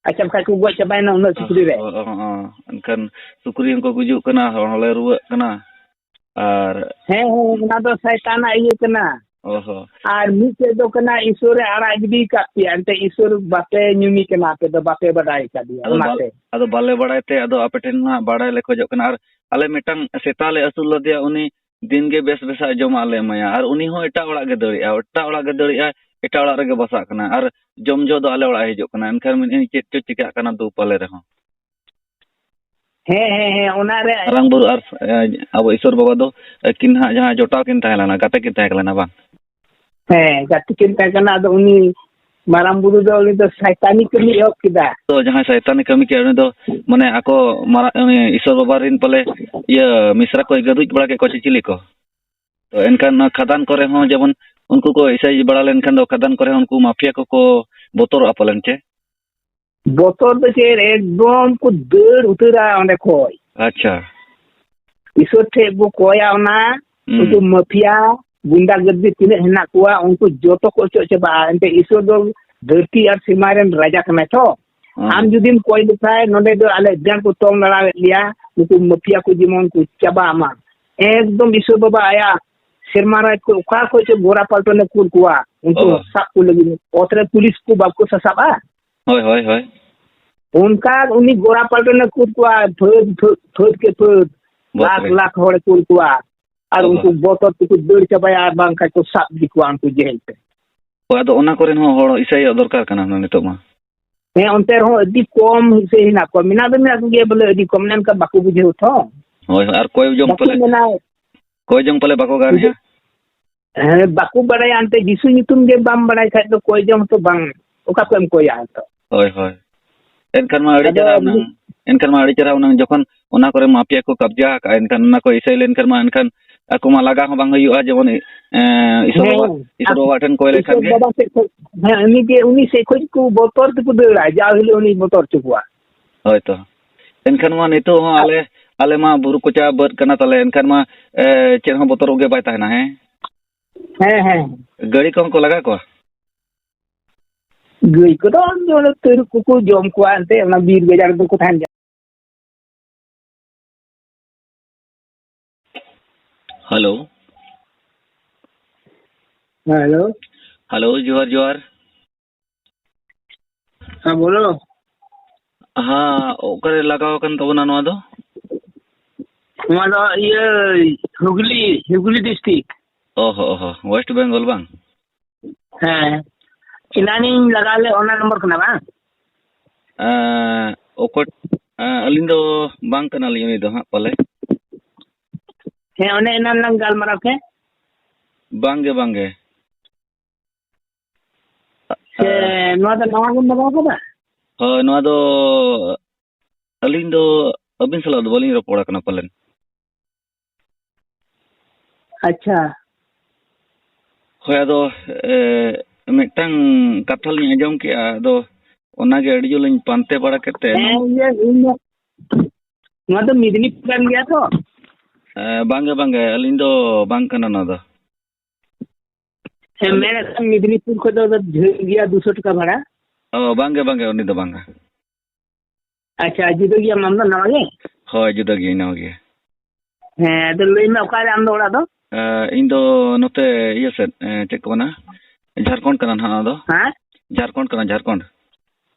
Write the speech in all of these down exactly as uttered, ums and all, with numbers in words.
ᱟᱪᱪᱷᱟ, ᱵᱟᱠᱷᱟᱡ ᱠᱚ ᱜᱚᱡ ᱪᱟᱵᱟᱭᱮᱱᱟ ᱩᱱᱟᱹᱜ ᱥᱩᱠᱨᱤ ᱨᱮ᱾ ᱚ, ᱚ, ᱚ, ᱚ᱾ ᱮᱱᱠᱷᱟᱱ ᱥᱩᱠᱨᱤ ᱦᱚᱸᱠᱚ ᱜᱩᱡᱩᱜ ᱠᱟᱱᱟ, ᱦᱚᱲ ᱦᱚᱸᱞᱮ ᱨᱩᱣᱟᱹᱜ ᱠᱟᱱᱟ᱾ ᱟᱨ ᱦᱮᱸ, ᱦᱮᱸ, ᱚᱱᱟ ᱫᱚ ᱥᱟᱭᱛᱟᱱᱟᱜ ᱤᱭᱟᱹ ᱠᱟᱱᱟ᱾ ᱚ ᱦᱚᱸ᱾ ᱟᱨ ᱢᱤᱫᱴᱮᱡ ᱫᱚ ᱠᱟᱱᱟ, ᱤᱥᱚᱨᱮ ᱟᱲᱟᱜ ᱜᱤᱰᱤ ᱠᱟᱫ ᱯᱮᱭᱟ, ᱮᱱᱛᱮ ᱤᱥᱚᱨ ᱵᱟᱯᱮ ᱧᱩᱢᱤ ᱠᱟᱱᱟ, ᱟᱯᱮ ᱫᱚ ᱵᱟᱯᱮ ᱵᱟᱰᱟᱭ ᱠᱟᱫᱮᱭᱟ, ᱟᱫᱚ ᱵᱟᱞ-, ᱚᱱᱟᱛᱮ᱾ ᱟᱫᱚ ᱵᱟᱞᱮ ᱵᱟᱲᱟᱭ ᱛᱮ, ᱟᱫᱚ ᱟᱯᱮ ᱴᱷᱮᱱ ᱦᱟᱸᱜ ᱵᱟᱲᱟᱭ ᱞᱮ ᱠᱷᱚᱡᱚᱜ ᱠᱟᱱᱟ᱾ ᱟᱨ ᱟᱞᱮ ᱢᱤᱫᱴᱟᱝ ᱥᱮᱛᱟ ᱞᱮ ᱟᱹᱥᱩᱞ ᱞᱮᱫᱮᱭᱟ, ᱩᱱᱤ ᱫᱤᱱ ᱜᱮ ᱵᱮᱥ ᱵᱮᱥᱟᱜ ᱡᱚᱢᱟᱜ ᱞᱮ ᱮᱢᱟᱭᱟ, ᱟᱨ ᱩᱱᱤ ᱦᱚᱸ ᱮᱴᱟᱜ ᱚᱲᱟᱜ ᱜᱮ ᱫᱟᱹᱲᱮᱜᱼᱟ, ᱮᱴᱟᱜ ᱚᱲᱟᱜ ᱜᱮ ᱫᱟᱹᱲᱮᱜᱼᱟ, ᱮᱴᱟᱜ ᱚᱲᱟᱜ ᱨᱮᱜᱮ ᱵᱟᱥᱟᱜ ᱠᱟᱱᱟ, ᱟᱨ ᱡᱚᱢ ᱡᱚᱦᱚᱜ ᱫᱚ ᱟᱞᱮ ᱚᱲᱟᱜ ᱮ ᱦᱤᱡᱩᱜ ᱠᱟᱱᱟ᱾ ᱮᱱᱠᱷᱟᱱ ᱢᱮᱱᱮᱫᱼᱟᱹᱧ, ᱪᱮᱫ ᱪᱚ ᱪᱤᱠᱟᱹᱜ ᱠᱟᱱᱟ ᱫᱩ ᱯᱟᱞᱮ ᱨᱮᱦᱚᱸ᱾ ᱦᱮᱸ, ᱦᱮᱸ, ᱦᱮᱸ, ᱚᱱᱟ ᱨᱮ ᱢᱟᱨᱟᱝ ᱵᱩᱨᱩ ᱟᱨ, ᱮ, ᱟᱵᱚ ᱤᱥᱚᱨ ᱵᱟᱵᱟ ᱫᱚ, ᱮ, ᱠᱤᱱ ᱦᱟᱸᱜ ᱡᱟᱦᱟᱸ ᱡᱚᱴᱟᱣ ᱠᱤᱱ ᱛᱟᱦᱮᱸ ᱞᱮᱱᱟ, ᱜᱟᱛᱮ ᱠᱤᱱ ᱛᱟᱦᱮᱸ ᱞᱮᱱᱟ, ᱵᱟᱝ? ᱦᱮᱸ, ᱜᱟᱛᱮ ᱠᱤᱱ ᱛᱟᱦᱮᱸ ᱠᱟᱱᱟ᱾ ᱟᱫᱚ ᱩᱱᱤ ᱢᱟᱨᱟᱝ ᱵᱩᱨᱩ ᱫᱚ, ᱩᱱᱤ ᱫᱚ ᱥᱟᱭᱛᱟᱱᱤ ᱠᱟᱹᱢᱤ ᱮᱦᱚᱵ ᱠᱮᱫᱟ᱾ ᱛᱚ ᱡᱟᱦᱟᱸᱭ ᱥᱟᱭᱛᱟᱱᱤ ᱠᱟᱹᱢᱤ ᱠᱮᱫ, ᱩᱱᱤ ᱫᱚ ᱢᱟᱱᱮ ᱟᱠᱚ ᱢᱟᱨᱟ-, ᱩᱱᱤ ᱤᱥᱚᱨ ᱵᱟᱵᱟ ᱨᱮᱱ ᱯᱟᱞᱮ ᱤᱭᱟᱹ ᱢᱤᱥᱨᱟ ᱠᱚᱭ ᱜᱟᱹᱫᱩᱡ ᱵᱟᱲᱟ ᱠᱮᱫ ᱠᱚᱣᱟ ᱪᱮ ᱪᱤᱞᱤ ᱠᱚ? ᱛᱚ ᱮᱱᱠᱷᱟᱱ ᱱᱚᱣᱟ ᱠᱷᱟᱫᱟᱱ ᱠᱚᱨᱮ ᱦᱚᱸ ᱡᱮᱢᱚᱱ ᱩᱱᱠᱩ ᱠᱚ ᱤᱥᱟᱹᱭ ᱵᱟᱲᱟ ᱞᱮᱱᱠᱷᱟᱱ ᱫᱚ ᱠᱷᱟᱫᱟᱱ ᱠᱚᱨᱮ ᱦᱚᱸ ᱩᱱᱠᱩ ᱢᱟᱯᱷᱤᱭᱟ ᱠᱚᱠᱚ ᱵᱚᱛᱚᱨᱚᱜᱼᱟ ᱯᱟᱞᱮᱱ ᱪᱮ? ᱵᱚᱛᱚᱨ ᱫᱚ ᱪᱮᱫ, ᱮᱠᱫᱚᱢ ᱠᱚ ᱫᱟᱹᱲ ᱩᱛᱟᱹᱨᱟ ᱚᱸᱰᱮ ᱠᱷᱚᱡ᱾ ᱟᱪᱪᱷᱟ᱾ ᱤᱥᱚᱨ ᱴᱷᱮᱡ ᱵᱚ ᱠᱚᱭᱟ ᱚᱱᱟ, ᱦᱩᱸ᱾ ᱩᱱᱠᱩ ᱢᱟᱯᱷᱤᱭᱟ, ᱜᱩᱱᱰᱟ ᱜᱟᱹᱨᱫᱤ ᱛᱤᱱᱟᱹᱜ ᱦᱮᱱᱟᱜ ᱠᱚᱣᱟ, ᱩᱱᱠᱩ ᱡᱚᱛᱚ ᱠᱚ ᱚᱪᱚᱜ ᱪᱟᱵᱟᱜᱼᱟ᱾ ᱮᱱᱛᱮ ᱤᱥᱚᱨ ᱫᱚ ᱫᱷᱟᱹᱨᱛᱤ ᱟᱨ ᱥᱮᱨᱢᱟ ᱨᱮᱱ ᱨᱟᱡᱟ ᱠᱟᱱᱟᱭ ᱛᱚ᱾ ᱦᱩᱸ᱾ ᱟᱢ ᱡᱩᱫᱤᱢ ᱠᱚᱭ ᱞᱮᱠᱷᱟᱡ, ᱱᱚᱰᱮ ᱫᱚ ᱟᱞᱮ ᱡᱟᱝ ᱠᱚ ᱛᱚᱞ ᱞᱟᱲᱟᱣᱮᱫ ᱞᱮᱭᱟ, ᱩᱱᱠᱩ ᱢᱟᱯᱷᱤᱭᱟ ᱠᱚ ᱡᱮᱢᱚᱱ ᱠᱚ ᱪᱟᱵᱟᱜ ᱢᱟ᱾ ᱮᱠᱫᱚᱢ ᱤᱥᱚᱨ ᱵᱟᱵᱟ ᱟᱭᱟᱜ ᱥᱮᱨᱢᱟ ᱨᱟᱡᱽ ᱠᱚ ᱚᱠᱟ ᱠᱷᱚᱡ ᱪᱚ ᱜᱳᱨᱟ ᱯᱟᱞᱴᱚᱱᱮ ᱠᱩᱞ ᱠᱚᱣᱟ, ᱩᱱᱠᱩ ᱚ᱾ ᱥᱟᱵ ᱠᱚ ᱞᱟᱹᱜᱤᱫ᱾ ᱚᱛ ᱨᱮ ᱯᱩᱞᱤᱥ ᱠᱚ ᱵᱟᱠᱚ ᱥᱟᱥᱟᱵᱼᱟ? ᱦᱳᱭ, ᱦᱳᱭ, ᱦᱳᱭ᱾ ᱚᱱᱠᱟ ᱩᱱᱤ ᱜᱳᱨᱟ ᱯᱟᱞᱴᱚᱱᱮ ᱠᱩᱞ ᱠᱚᱣᱟ, ᱯᱷᱟᱹᱫ, ᱯᱷᱟᱹᱫ, ᱯᱷᱟᱹᱫ ᱠᱮ ᱯᱷᱟᱹᱫ, ᱵᱟᱯ ᱞᱟᱠᱷ, ᱨᱮ᱾ ᱞᱟᱠᱷ ᱦᱚᱲᱮ ᱠᱩᱞ ᱠᱚᱣᱟ᱾ ᱟᱨ ᱚ᱾ ᱩᱱᱠᱩ ᱵᱚᱛᱚᱨ ᱛᱮᱠᱚ ᱫᱟᱹᱲ ᱪᱟᱵᱟᱭᱟ, ᱟᱨ ᱵᱟᱝᱠᱷᱟᱡ ᱠᱚ ᱥᱟᱵ ᱤᱫᱤ ᱠᱚᱣᱟ ᱩᱱᱠᱩ ᱡᱮᱦᱮᱞ ᱛᱮ᱾ ᱦᱳᱭ, ᱟᱫᱚ ᱚᱱᱟ ᱠᱚᱨᱮᱱ ᱦᱚᱸ ᱦᱚᱲ ᱤᱥᱟᱹᱭᱚᱜ ᱫᱚᱨᱠᱟᱨ ᱠᱟᱱᱟ ᱦᱩᱱᱟᱹᱝ ᱱᱤᱛᱚᱜ ᱢᱟ᱾ ᱦᱮᱸ, ᱚᱱᱛᱮ ᱨᱮᱦᱚᱸ ᱟᱹᱰᱤ ᱠᱚᱢ ᱤᱥᱟᱹᱭ ᱦᱮᱱᱟᱜ ᱠᱚᱣᱟ᱾ ᱢᱮᱱᱟᱜ ᱫᱚ ᱢᱮᱱᱟᱜ ᱠᱚᱜᱮᱭᱟ, ᱵᱚᱞᱮ ᱟᱹᱰᱤ ᱠᱚᱢ, ᱚᱱᱮ ᱚᱱᱠᱟ ᱵᱟᱠᱚ ᱵᱩᱡᱷᱟᱹᱣ ᱛᱚ᱾ ᱦᱳᱭ, ᱦᱳᱭ, ᱟᱨ ᱠᱚᱭ ᱡᱚᱝ ᱵᱟᱠᱚ ᱯᱟᱞᱮ, ᱢᱮᱱᱟ, ᱠᱚᱭ ᱡᱚᱝ ᱯᱟᱞᱮ ᱵᱟᱠᱚ ᱜᱟᱱᱮᱜᱼᱟ᱾ ᱦᱮᱸ, ᱵᱟᱠᱚ ᱵᱟᱲᱟᱭᱟ, ᱮᱱᱛᱮ ᱡᱤᱥᱩ ᱧᱩᱛᱩᱢ ᱜᱮ ᱵᱟᱢ ᱵᱟᱲᱟᱭ ᱠᱷᱟᱡ ᱫᱚ ᱠᱚᱭ ᱡᱚᱝ ᱦᱚᱸᱛᱚ ᱵᱟᱝ, ᱚᱠᱟ ᱠᱷᱚᱡ ᱮᱢ ᱠᱚᱭᱟ ᱱᱤᱛᱚᱜ? ᱦᱳᱭ, ᱦᱳᱭ᱾ ᱮᱱᱠᱷᱟᱱ ᱢᱟ ᱟᱹᱰᱤ ᱟᱫᱚ ᱪᱮᱦᱨᱟ ᱦᱩᱱᱟᱹᱝ, ᱢᱤᱫ ᱮᱱᱠᱷᱟᱱ ᱢᱟ ᱟᱹᱰᱤ ᱪᱮᱦᱨᱟ ᱦᱩᱱᱟᱹᱝ, ᱡᱚᱠᱷᱚᱱ ᱚᱱᱟ ᱠᱚᱨᱮ ᱢᱟᱯᱷᱤᱭᱟ ᱠᱚ ᱠᱟᱵᱽᱡᱟ ᱟᱠᱟᱫᱼᱟ, ᱮᱱᱠᱷᱟᱱ ᱚᱱᱟ ᱠᱚ ᱤᱥᱟᱹᱭ ᱞᱮᱱᱠᱷᱟᱱ ᱢᱟ, ᱮᱱᱠᱷᱟᱱ ᱟᱠᱚ ᱢᱟ ᱞᱟᱜᱟ ᱦᱚᱸ ᱵᱟᱝ ᱦᱩᱭᱩᱜᱼᱟ, ᱡᱮᱢᱚᱱ, ᱮᱸ, ᱤᱥᱚᱨ ᱵᱟᱵᱟ, ᱦᱮᱸ, ᱤᱥᱚᱨ ᱵᱟᱵᱟ ᱴᱷᱮᱱ ᱠᱚᱭ ᱞᱮᱠᱷᱟᱱ ᱤᱥᱚᱨ ᱜᱮ᱾ ᱵᱟᱵᱟ ᱥᱮᱫ ᱠᱷᱚᱡ, ᱦᱮᱸ, ᱩᱱᱤ ᱜᱮ, ᱩᱱᱤ ᱥᱮᱫ ᱠᱷᱚᱡ ᱠᱚ ᱵᱚᱛᱚᱨ ᱛᱮᱠᱚ ᱫᱟᱹᱲᱟ, ᱡᱟᱣ ᱦᱤᱞᱳᱜ ᱩᱱᱤ ᱵᱚᱛᱚᱨ ᱦᱚᱪᱚ ᱠᱚᱣᱟ᱾ ᱦᱳᱭ ᱛᱚ᱾ ᱮᱱᱠᱷᱟᱱ ᱢᱟ ᱱᱤᱛᱚᱜ ᱦᱚᱸ ᱟᱞᱮ, ᱟᱞᱮ ᱢᱟ ᱵᱩᱨᱩ ᱠᱚᱪᱟ ᱵᱟᱹᱫᱽ ᱠᱟᱱᱟ ᱛᱟᱞᱮ, ᱮᱱᱠᱷᱟᱱ ᱢᱟ, ᱮ, ᱪᱮᱫ ᱦᱚᱸ ᱵᱚᱛᱚᱨᱚᱜ ᱜᱮ ᱵᱟᱭ ᱛᱟᱦᱮᱱᱟ, ᱦᱮᱸ? ᱦᱮᱸ, ᱦᱮᱸ᱾ ᱜᱟᱹᱲᱤ ᱠᱚᱦᱚᱸ ᱠᱚ ᱞᱟᱜᱟ ᱠᱚᱣᱟ? ᱜᱟᱹᱭ ᱠᱚᱫᱚ ᱚᱱᱟ ᱛᱟᱹᱨᱩᱵ ᱠᱚᱠᱚ ᱡᱚᱢ ᱠᱚᱣᱟ ᱮᱱᱛᱮ, ᱚᱱᱟ ᱵᱤᱨ ᱜᱟᱡᱟᱲ ᱨᱮᱫᱚ ᱠᱚ ᱛᱟᱦᱮᱱ ᱜᱮᱭᱟ᱾ ᱦᱮᱞᱳ᱾ ᱦᱮᱞᱳ᱾ ᱦᱮᱞᱳ, ᱡᱚᱦᱟᱨ, ᱡᱚᱦᱟᱨ᱾ ᱦᱮᱸ, ᱵᱚᱞᱚ᱾ ᱦᱮᱸ, ᱚᱠᱟᱨᱮ ᱞᱟᱜᱟᱣ ᱟᱠᱟᱱ ᱛᱟᱵᱚᱱᱟ ᱱᱚᱣᱟ ᱫᱚ? ᱱᱚᱣᱟ ᱫᱚ ᱤᱭᱟᱹ, ᱦᱩᱜᱽᱞᱤ, ᱦᱩᱜᱽᱞᱤ ᱰᱤᱥᱴᱨᱤᱠᱴ᱾ ᱚ ᱦᱚ, ᱚ ᱦᱚ, ᱳᱭᱮᱥᱴ ᱵᱮᱝᱜᱚᱞ ᱵᱟᱝ? ᱦᱮᱸ, ᱮᱱᱟᱱᱤᱧ ᱞᱟᱜᱟᱣ ᱞᱮᱫ, ᱚᱱᱟ ᱱᱚᱢᱵᱚᱨ ᱠᱟᱱᱟ ᱵᱟᱝ? ᱮᱸ, ᱚᱠᱚᱭ, ᱮᱸ, ᱟᱹᱞᱤᱧ ᱫᱚ ᱵᱟᱝ ᱠᱟᱱᱟᱞᱤᱧ ᱩᱱᱤ ᱫᱚ ᱦᱟᱸᱜ ᱯᱟᱞᱮ᱾ ᱦᱮᱸ, ᱚᱱᱮ ᱮᱱᱟᱱ ᱞᱟᱝ ᱜᱟᱞᱢᱟᱨᱟᱣ ᱠᱮᱫ᱾ ᱵᱟᱝᱜᱮ, ᱵᱟᱝᱜᱮ᱾ ᱥᱮ ᱟᱨ ᱱᱚᱣᱟ ᱫᱚ ᱱᱟᱣᱟ ᱜᱮᱢ ᱞᱟᱜᱟᱣ ᱠᱟᱫᱟ? ᱦᱳᱭ, ᱱᱚᱣᱟ ᱫᱚ ᱟᱹᱞᱤᱧ ᱫᱚ ᱟᱹᱵᱤᱱ ᱥᱟᱞᱟᱜ ᱫᱚ ᱵᱟᱹᱞᱤᱧ ᱨᱚᱯᱚᱲ ᱟᱠᱟᱱᱟ ᱯᱟᱞᱮᱱ᱾ ᱟᱪᱪᱷᱟ᱾ ᱦᱳᱭ, ᱟᱫᱚ, ᱮ, ᱢᱤᱫᱴᱟᱝ ᱠᱟᱛᱷᱟ ᱞᱤᱧ ᱟᱸᱡᱚᱢ ᱠᱮᱜᱼᱟ, ᱟᱫᱚ ᱚᱱᱟᱜᱮ ᱟᱹᱰᱤ ᱡᱳᱨ ᱞᱤᱧ ᱯᱟᱱᱛᱮ ᱵᱟᱲᱟ ᱠᱮᱫ ᱛᱮ᱾ ᱦᱮᱸ, ᱤᱭᱟᱹ, ᱤᱧ ᱫᱚ, ᱱᱚᱣᱟ ᱫᱚ ᱢᱮᱫᱽᱱᱤᱯᱩᱨ ᱠᱟᱱ ᱜᱮᱭᱟ ᱛᱚ? ᱮ, ᱵᱟᱝᱜᱮ, ᱵᱟᱝᱜᱮ, ᱟᱹᱞᱤᱧ ᱫᱚ ᱵᱟᱝ ᱠᱟᱱᱟ ᱱᱚᱣᱟ ᱫᱚ᱾ ᱦᱮᱸ, ᱟᱹᱞᱤᱧ ᱢᱮᱱᱮᱫ ᱠᱟᱱ ᱢᱮᱫᱽᱱᱤᱯᱩᱨ ᱠᱷᱚᱱ ᱫᱚ ᱡᱷᱟᱹᱞ ᱜᱮᱭᱟ, ᱫᱩᱥᱚ ᱴᱟᱠᱟ ᱵᱷᱟᱲᱟ᱾ ᱚ, ᱵᱟᱝᱜᱮ, ᱵᱟᱝᱜᱮ, ᱩᱱᱤ ᱫᱚ ᱵᱟᱝᱟ᱾ ᱟᱪᱪᱷᱟ, ᱡᱩᱫᱟᱹ ᱜᱮᱭᱟ ᱟᱢ ᱫᱚ, ᱱᱟᱣᱟ ᱜᱮ? ᱦᱳᱭ, ᱡᱩᱫᱟᱹ ᱜᱮᱭᱟᱹᱧ, ᱱᱟᱣᱟ ᱜᱮ᱾ ᱦᱮᱸ, ᱟᱫᱚ ᱞᱟᱹᱭ ᱢᱮ, ᱚᱠᱟᱨᱮ ᱟᱢ ᱫᱚ ᱚᱲᱟᱜ ᱫᱚ? ᱮ, ᱤᱧ ᱫᱚ ᱱᱚᱛᱮ ᱤᱭᱟᱹ ᱥᱮᱫ, ᱮ, ᱪᱮᱫ ᱠᱚ ᱢᱮᱱᱟ, ᱡᱷᱟᱲᱠᱷᱚᱸᱰ ᱠᱟᱱᱟ ᱱᱟᱦᱟᱜ ᱱᱚᱣᱟ ᱫᱚ᱾ ᱦᱮᱸ? ᱡᱷᱟᱲᱠᱷᱚᱸᱰ ᱠᱟᱱᱟ, ᱡᱷᱟᱲᱠᱷᱚᱸᱰ᱾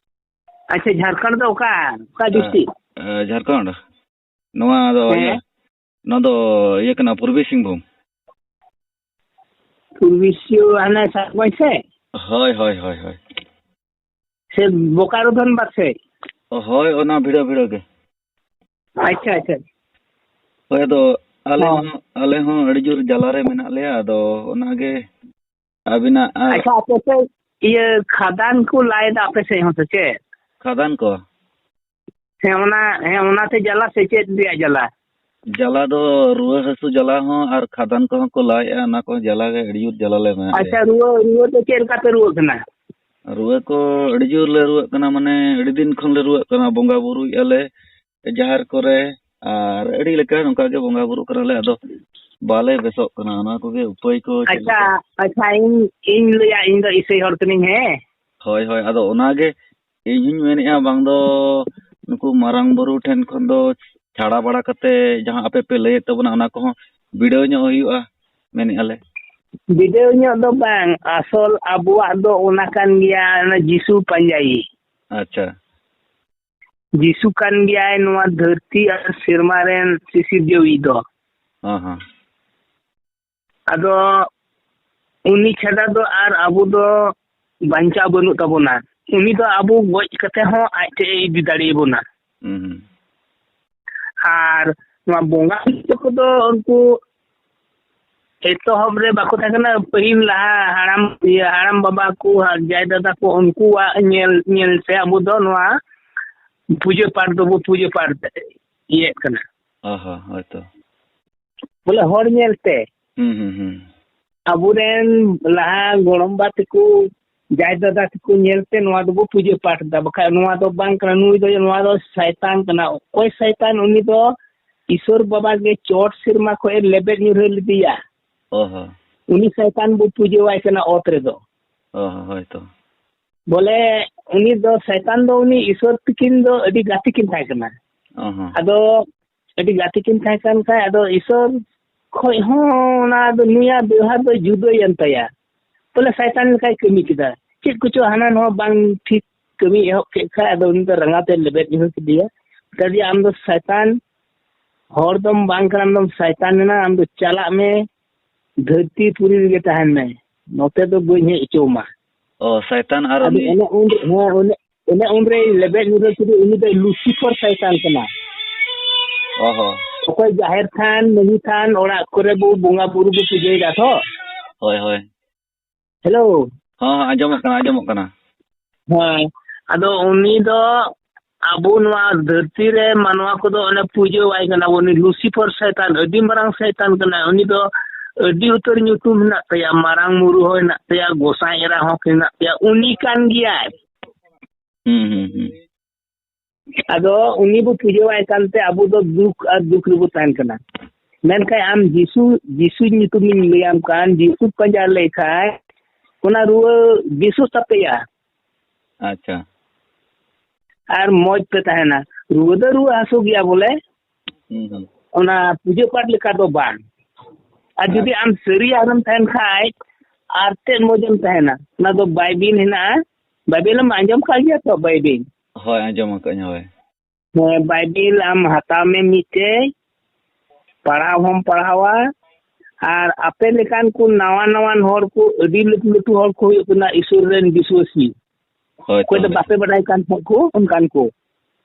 ᱟᱪᱪᱷᱟ, ᱡᱷᱟᱲᱠᱷᱚᱸᱰ ᱫᱚ ᱚᱠᱟ, ᱚᱠᱟ ᱮ, ᱰᱤᱥᱴᱨᱤᱠᱴ? ᱮ, ᱡᱷᱟᱲᱠᱷᱚᱸᱰ᱾ ᱱᱚᱣᱟ ᱫᱚ ᱦᱮᱸ? ᱤᱭᱟᱹ, ᱱᱚᱣᱟ ᱫᱚ ᱤᱭᱟᱹ ᱠᱟᱱᱟ, ᱯᱩᱨᱵᱤ ᱥᱤᱝᱵᱷᱩᱢ᱾ ᱯᱩᱨᱵᱤ ᱥᱤᱝᱵᱷᱩᱢ, ᱦᱟᱱᱮ ᱥᱟᱛᱜᱚᱸᱡᱽ ᱥᱮᱫ? ᱦᱳᱭ, ᱦᱳᱭ, ᱦᱳᱭ, ᱦᱳᱭ᱾ ᱥᱮ ᱵᱳᱠᱟᱨᱳ ᱫᱷᱟᱱᱵᱟᱫᱽ ᱥᱮᱫ? ᱦᱳᱭ, ᱚᱱᱟ ᱵᱷᱤᱲᱟᱹ ᱵᱷᱤᱲᱟᱹ ᱜᱮ᱾ ᱟᱪᱪᱷᱟ, ᱟᱪᱪᱷᱟ᱾ ᱦᱳᱭ, ᱟᱫᱚ ᱟᱞᱮ ᱦᱚᱸ᱾ ᱦᱚᱸ, ᱟᱞᱮ ᱦᱚᱸ ᱟᱹᱰᱤ ᱡᱳᱨ ᱡᱟᱞᱟ ᱨᱮ ᱢᱮᱱᱟᱜ ᱞᱮᱭᱟ, ᱟᱫᱚ ᱚᱱᱟᱜᱮ ᱟᱹᱵᱤᱱᱟᱜ ᱟᱨ ᱟᱪᱪᱷᱟ, ᱟᱯᱮ ᱥᱮᱫ ᱤᱭᱟᱹ ᱠᱷᱟᱫᱟᱱ ᱠᱚ ᱞᱟᱭ ᱮᱫᱟ ᱟᱯᱮ ᱥᱮᱫ ᱦᱚᱸ ᱥᱮ ᱪᱮᱫ? ᱠᱷᱟᱫᱟᱱ ᱠᱚ? ᱦᱮᱸ, ᱚᱱᱟ, ᱦᱮᱸ, ᱚᱱᱟᱛᱮ ᱡᱟᱞᱟ ᱥᱮ ᱪᱮᱫ ᱨᱮᱭᱟᱜ ᱡᱟᱞᱟ? ᱡᱟᱞᱟ ᱫᱚ ᱨᱩᱣᱟᱹ ᱦᱟᱹᱥᱩ ᱡᱟᱞᱟ ᱦᱚᱸ ᱟᱨ ᱠᱷᱟᱫᱟᱱ ᱠᱚᱦᱚᱸ ᱠᱚ ᱞᱟᱭᱮᱜᱼᱟ, ᱚᱱᱟ ᱠᱚ ᱡᱟᱞᱟ ᱜᱮ ᱟᱹᱰᱤ ᱡᱳᱨ ᱡᱟᱞᱟ ᱞᱮ ᱢᱮᱱᱟᱜ ᱞᱮᱭᱟ᱾ ᱟᱪᱪᱷᱟ, ᱨᱩᱣᱟᱹ, ᱨᱩᱣᱟᱹ ᱫᱚ ᱪᱮᱫ ᱞᱮᱠᱟ ᱯᱮ ᱨᱩᱣᱟᱹᱜ ᱠᱟᱱᱟ? ᱨᱩᱣᱟᱹ ᱠᱚ ᱟᱹᱰᱤ ᱡᱳᱨ ᱞᱮ ᱨᱩᱣᱟᱹᱜ ᱠᱟᱱᱟ, ᱢᱟᱱᱮ ᱟᱹᱰᱤ ᱫᱤᱱ ᱠᱷᱚᱱ ᱞᱮ ᱨᱩᱣᱟᱹᱜ ᱠᱟᱱᱟ, ᱵᱚᱸᱜᱟ ᱵᱩᱨᱩᱭᱮᱫᱼᱟ ᱞᱮ ᱡᱟᱦᱮᱨ ᱠᱚᱨᱮ, ᱟᱨ ᱟᱹᱰᱤ ᱞᱮᱠᱟ ᱱᱚᱝᱠᱟ ᱜᱮ ᱵᱚᱸᱜᱟ ᱵᱩᱨᱩᱜ ᱠᱟᱱᱟᱞᱮ, ᱟᱫᱚ ᱵᱟᱞᱮ ᱵᱮᱥᱚᱜ ᱠᱟᱱᱟ᱾ ᱚᱱᱟ ᱠᱚᱜᱮ ᱩᱯᱟᱹᱭ ᱠᱚ ᱪᱮᱫ ᱟᱪᱪᱷᱟ, ᱞᱮᱠᱟ? ᱟᱪᱪᱷᱟ, ᱤᱧ, ᱤᱧ ᱞᱟᱹᱭᱟ, ᱤᱧ ᱫᱚ ᱤᱥᱟᱹᱭ ᱦᱚᱲ ᱠᱟᱹᱱᱟᱹᱧ, ᱦᱮᱸ᱾ ᱦᱳᱭ, ᱦᱳᱭ, ᱟᱫᱚ ᱚᱱᱟᱜᱮ ᱤᱧ ᱦᱚᱧ ᱢᱮᱱᱮᱫᱼᱟ, ᱵᱟᱝ ᱫᱚ ᱱᱩᱠᱩ ᱢᱟᱨᱟᱝ ᱵᱩᱨᱩ ᱴᱷᱮᱱ ᱠᱷᱚᱱ ᱫᱚ ᱪᱷᱟᱲᱟ ᱵᱟᱲᱟ ᱠᱟᱛᱮ ᱡᱟᱦᱟᱸ ᱟᱯᱮ ᱯᱮ ᱞᱟᱹᱭᱮᱫ ᱛᱟᱵᱚᱱᱟ, ᱚᱱᱟ ᱠᱚᱦᱚᱸ ᱵᱤᱰᱟᱹᱣ ᱧᱚᱜ ᱦᱩᱭᱩᱜᱼᱟ, ᱢᱮᱱᱮᱫᱼᱟ ᱞᱮ᱾ ᱵᱤᱰᱟᱹᱣ ᱧᱚᱜ ᱫᱚ ᱵᱟᱝ, ᱟᱥᱚᱞ ᱟᱵᱚᱣᱟᱜ ᱫᱚ ᱚᱱᱟ ᱠᱟᱱ ᱜᱮᱭᱟ, ᱚᱱᱟ ᱡᱤᱥᱩ ᱯᱟᱸᱡᱟᱭᱤᱡ᱾ ᱟᱪᱪᱷᱟ᱾ ᱡᱤᱥᱩ ᱠᱟᱱ ᱜᱮᱭᱟᱭ ᱱᱚᱣᱟ ᱫᱷᱟᱹᱨᱛᱤ ᱟᱨ ᱥᱮᱨᱢᱟ ᱨᱮᱱ ᱥᱤᱥᱤᱨᱡᱟᱹᱣᱤᱡ ᱫᱚ᱾ ᱦᱚᱸ, ᱦᱚᱸ᱾ ᱟᱫᱚ ᱩᱱᱤ ᱪᱷᱟᱰᱟ ᱫᱚ ᱟᱨ ᱟᱵᱚ ᱫᱚ ᱵᱟᱧᱪᱟᱣ ᱵᱟᱹᱱᱩᱜ ᱛᱟᱵᱚᱱᱟ᱾ ᱩᱱᱤ ᱫᱚ ᱟᱵᱚ ᱜᱚᱡ ᱠᱟᱛᱮ ᱦᱚᱸ ᱟᱡ ᱴᱷᱮᱡ ᱮ ᱤᱫᱤ ᱫᱟᱲᱮᱭᱟᱵᱚᱱᱟ᱾ ᱦᱩᱸ, ᱦᱩᱸ᱾ ᱟᱨ ᱱᱚᱣᱟ ᱵᱚᱸᱜᱟ ᱵᱩᱨᱩ ᱠᱚᱫᱚ ᱩᱱᱠᱩ ᱮᱛᱚᱦᱚᱵ ᱨᱮ ᱵᱟᱠᱚ ᱛᱟᱦᱮᱸ ᱠᱟᱱᱟ᱾ ᱯᱟᱹᱦᱤᱞ ᱞᱟᱦᱟ ᱦᱟᱲᱟᱢ, ᱤᱭᱟᱹ, ᱦᱟᱲᱟᱢ ᱵᱟᱵᱟ ᱠᱚ ᱟᱨ ᱡᱟᱭ ᱫᱟᱫᱟ ᱠᱚ, ᱩᱱᱠᱩᱣᱟᱜ ᱧᱮᱞ, ᱧᱮᱞ ᱛᱮ ᱟᱵᱚ ᱫᱚ ᱱᱚᱣᱟ ᱯᱩᱡᱟᱹ ᱯᱟᱴ ᱫᱚᱵᱚ ᱯᱩᱡᱟᱹ ᱯᱟᱴ ᱤᱭᱮᱫ ᱠᱟᱱᱟ᱾ ᱚ ᱦᱚᱸ, ᱦᱳᱭᱛᱚ᱾ ᱵᱚᱞᱮ ᱦᱚᱲ ᱧᱮᱞ ᱛᱮ᱾ ᱦᱩᱸ, ᱦᱩᱸ, ᱦᱩᱸ᱾ ᱟᱵᱚᱨᱮᱱ ᱞᱟᱦᱟ ᱜᱚᱲᱚᱢᱵᱟ ᱛᱟᱠᱚ, ᱡᱟᱭ ᱫᱟᱫᱟ ᱛᱟᱠᱚ ᱧᱮᱞ ᱛᱮ ᱱᱚᱣᱟ ᱫᱚᱵᱚ ᱯᱩᱡᱟᱹ ᱯᱟᱴ ᱮᱫᱟ, ᱵᱟᱠᱷᱟᱡ ᱱᱚᱣᱟ ᱫᱚ ᱵᱟᱝ ᱠᱟᱱᱟ᱾ ᱱᱩᱭ ᱫᱚ, ᱱᱚᱣᱟ ᱫᱚ ᱥᱟᱭᱛᱟᱱ ᱠᱟᱱᱟ᱾ ᱚᱠᱚᱭ ᱥᱟᱭᱛᱟᱱ? ᱩᱱᱤ ᱫᱚ ᱤᱥᱚᱨ ᱵᱟᱵᱟ ᱜᱮ ᱪᱚᱴ ᱥᱮᱨᱢᱟ ᱠᱷᱚᱡ ᱮ ᱞᱮᱵᱮᱫ ᱧᱩᱨᱦᱟᱹ ᱞᱮᱫᱮᱭᱟ᱾ ᱚ ᱦᱚᱸ᱾ ᱩᱱᱤ ᱥᱟᱭᱛᱟᱱ ᱵᱚ ᱯᱩᱡᱟᱹᱣᱟᱭ ᱠᱟᱱᱟ ᱚᱛ ᱨᱮᱫᱚ᱾ ᱚ ᱦᱚᱸ, ᱦᱳᱭᱛᱚ᱾ ᱵᱚᱞᱮ ᱩᱱᱤ ᱫᱚ, ᱥᱟᱭᱛᱟᱱ ᱫᱚ ᱩᱱᱤ ᱤᱥᱚᱨ ᱛᱤᱠᱤᱱ ᱫᱚ ᱟᱹᱰᱤ ᱜᱟᱛᱮ ᱠᱤᱱ ᱛᱟᱦᱮᱸ ᱠᱟᱱᱟ᱾ ᱚ ᱦᱚᱸ᱾ ᱟᱫᱚ ᱟᱹᱰᱤ ᱜᱟᱛᱮ ᱠᱤᱱ ᱛᱟᱦᱮᱸ ᱠᱟᱱ ᱠᱷᱟᱡ, ᱟᱫᱚ ᱤᱥᱚᱨ ᱠᱷᱚᱡ ᱦᱚᱸ ᱚᱱᱟ ᱫᱚ, ᱱᱩᱭᱟᱜ ᱵᱮᱣᱦᱟᱨ ᱫᱚ ᱡᱩᱫᱟᱹᱭᱮᱱ ᱛᱟᱭᱟ᱾ ᱵᱚᱞᱮ ᱥᱟᱭᱛᱟᱱ ᱞᱮᱠᱟᱭ ᱠᱟᱹᱢᱤ ᱠᱮᱫᱟ᱾ ᱪᱮᱫ ᱠᱚᱪᱚ ᱦᱟᱱᱟ ᱱᱚᱣᱟ ᱵᱟᱝ ᱴᱷᱤᱠ ᱠᱟᱹᱢᱤ ᱮᱦᱚᱵ ᱠᱮᱫ ᱠᱷᱟᱡ, ᱟᱫᱚ ᱩᱱᱤ ᱫᱚ ᱨᱟᱸᱜᱟᱣ ᱛᱮ ᱞᱮᱵᱮᱫ ᱧᱩᱨᱦᱟᱹ ᱠᱮᱫᱮᱭᱟ᱾ ᱢᱮᱛᱟ ᱫᱮᱭᱟ, "ᱟᱢ ᱫᱚ ᱥᱟᱭᱛᱟᱱ, ᱦᱚᱲ ᱫᱚᱢ ᱵᱟᱝ ᱠᱟᱱᱟ, ᱟᱢ ᱫᱚᱢ ᱥᱟᱭᱛᱟᱱ ᱮᱱᱟ, ᱟᱢ ᱫᱚ ᱪᱟᱞᱟᱜ ᱢᱮ, ᱫᱷᱟᱹᱨᱛᱤ ᱯᱩᱨᱤ ᱨᱮᱜᱮ ᱛᱟᱦᱮᱱ ᱢᱮ, ᱱᱚᱛᱮ ᱫᱚ ᱵᱟᱹᱧ ᱦᱮᱡ ᱦᱚᱪᱚ ᱟᱢᱟ᱾" ᱚ, ᱥᱟᱭᱛᱟᱱ ᱟᱨ ᱟᱫᱚ ᱩᱱᱤ ᱚᱱᱮ ᱩᱱ, ᱦᱮᱸ, ᱚᱱᱮ, ᱚᱱᱮ ᱩᱱᱨᱮ ᱞᱮᱵᱮᱫ ᱧᱩᱨᱦᱟᱹ ᱠᱮᱫᱮ, ᱩᱱᱤ ᱫᱚ ᱞᱩᱥᱤᱯᱷᱚᱨ ᱥᱟᱭᱛᱟᱱ ᱠᱟᱱᱟ᱾ ᱚ ᱦᱚᱸ᱾ ᱚᱠᱚᱭ ᱡᱟᱦᱮᱨ ᱛᱷᱟᱱ, ᱢᱟᱹᱡᱷᱤ ᱛᱷᱟᱱ, ᱚᱲᱟᱜ ᱠᱚᱨᱮ ᱵᱚ ᱵᱚᱸᱜᱟ ᱵᱩᱨᱩ ᱵᱚ ᱯᱩᱡᱟᱹᱭᱮᱫᱟ ᱛᱚ᱾ ᱦᱳᱭ, ᱦᱳᱭ᱾ ᱦᱮᱞᱳ᱾ ᱦᱚᱸ, ᱦᱚᱸ, ᱟᱸᱡᱚᱢᱚᱜ ᱠᱟᱱᱟ, ᱟᱸᱡᱚᱢᱚᱜ ᱠᱟᱱᱟ᱾ ᱦᱮᱸ, ᱟᱫᱚ ᱩᱱᱤ ᱫᱚ ᱟᱵᱚ ᱱᱚᱣᱟ ᱫᱷᱟᱹᱨᱛᱤ ᱨᱮ ᱢᱟᱱᱣᱟ ᱠᱚᱫᱚ ᱚᱱᱮ ᱯᱩᱡᱟᱹᱣᱟᱭ ᱠᱟᱱᱟ ᱵᱚᱱ᱾ ᱩᱱᱤ ᱞᱩᱥᱤᱯᱷᱚᱨ ᱥᱟᱭᱛᱟᱱ, ᱟᱹᱰᱤ ᱢᱟᱨᱟᱝ ᱥᱟᱭᱛᱟᱱ ᱠᱟᱱᱟᱭ᱾ ᱩᱱᱤ ᱫᱚ ᱟᱹᱰᱤ ᱩᱛᱟᱹᱨ ᱧᱩᱛᱩᱢ ᱦᱮᱱᱟᱜ ᱛᱟᱭᱟ, ᱢᱟᱨᱟᱝ ᱵᱩᱨᱩ ᱦᱚᱸ ᱦᱮᱱᱟᱜ ᱛᱟᱭᱟ, ᱜᱚᱸᱥᱟᱭ ᱮᱨᱟ ᱦᱚᱸ ᱦᱮᱱᱟᱜ ᱛᱟᱭᱟ, ᱩᱱᱤ ᱠᱟᱱ ᱜᱮᱭᱟᱭ᱾ ᱦᱩᱸ, ᱦᱩᱸ, ᱦᱩᱸ᱾ ᱟᱫᱚ ᱩᱱᱤ ᱵᱚ ᱯᱩᱡᱟᱹᱣᱟᱭ ᱠᱟᱱᱛᱮ ᱟᱵᱚ ᱫᱚ ᱫᱩᱠ ᱟᱨ ᱫᱩᱠ ᱨᱮᱵᱚ ᱛᱟᱦᱮᱱ ᱠᱟᱱᱟ᱾ ᱢᱮᱱᱠᱷᱟᱱ ᱟᱢ ᱡᱤᱥᱩ, ᱡᱤᱥᱩ ᱧᱩᱛᱩᱢᱤᱧ ᱞᱟᱹᱭᱟᱢ ᱠᱟᱱ, ᱡᱤᱥᱩ ᱯᱟᱸᱡᱟ ᱞᱮᱠᱷᱟᱡ ᱚᱱᱟ ᱨᱩᱣᱟᱹ ᱵᱮᱥᱚᱜ ᱛᱟᱯᱮᱭᱟ᱾ ᱟᱪᱪᱷᱟ᱾ ᱟᱨ ᱢᱚᱡᱽ ᱯᱮ ᱛᱟᱦᱮᱱᱟ᱾ ᱨᱩᱣᱟᱹ ᱫᱚ ᱨᱩᱣᱟᱹ ᱦᱟᱹᱥᱩ ᱜᱮᱭᱟ ᱵᱚᱞᱮ, ᱦᱩᱸ, ᱦᱩᱸ᱾ ᱚᱱᱟ ᱯᱩᱡᱟᱹ ᱯᱟᱴ ᱞᱮᱠᱟ ᱫᱚ ᱵᱟᱝ᱾ ᱟᱨ ᱡᱩᱫᱤ ᱟᱪᱪᱷᱟ᱾ ᱟᱢ ᱥᱟᱹᱨᱤ ᱟᱨᱮᱢ ᱛᱟᱦᱮᱱ ᱠᱷᱟᱡ, ᱟᱨ ᱛᱮᱫ ᱢᱚᱡᱮᱢ ᱛᱟᱦᱮᱱᱟ᱾ ᱚᱱᱟ ᱫᱚ ᱵᱟᱭᱵᱤᱞ ᱦᱮᱱᱟᱜᱼᱟ, ᱵᱟᱭᱵᱤᱞ ᱮᱢ ᱟᱸᱡᱚᱢ ᱠᱟᱜ ᱜᱮᱭᱟ ᱛᱚ, ᱵᱟᱭᱵᱤᱞ? ᱦᱳᱭ, ᱟᱸᱡᱚᱢ ᱟᱠᱟᱫᱟᱹᱧ, ᱦᱳᱭ᱾ ᱦᱮᱸ, ᱵᱟᱭᱵᱤᱞ ᱟᱢ ᱦᱟᱛᱟᱣ ᱢᱮ ᱢᱤᱫᱴᱮᱡ, ᱯᱟᱲᱦᱟᱣ ᱦᱚᱸᱢ ᱯᱟᱲᱦᱟᱣᱟ, ᱟᱨ ᱟᱯᱮ ᱞᱮᱠᱟᱱ ᱠᱚ ᱱᱟᱣᱟ ᱱᱟᱣᱟᱱ ᱦᱚᱲ ᱠᱚ, ᱟᱹᱰᱤ ᱞᱟᱹᱴᱩ ᱞᱟᱹᱴᱩ ᱦᱚᱲ ᱠᱚ ᱦᱩᱭᱩᱜ ᱠᱟᱱᱟ ᱤᱥᱚᱨ ᱨᱮᱱ ᱵᱤᱥᱣᱟᱹᱥᱤ᱾ ᱦᱳᱭ ᱚᱠᱚᱭ ᱛᱚ, ᱫᱚ ᱦᱳᱭ᱾ ᱵᱟᱯᱮ ᱵᱟᱰᱟᱭ ᱠᱟᱱ ᱛᱟᱦᱮᱸᱫ ᱠᱚ, ᱚᱱᱠᱟᱱ ᱠᱚ᱾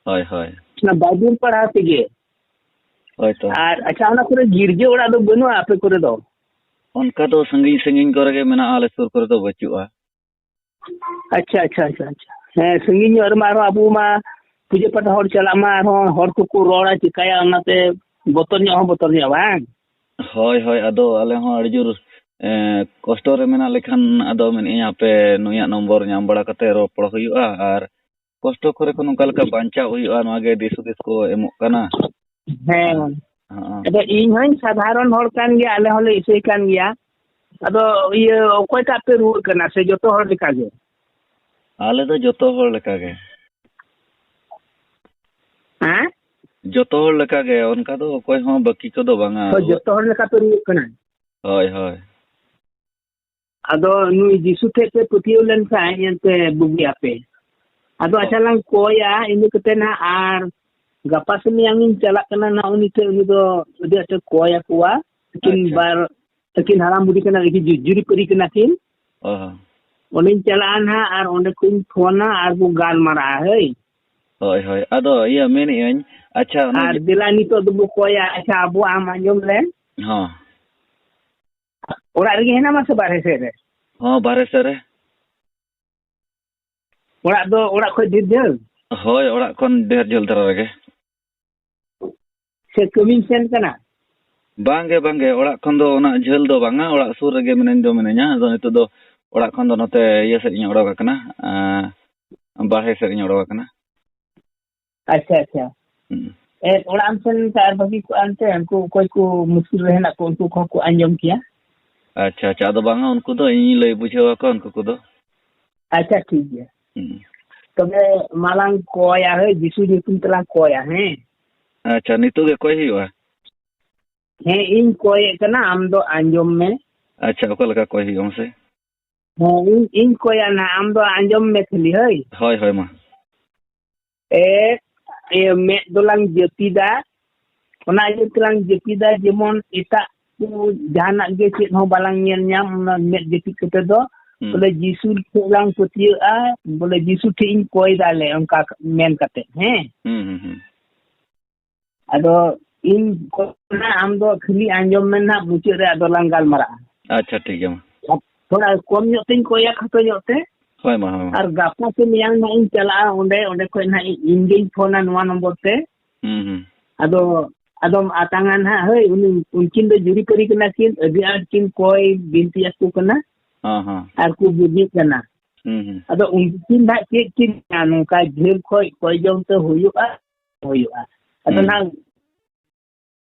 ᱦᱳᱭ, ᱦᱳᱭ᱾ ᱚᱱᱟ ᱵᱟᱭᱵᱤᱞ ᱯᱟᱲᱦᱟᱣ ᱛᱮᱜᱮ᱾ ᱦᱳᱭ ᱛᱚ᱾ ᱟᱨ ᱟᱪᱪᱷᱟ, ᱚᱱᱟ ᱠᱚᱨᱮ ᱜᱤᱨᱡᱟᱹ ᱚᱲᱟᱜ ᱫᱚ ᱵᱟᱹᱱᱩᱜᱼᱟ ᱟᱯᱮ ᱠᱚᱨᱮ ᱫᱚ? ᱚᱱᱠᱟ ᱫᱚ ᱥᱟᱺᱜᱤᱧ ᱥᱟᱺᱜᱤᱧ ᱠᱚᱨᱮ ᱜᱮ ᱢᱮᱱᱟᱜᱼᱟ, ᱟᱞᱮ ᱥᱩᱨ ᱠᱚᱨᱮ ᱫᱚ ᱵᱟᱹᱪᱩᱜᱼᱟ᱾ ᱟᱪᱪᱷᱟ, ᱟᱪᱪᱷᱟ, ᱟᱪᱪᱷᱟ, ᱟᱪᱪᱷᱟ᱾ ᱦᱮᱸ, ᱥᱟᱺᱜᱤᱧ ᱧᱚᱜ ᱨᱮᱢᱟ ᱟᱨᱦᱚᱸ ᱟᱵᱚ ᱢᱟ ᱯᱩᱡᱟᱹ ᱯᱟᱴᱟ ᱦᱚᱲ ᱪᱟᱞᱟᱜ ᱢᱟ ᱟᱨᱦᱚᱸ ᱦᱚᱲ ᱠᱚᱠᱚ ᱨᱚᱲᱟ, ᱪᱤᱠᱟᱹᱭᱟ, ᱚᱱᱟᱛᱮ ᱵᱚᱛᱚᱨ ᱧᱚᱜ ᱦᱚᱸ ᱵᱚᱛᱚᱨ ᱧᱚᱜ, ᱵᱟᱝ? ᱦᱳᱭ, ᱦᱳᱭ, ᱟᱫᱚ ᱟᱞᱮ ᱦᱚᱸ ᱟᱹᱰᱤ ᱡᱳᱨ, ᱮᱸ, ᱠᱚᱥᱴᱚ ᱨᱮ ᱢᱮᱱᱟᱜ ᱞᱮᱠᱷᱟᱱ ᱟᱫᱚ ᱢᱮᱱᱮᱫ ᱟᱹᱧ ᱦᱟᱯᱮ ᱱᱩᱭᱟᱜ ᱱᱚᱢᱵᱚᱨ ᱧᱟᱢ ᱵᱟᱲᱟ ᱠᱟᱛᱮ ᱨᱚᱯᱚᱲ ᱦᱩᱭᱩᱜᱼᱟ, ᱟᱨ ᱠᱚᱥᱴᱚ ᱠᱚᱨᱮ ᱠᱷᱚᱱ ᱚᱱᱠᱟ ᱞᱮᱠᱟ ᱵᱟᱧᱪᱟᱣ ᱦᱩᱭᱩᱜᱼᱟ, ᱱᱚᱣᱟ ᱜᱮ ᱫᱤᱥ ᱦᱩᱫᱤᱥ ᱠᱚ ᱮᱢᱚᱜ ᱠᱟᱱᱟ᱾ ᱦᱮᱸ᱾ ᱦᱚᱸ᱾ ᱟᱫᱚ ᱤᱧ ᱦᱚᱸᱧ ᱥᱟᱫᱷᱟᱨᱚᱱ ᱦᱚᱲ ᱠᱟᱱ ᱜᱮᱭᱟ, ᱟᱞᱮ ᱦᱚᱸᱞᱮ ᱤᱥᱟᱹᱭ ᱠᱟᱱ ᱜᱮᱭᱟ᱾ ᱟᱫᱚ ᱤᱭᱟᱹ, ᱚᱠᱚᱭᱴᱟᱜ ᱯᱮ ᱨᱩᱣᱟᱹᱜ ᱠᱟᱱᱟ ᱥᱮ ᱡᱚᱛᱚ ᱦᱚᱲ ᱞᱮᱠᱟ ᱜᱮ? ᱟᱞᱮ ᱫᱚ ᱡᱚᱛᱚ ᱦᱚᱲ ᱞᱮᱠᱟ ᱜᱮ᱾ ᱦᱮᱸ? ᱡᱚᱛᱚ ᱦᱚᱲ ᱞᱮᱠᱟ ᱜᱮ, ᱚᱱᱠᱟ ᱫᱚ ᱚᱠᱚᱭ ᱦᱚᱸ ᱵᱟᱹᱠᱤ ᱠᱚᱫᱚ ᱵᱟᱝᱟ᱾ ᱦᱳᱭ, ᱡᱚᱛᱚ ᱦᱚᱲ ᱞᱮᱠᱟ ᱯᱮ ᱨᱩᱣᱟᱹᱜ ᱠᱟᱱᱟ? ᱦᱳᱭ, ᱦᱳᱭ᱾ ᱟᱫᱚ ᱱᱩᱭ ᱡᱤᱥᱩ ᱴᱷᱮᱡ ᱯᱮ ᱯᱟᱹᱛᱭᱟᱹᱣ ᱞᱮᱱᱠᱷᱟᱱ ᱮᱱᱛᱮ ᱵᱩᱜᱤ ᱟᱯᱮ᱾ ᱟᱫᱚ ᱦᱚᱸ᱾ ᱟᱪᱪᱷᱟ ᱞᱟᱝ ᱠᱚᱭᱟ, ᱤᱱᱟᱹ ᱠᱟᱛᱮ ᱱᱟᱦᱟᱜ ᱟᱨ ᱜᱟᱯᱟ ᱥᱮ ᱢᱮᱭᱟᱝ ᱤᱧ ᱪᱟᱞᱟᱜ ᱠᱟᱱᱟ ᱱᱟᱦᱟᱜ ᱩᱱᱤ ᱴᱷᱮᱡ, ᱩᱱᱤ ᱫᱚ ᱟᱹᱰᱤ ᱟᱸᱴᱮ ᱠᱚᱭ ᱟᱠᱚᱣᱟ᱾ ᱟᱹᱠᱤᱱ ᱟᱪᱪᱷᱟ᱾ ᱵᱟᱨ, ᱟᱹᱠᱤᱱ ᱦᱟᱲᱟᱢ ᱵᱩᱰᱷᱤ ᱠᱟᱱᱟ, ᱟᱹᱠᱤᱱ ᱡᱩ-, ᱡᱩᱨᱤᱯᱟᱹᱨᱤ ᱠᱟᱱᱟ ᱠᱤᱱ᱾ ᱚ ᱦᱚᱸ᱾ ᱚᱸᱰᱮᱧ ᱪᱟᱞᱟᱜᱼᱟ ᱱᱟᱦᱟᱜ ᱟᱨ ᱚᱸᱰᱮ ᱠᱷᱚᱡ ᱤᱧ ᱯᱷᱳᱱᱟ ᱟᱨ ᱵᱚ ᱜᱟᱞᱢᱟᱨᱟᱜᱼᱟ, ᱦᱳᱭ᱾ ᱦᱳᱭ, ᱦᱳᱭ᱾ ᱟᱫᱚ ᱤᱭᱟᱹ ᱢᱮᱱᱮᱫ ᱟᱹᱧ, ᱟᱪᱪᱷᱟ, ᱚᱱᱮ ᱟᱨ ᱡᱮ ᱫᱮᱞᱟ ᱱᱤᱛᱚᱜ ᱫᱚᱵᱚ ᱠᱚᱭᱟ, ᱟᱪᱪᱷᱟ, ᱟᱵᱚ ᱟᱢ ᱟᱸᱡᱚᱢ ᱞᱮ᱾ ᱦᱚᱸ᱾ ᱚᱲᱟᱜ ᱨᱮᱜᱮ ᱦᱮᱱᱟᱢᱟ ᱥᱮ ᱵᱟᱨᱦᱮ ᱥᱮᱫ ᱨᱮ? ᱦᱚᱸ, ᱵᱟᱨᱦᱮ ᱥᱮᱫ ᱨᱮ᱾ ᱚᱲᱟᱜ ᱫᱚ ᱚᱲᱟᱜ ᱠᱷᱚᱡ ᱰᱷᱮᱨ ᱡᱷᱟᱹᱞ? ᱦᱳᱭ, ᱚᱲᱟᱜ ᱠᱷᱚᱱ ᱰᱷᱮᱨ ᱡᱷᱟᱹᱞ ᱫᱷᱟᱨᱟ ᱨᱮᱜᱮ᱾ ᱥᱮ ᱠᱟᱹᱢᱤᱢ ᱥᱮᱱ ᱠᱟᱱᱟ? ᱵᱟᱝᱜᱮ, ᱵᱟᱝᱜᱮ, ᱚᱲᱟᱜ ᱠᱷᱚᱱ ᱫᱚ ᱩᱱᱟᱹᱜ ᱡᱷᱟᱹᱞ ᱫᱚ ᱵᱟᱝᱟ, ᱚᱲᱟᱜ ᱥᱩᱨ ᱨᱮᱜᱮ ᱢᱤᱱᱟᱹᱧ ᱫᱚ ᱢᱤᱱᱟᱹᱧᱟ᱾ ᱟᱫᱚ ᱱᱤᱛᱚᱜ ᱫᱚ ᱚᱲᱟᱜ ᱠᱷᱚᱱ ᱫᱚ ᱱᱚᱛᱮ ᱤᱭᱟᱹ ᱥᱮᱫ ᱤᱧ ᱚᱰᱚᱠ ᱟᱠᱟᱱᱟ, ᱟᱸ, ᱵᱟᱨᱦᱮ ᱥᱮᱫ ᱤᱧ ᱚᱰᱚᱠ ᱟᱠᱟᱱᱟ᱾ ᱟᱪᱪᱷᱟ, ᱟᱪᱪᱷᱟ᱾ ᱦᱩᱸ᱾ ᱮ, ᱚᱲᱟᱜ ᱮᱢ ᱥᱮᱱ ᱞᱮᱱᱠᱷᱟᱱ ᱟᱨ ᱵᱷᱟᱹᱜᱤ ᱠᱚᱜᱼᱟ, ᱮᱱᱛᱮ ᱩᱱᱠᱩ ᱚᱠᱚᱭ ᱠᱚ ᱢᱩᱥᱠᱤᱞ ᱨᱮ ᱦᱮᱱᱟᱜ ᱠᱚ, ᱩᱱᱠᱩ ᱠᱚᱦᱚᱸ ᱠᱚ ᱟᱸᱡᱚᱢ ᱠᱮᱭᱟ᱾ ᱟᱪᱪᱷᱟ, ᱟᱪᱪᱷᱟ, ᱟᱫᱚ ᱵᱟᱝᱟ, ᱩᱱᱠᱩ ᱫᱚ ᱤᱧᱤᱧ ᱞᱟᱹᱭ ᱵᱩᱡᱷᱟᱹᱣ ᱟᱠᱚᱣᱟ, ᱩᱱᱠᱩ ᱠᱚᱫᱚ᱾ ᱟᱪᱪᱷᱟ, ᱴᱷᱤᱠ ᱜᱮᱭᱟ᱾ ᱦᱩᱸ᱾ ᱛᱚᱵᱮ ᱢᱟᱞᱟᱝ ᱠᱚᱭᱟ, ᱦᱳᱭ, ᱡᱤᱥᱩ ᱧᱩᱛᱩᱢ ᱛᱮᱞᱟᱝ ᱠᱚᱭᱟ, ᱦᱮᱸ? ᱟᱪᱪᱷᱟ, ᱱᱤᱛᱚᱜ ᱜᱮ ᱠᱚᱭ ᱦᱩᱭᱩᱜᱼᱟ? ᱦᱮᱸ, ᱤᱧ ᱠᱚᱭᱮᱫ ᱠᱟᱱᱟ, ᱟᱢ ᱫᱚ ᱟᱸᱡᱚᱢ ᱢᱮ᱾ ᱟᱪᱪᱷᱟ, ᱚᱠᱟ ᱞᱮᱠᱟ ᱠᱚᱭ ᱦᱩᱭᱩᱜᱼᱟ ᱢᱟᱥᱮ? ᱦᱮᱸ, ᱤᱧ, ᱤᱧ ᱠᱚᱭᱟ ᱱᱟᱦᱟᱜ, ᱟᱢ ᱫᱚ ᱟᱸᱡᱚᱢ ᱢᱮ ᱠᱷᱟᱹᱞᱤ, ᱦᱳᱭ? ᱦᱳᱭ, ᱦᱳᱭ, ᱢᱟ᱾ ᱮ, ᱤᱭᱟᱹ, ᱢᱮᱫ ᱫᱚᱞᱟᱝ ᱡᱟᱹᱯᱤᱫᱟ, ᱚᱱᱟ ᱤᱭᱟᱹ ᱛᱮᱞᱟᱝ ᱡᱟᱹᱯᱤᱫᱟ, ᱡᱮᱢᱚᱱ ᱮᱴᱟᱜ ᱠᱚ ᱡᱟᱦᱟᱱᱟᱜ ᱜᱮ ᱪᱮᱫ ᱦᱚᱸ ᱵᱟᱞᱟᱝ ᱧᱮᱞ ᱧᱟᱢ, ᱚᱱᱟ ᱢᱮᱫ ᱡᱟᱹᱯᱤᱫ ᱠᱟᱛᱮ ᱫᱚ᱾ ᱦᱩᱸ᱾ ᱵᱚᱞᱮ ᱡᱤᱥᱩ ᱴᱷᱮᱡ ᱞᱟᱝ ᱯᱟᱹᱛᱭᱟᱹᱜᱼᱟ, ᱵᱚᱞᱮ ᱡᱤᱥᱩ ᱴᱷᱮᱡ ᱤᱧ ᱠᱚᱭ ᱫᱟ ᱞᱮ, ᱚᱱᱠᱟ ᱢᱮᱱ ᱠᱟᱛᱮ, ᱦᱮᱸ᱾ ᱦᱩᱸ, ᱦᱩᱸ, ᱦᱩᱸ᱾ ᱟᱫᱚ ᱤᱧ ᱠᱚᱭ ᱱᱟ, ᱟᱢ ᱫᱚ ᱠᱷᱟᱹᱞᱤ ᱟᱸᱡᱚᱢ ᱢᱮ ᱱᱟᱦᱟᱜ, ᱢᱩᱪᱟᱹᱫ ᱨᱮ ᱟᱫᱚ ᱞᱟᱝ ᱜᱟᱞᱢᱟᱨᱟᱜᱼᱟ᱾ ᱟᱪᱪᱷᱟ, ᱴᱷᱤᱠ ᱜᱮᱭᱟ ᱢᱟ᱾ ᱛᱷᱚᱲᱟ ᱠᱚᱢ ᱧᱚᱜ ᱛᱤᱧ ᱠᱚᱭᱟ, ᱠᱷᱟᱴᱚ ᱧᱚᱜ ᱛᱮ᱾ ᱦᱳᱭ ᱢᱟ, ᱦᱳᱭ ᱢᱟ᱾ ᱟᱨ ᱜᱟᱯᱟ ᱥᱮ ᱢᱮᱭᱟᱝ ᱱᱟᱦᱟᱜ ᱤᱧ ᱪᱟᱞᱟᱜᱼᱟ ᱚᱸᱰᱮ, ᱚᱸᱰᱮ ᱠᱷᱚᱡ ᱱᱟᱦᱟᱜ ᱤᱧ, ᱤᱧ ᱜᱤᱧ ᱯᱷᱳᱱᱟ ᱱᱚᱣᱟ ᱱᱚᱢᱵᱚᱨ ᱛᱮ᱾ ᱦᱩᱸ, ᱦᱩᱸ᱾ ᱟᱫᱚ, ᱟᱫᱚᱢ ᱟᱛᱟᱝᱟ ᱱᱟᱦᱟᱜ, ᱦᱳᱭ, ᱩᱱᱤ, ᱩᱱᱠᱤᱱ ᱫᱚ ᱡᱩᱨᱤᱯᱟᱹᱨᱤ ᱠᱟᱱᱟ ᱠᱤᱱ, ᱟᱹᱰᱤ ᱟᱸᱴ ᱠᱤᱱ ᱠᱚᱭ ᱵᱤᱱᱛᱤ ᱟᱠᱚ ᱠᱟᱱᱟ᱾ ᱦᱚᱸ, ᱦᱚᱸ᱾ ᱟᱨ ᱠᱚ ᱵᱩᱡᱷᱟᱹᱜ ᱠᱟᱱᱟ᱾ ᱦᱩᱸ, ᱦᱩᱸ᱾ ᱟᱫᱚ ᱩᱱᱠᱤᱱ ᱱᱟᱦᱟᱜ ᱪᱮᱫ ᱠᱤᱱ ᱢᱮᱱᱟ, ᱱᱚᱝᱠᱟ ᱡᱷᱟᱹᱞ ᱠᱷᱚᱡ ᱠᱚᱭ ᱡᱚᱝ ᱛᱮ ᱦᱩᱭᱩᱜᱼᱟ, ᱦᱩᱭᱩᱜᱼᱟ᱾ ᱟᱫᱚ ᱦᱩᱸ᱾ ᱱᱟᱦᱟᱜ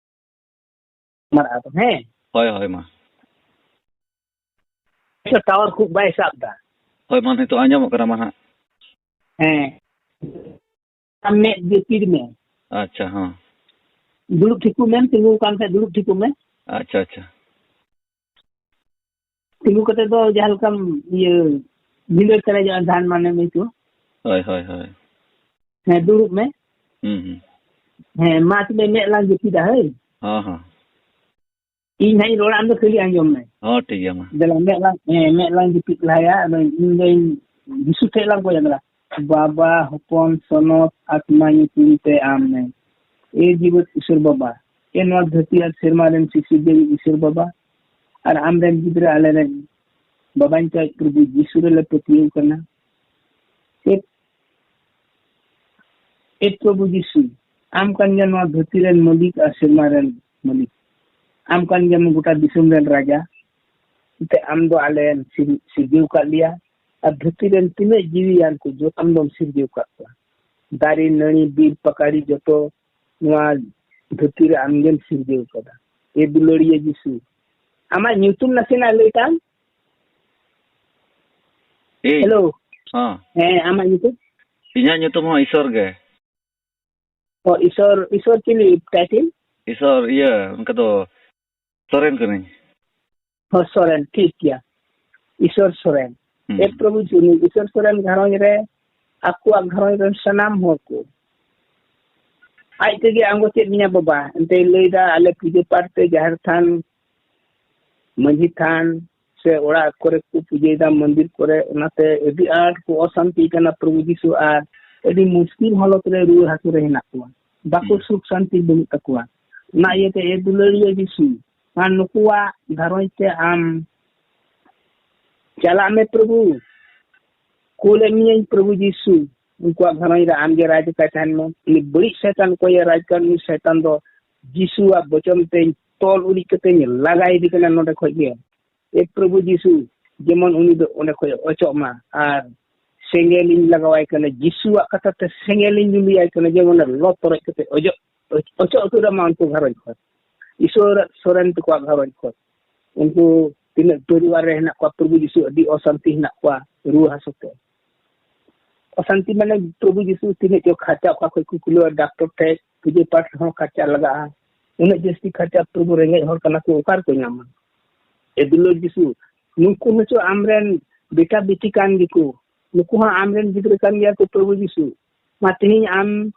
ᱢᱟᱨᱟᱜ ᱟᱫᱚ, ᱦᱮᱸ? ᱦᱳᱭ, ᱦᱳᱭ, ᱢᱟ᱾ ᱴᱟᱣᱟᱨ ᱠᱷᱩᱵ ᱵᱟᱭ ᱥᱟᱵ ᱫᱟ᱾ ᱦᱳᱭ, ᱢᱟ, ᱱᱤᱛᱚᱜ ᱟᱸᱡᱚᱢᱚᱜ ᱠᱟᱱᱟ, ᱢᱟ, ᱦᱟᱸᱜ᱾ ᱦᱮᱸ᱾ ᱟᱢ ᱢᱮᱫ ᱡᱟᱹᱯᱤᱫ ᱢᱮ᱾ ᱟᱪᱪᱷᱟ, ᱦᱚᱸ᱾ ᱫᱩᱲᱩᱵ ᱴᱷᱤᱠᱚᱜ ᱢᱮ, ᱛᱤᱸᱜᱩ ᱟᱠᱟᱱ ᱠᱷᱟᱡ ᱫᱩᱲᱩᱵ ᱴᱷᱤᱠᱚᱜ ᱢᱮ᱾ ᱟᱪᱪᱷᱟ, ᱟᱪᱪᱷᱟ᱾ ᱛᱤᱸᱜᱩ ᱠᱟᱛᱮ ᱫᱚ ᱡᱟᱦᱟᱸ ᱞᱮᱠᱟᱢ, ᱤᱭᱟᱹ, ᱵᱷᱤᱸᱫᱟᱹᱲ ᱛᱟᱨᱟᱡᱚᱜᱼᱟ, ᱫᱷᱟᱱ ᱢᱟᱱᱮ ᱢᱤᱫ ᱠᱚ᱾ ᱦᱳᱭ, ᱦᱳᱭ, ᱦᱳᱭ᱾ ᱦᱮᱸ, ᱫᱩᱲᱩᱵ ᱢᱮ᱾ ᱦᱩᱸ, ᱦᱩᱸ᱾ ᱦᱮᱸ, ᱢᱟ ᱛᱚᱵᱮ ᱢᱮᱫ ᱞᱟᱝ ᱡᱟᱹᱯᱤᱫᱟ, ᱦᱳᱭ᱾ ᱦᱚᱸ, ᱦᱚᱸ᱾ ᱤᱧ ᱦᱟᱸᱜ ᱤᱧ ᱨᱚᱲᱟ, ᱟᱢ ᱫᱚ ᱠᱷᱟᱹᱞᱤ ᱟᱸᱡᱚᱢ ᱢᱮ᱾ ᱦᱚᱸ, ᱴᱷᱤᱠ ᱜᱮᱭᱟ, ᱢᱟ᱾ ᱫᱮᱞᱟ, ᱢᱮᱫ ᱞᱟᱝ, ᱦᱮᱸ, ᱢᱮᱫ ᱞᱟᱝ ᱡᱟᱹᱯᱤᱫ ᱞᱟᱦᱟᱭᱟ᱾ ᱟᱫᱚ ᱤᱧ ᱫᱚᱧ ᱡᱤᱥᱩ ᱴᱷᱮᱡ ᱞᱟᱝ ᱠᱚᱭᱟ, ᱫᱮᱞᱟ᱾ ᱵᱟᱵᱟ, ᱦᱚᱯᱚᱱ, ᱥᱚᱱᱚᱛ, ᱟᱛᱢᱟ ᱧᱩᱛᱩᱢ ᱛᱮ ᱟᱢᱮᱱ᱾ ᱮ ᱡᱤᱵᱚᱱ ᱤᱥᱚᱨ ᱵᱟᱵᱟ, ᱮ ᱱᱚᱣᱟ ᱫᱷᱟᱹᱨᱛᱤ ᱟᱨ ᱥᱮᱨᱢᱟ ᱨᱮᱱ ᱥᱤᱥᱤᱨᱡᱟᱹᱣᱤᱡ ᱤᱥᱚᱨ ᱵᱟᱵᱟ, ᱟᱨ ᱟᱢ ᱨᱮᱱ ᱜᱤᱫᱽᱨᱟᱹ ᱟᱞᱮ ᱨᱮᱱ ᱵᱟᱵᱟᱧ ᱠᱚᱭ ᱯᱨᱚᱵᱷᱩ ᱡᱤᱥᱩ ᱨᱮᱞᱮ ᱯᱟᱹᱛᱭᱟᱹᱣ ᱠᱟᱱᱟ᱾ ᱮ, ᱮ ᱯᱨᱚᱵᱷᱩ ᱡᱤᱥᱩ, ᱟᱢ ᱠᱟᱱ ᱜᱮᱭᱟ ᱱᱚᱣᱟ ᱫᱷᱟᱹᱨᱛᱤ ᱨᱮᱱ ᱢᱟᱹᱞᱤᱠ ᱟᱨ ᱥᱮᱨᱢᱟ ᱨᱮᱱ ᱢᱟᱹᱞᱤᱠ᱾ ᱟᱢ ᱠᱟᱱ ᱜᱮᱭᱟᱢ ᱜᱚᱴᱟ ᱫᱤᱥᱚᱢ ᱨᱮᱱ ᱨᱟᱡᱟ᱾ ᱮᱱᱛᱮ ᱟᱢ ᱫᱚ ᱟᱞᱮ ᱥᱤᱨ-, ᱥᱤᱨᱡᱟᱹᱣ ᱠᱟᱫ ᱞᱮᱭᱟ, ᱟᱨ ᱫᱷᱟᱹᱨᱛᱤ ᱨᱮᱱ ᱛᱤᱱᱟᱹᱜ ᱡᱤᱣᱤᱭᱟᱱ ᱠᱚ ᱡᱚᱛᱚ ᱟᱢ ᱫᱚᱢ ᱥᱤᱨᱡᱟᱹᱣ ᱠᱟᱫ ᱠᱚᱣᱟ᱾ ᱫᱟᱨᱮ, ᱱᱟᱹᱲᱤ, ᱵᱤᱨ, ᱯᱟᱠᱟᱲᱤ ᱡᱚᱛᱚ ᱱᱚᱣᱟ ᱫᱷᱟᱹᱨᱛᱤ ᱨᱮ ᱟᱢ ᱜᱮᱢ ᱥᱤᱨᱡᱟᱹᱣ ᱠᱟᱫᱟ᱾ ᱮ ᱫᱩᱞᱟᱹᱲᱤᱭᱟᱹ ᱡᱤᱥᱩ, ᱟᱢᱟᱜ ᱧᱩᱛᱩᱢ ᱱᱟᱥᱮᱱᱟᱜ ᱞᱟᱹᱭ ᱛᱟᱢ? ᱤᱧ? ᱦᱮᱞᱳ᱾ ᱦᱚᱸ᱾ ᱦᱮᱸ, ᱟᱢᱟᱜ ᱧᱩᱛᱩᱢ? ᱤᱧᱟᱹᱜ ᱧᱩᱛᱩᱢ ᱦᱚᱸ ᱤᱥᱚᱨ ᱜᱮ᱾ ᱚ, ᱤᱥᱚᱨ, ᱤᱥᱚᱨ ᱪᱤᱞᱤ ᱴᱟᱭᱴᱮᱞ? ᱤᱥᱚᱨ, ᱤᱭᱟᱹ, ᱚᱱᱠᱟ ᱫᱚ ᱥᱚᱨᱮᱱ ᱠᱟᱹᱱᱟᱹᱧ᱾ ᱦᱚᱸ, ᱥᱚᱨᱮᱱ, ᱴᱷᱤᱠ ᱜᱮᱭᱟ᱾ ᱤᱥᱚᱨ ᱥᱚᱨᱮᱱ᱾ ᱦᱩᱸ᱾ ᱮ ᱯᱨᱚᱵᱷᱩ ᱡᱤ, ᱩᱱᱤ ᱤᱥᱚᱨ ᱥᱚᱨᱮᱱ ᱜᱷᱟᱨᱚᱸᱡᱽ ᱨᱮ, ᱟᱠᱚᱣᱟᱜ ᱜᱷᱟᱨᱚᱸᱡᱽ ᱨᱮᱱ ᱥᱟᱱᱟᱢ ᱦᱚᱲ ᱠᱚ ᱟᱡ ᱛᱮᱜᱮ ᱟᱬᱜᱚ ᱪᱮᱫ ᱢᱮᱭᱟ ᱵᱟᱵᱟ᱾ ᱮᱱᱛᱮᱭ ᱞᱟᱹᱭᱫᱟ, ᱟᱞᱮ ᱯᱩᱡᱟᱹ ᱯᱟᱴ ᱛᱮ ᱡᱟᱦᱮᱨ ᱛᱷᱟᱱ, ᱢᱟᱹᱡᱷᱤ ᱛᱷᱟᱱ ᱥᱮ ᱚᱲᱟᱜ ᱠᱚᱨᱮ ᱠᱚ ᱯᱩᱡᱟᱹᱭᱮᱫᱟ, ᱢᱚᱱᱫᱤᱨ ᱠᱚᱨᱮ, ᱚᱱᱟᱛᱮ ᱟᱹᱰᱤ ᱟᱸᱴ ᱠᱚ ᱚᱥᱟᱱᱛᱤ ᱠᱟᱱᱟ ᱯᱨᱚᱵᱷᱩ ᱡᱤᱥᱩ, ᱟᱨ ᱟᱹᱰᱤ ᱢᱩᱥᱠᱤᱞ ᱦᱟᱞᱚᱛ ᱨᱮ ᱨᱩᱣᱟᱹ ᱦᱟᱹᱥᱩ ᱨᱮ ᱦᱮᱱᱟᱜ ᱠᱚᱣᱟ, ᱵᱟᱠᱚ ᱦᱩᱸ᱾ ᱥᱩᱠ ᱥᱟᱱᱛᱤ ᱵᱟᱹᱱᱩᱜ ᱛᱟᱠᱚᱣᱟ᱾ ᱚᱱᱟ ᱤᱭᱟᱹᱛᱮ ᱮ ᱫᱩᱞᱟᱹᱲᱤᱭᱟᱹ ᱡᱤᱥᱩ, ᱟᱨ ᱱᱩᱠᱩᱣᱟᱜ ᱜᱷᱟᱨᱚᱸᱡᱽ ᱛᱮ ᱟᱢ ᱪᱟᱞᱟᱜ ᱢᱮ ᱯᱨᱚᱵᱷᱩ, ᱠᱩᱞᱮᱫ ᱢᱤᱭᱟᱹᱧ ᱯᱨᱚᱵᱷᱩ ᱡᱤᱥᱩ, ᱩᱱᱠᱩᱣᱟᱜ ᱜᱷᱟᱨᱚᱸᱡᱽ ᱨᱮ ᱟᱢᱜᱮ ᱨᱟᱡᱽ ᱟᱠᱟᱭ ᱛᱟᱦᱮᱱ ᱢᱮ᱾ ᱩᱱᱤ ᱵᱟᱹᱲᱤᱡ ᱥᱚᱭᱛᱟᱱ ᱚᱠᱚᱭᱮ ᱨᱟᱡᱽ ᱠᱟᱱ, ᱩᱱᱤ ᱥᱚᱭᱛᱟᱱ ᱫᱚ ᱡᱤᱥᱩᱣᱟᱜ ᱵᱚᱪᱚᱱ ᱛᱮᱧ ᱛᱚᱞ ᱩᱨᱤᱡ ᱠᱟᱛᱮᱧ ᱞᱟᱜᱟ ᱤᱫᱤ ᱠᱟᱱᱟ ᱱᱚᱰᱮ ᱠᱷᱚᱡ ᱜᱮ᱾ ᱮ ᱯᱨᱚᱵᱷᱩ ᱡᱤᱥᱩ, ᱡᱮᱢᱚᱱ ᱩᱱᱤ ᱫᱚ ᱚᱸᱰᱮ ᱠᱷᱚᱡ ᱚᱪᱚᱜ ᱢᱟ, ᱟᱨ ᱥᱮᱸᱜᱮᱞᱤᱧ ᱞᱟᱜᱟᱣᱟᱭ ᱠᱟᱱᱟ, ᱡᱤᱥᱩᱣᱟᱜ ᱠᱟᱛᱷᱟ ᱛᱮ ᱥᱮᱸᱜᱮᱞᱤᱧ ᱡᱩᱞᱤᱭᱟᱭ ᱠᱟᱱᱟ, ᱡᱮᱢᱚᱱ ᱞᱚ ᱛᱚᱨᱚᱡ ᱠᱟᱛᱮ ᱚᱡᱚᱜ, ᱚᱪᱚᱜ ᱩᱛᱟᱹᱨᱚᱜ ᱢᱟ ᱩᱱᱠᱩ ᱜᱷᱟᱨᱚᱸᱡᱽ ᱠᱷᱚᱡ, ᱤᱥᱚᱨ ᱥᱚᱨᱮᱱ ᱛᱟᱠᱚᱣᱟᱜ ᱜᱷᱟᱨᱚᱸᱡᱽ ᱠᱷᱚᱡ᱾ ᱩᱱᱠᱩ ᱛᱤᱱᱟᱹᱜ ᱯᱚᱨᱤᱵᱟᱨ ᱨᱮ ᱦᱮᱱᱟᱜ ᱠᱚᱣᱟ, ᱯᱨᱚᱵᱷᱩ ᱡᱤᱥᱩ ᱟᱹᱰᱤ ᱚᱥᱟᱱᱛᱤ ᱦᱮᱱᱟᱜ ᱠᱚᱣᱟ, ᱨᱩᱣᱟᱹ ᱦᱟᱹᱥᱩ ᱛᱮ᱾ ᱚᱥᱟᱱᱛᱤ ᱢᱟᱱᱮ ᱯᱨᱚᱵᱷᱩ ᱡᱤᱥᱩ ᱛᱤᱱᱟᱹᱜ ᱪᱚ ᱠᱷᱟᱨᱪᱟ, ᱚᱠᱟ ᱠᱷᱚᱡ ᱠᱚ ᱠᱩᱞᱟᱹᱣᱟ, ᱰᱟᱠᱛᱚᱨ ᱴᱷᱮᱡ, ᱯᱩᱡᱟᱹ ᱯᱟᱴ ᱨᱮᱦᱚᱸ ᱠᱷᱟᱨᱪᱟ ᱞᱟᱜᱟᱜᱼᱟ᱾ ᱩᱱᱟᱹᱜ ᱡᱟᱹᱥᱛᱤ ᱠᱷᱟᱨᱪᱟ, ᱯᱨᱚᱵᱷᱩ ᱨᱮᱸᱜᱮᱡ ᱦᱚᱲ ᱠᱟᱱᱟ ᱠᱚ, ᱚᱠᱟ ᱨᱮᱠᱚ ᱧᱟᱢᱟ? ᱮ ᱫᱩᱞᱟᱹᱲ ᱡᱤᱥᱩ, ᱱᱩᱠᱩ ᱦᱚᱸᱪᱚ ᱟᱢᱨᱮᱱ ᱵᱮᱴᱟ ᱵᱤᱴᱤ ᱠᱟᱱ ᱜᱮᱠᱚ, ᱱᱩᱠᱩ ᱦᱚᱸ ᱟᱢᱨᱮᱱ ᱜᱤᱫᱽᱨᱟᱹ ᱠᱟᱱ ᱜᱮᱭᱟ ᱠᱚ ᱯᱨᱚᱵᱷᱩ ᱡᱤᱥᱩ᱾ ᱢᱟ ᱛᱮᱦᱮᱧ ᱟᱢ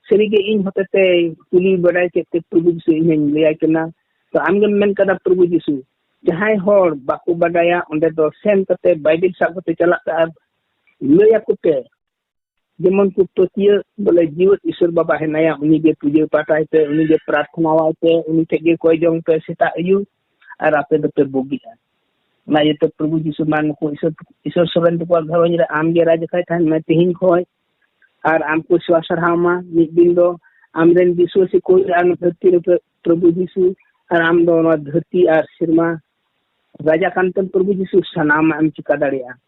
ᱥᱟᱹᱨᱤᱜᱮ ᱤᱧ ᱦᱚᱛᱮᱛᱮ ᱠᱩᱞᱤ ᱵᱟᱰᱟᱭ ᱠᱮᱫ ᱛᱮ ᱯᱨᱚᱵᱷᱩ ᱡᱤᱥᱩ ᱤᱧ ᱦᱚᱧ ᱞᱟᱹᱭᱟᱭ ᱠᱟᱱᱟ᱾ ᱛᱚ ᱟᱢᱜᱮᱢ ᱢᱮᱱ ᱠᱟᱫᱟ ᱯᱨᱚᱵᱷᱩ ᱡᱤᱥᱩ, ᱡᱟᱦᱟᱸᱭ ᱦᱚᱲ ᱵᱟᱠᱚ ᱵᱟᱰᱟᱭᱟ ᱚᱸᱰᱮ ᱫᱚ ᱥᱮᱱ ᱠᱟᱛᱮ ᱵᱟᱭᱵᱮᱞ ᱥᱟᱵ ᱠᱟᱛᱮ ᱪᱟᱞᱟᱜ ᱯᱮ ᱟᱨ ᱞᱟᱹᱭ ᱟᱠᱚ ᱯᱮ, ᱡᱮᱢᱚᱱ ᱠᱚ ᱯᱟᱹᱛᱭᱟᱹᱜ ᱵᱚᱞᱮ ᱡᱤᱣᱮᱫ ᱤᱥᱚᱨ ᱵᱟᱵᱟ ᱦᱮᱱᱟᱭᱟ, ᱩᱱᱤᱜᱮ ᱯᱩᱡᱟᱹ ᱯᱟᱴᱟᱭ ᱯᱮ, ᱩᱱᱤᱜᱮ ᱯᱨᱟᱨᱛᱷᱱᱟᱣᱟᱭ ᱯᱮ, ᱩᱱᱤ ᱴᱷᱮᱡ ᱜᱮ ᱠᱚᱭ ᱡᱚᱝ ᱯᱮ ᱥᱮᱛᱟᱜ ᱟᱹᱭᱩᱵ, ᱟᱨ ᱟᱯᱮ ᱫᱚᱯᱮ ᱵᱩᱜᱤᱜᱼᱟ᱾ ᱚᱱᱟ ᱤᱭᱟᱹᱛᱮ ᱯᱨᱚᱵᱷᱩ ᱡᱤᱥᱩ ᱢᱟ ᱱᱩᱠᱩ ᱤᱥᱚᱨ, ᱤᱥᱚᱨ ᱥᱚᱨᱮᱱ ᱛᱟᱠᱚᱣᱟᱜ ᱜᱷᱟᱨᱚᱸᱡᱽ ᱨᱮ ᱟᱢᱜᱮ ᱨᱟᱡᱽ ᱟᱠᱟᱭ ᱛᱟᱦᱮᱱ ᱢᱮ ᱛᱮᱦᱮᱧ ᱠᱷᱚᱡ, ᱟᱨ ᱟᱢ ᱠᱚ ᱥᱮᱵᱟ ᱥᱟᱨᱦᱟᱣ ᱢᱟ᱾ ᱢᱤᱫ ᱫᱤᱱ ᱫᱚ ᱟᱢᱨᱮᱱ ᱵᱤᱥᱣᱟᱥᱤ ᱠᱚ ᱦᱩᱭᱩᱜᱼᱟ ᱱᱚᱣᱟ ᱫᱷᱟᱹᱨᱛᱤ ᱨᱮ ᱯᱨᱚᱵᱷᱩ ᱡᱤᱥᱩ, ᱟᱨ ᱟᱢ ᱫᱚ ᱱᱚᱣᱟ ᱫᱷᱟᱹᱨᱛᱤ ᱟᱨ ᱥᱮᱨᱢᱟ ᱨᱟᱡᱟ ᱠᱟᱱ ᱛᱮᱢ ᱯᱨᱚᱵᱷᱩ ᱡᱤᱥᱩ ᱥᱟᱱᱟᱢᱟᱜ ᱮᱢ ᱪᱤᱠᱟ ᱫᱟᱲᱮᱭᱟᱜᱼᱟ᱾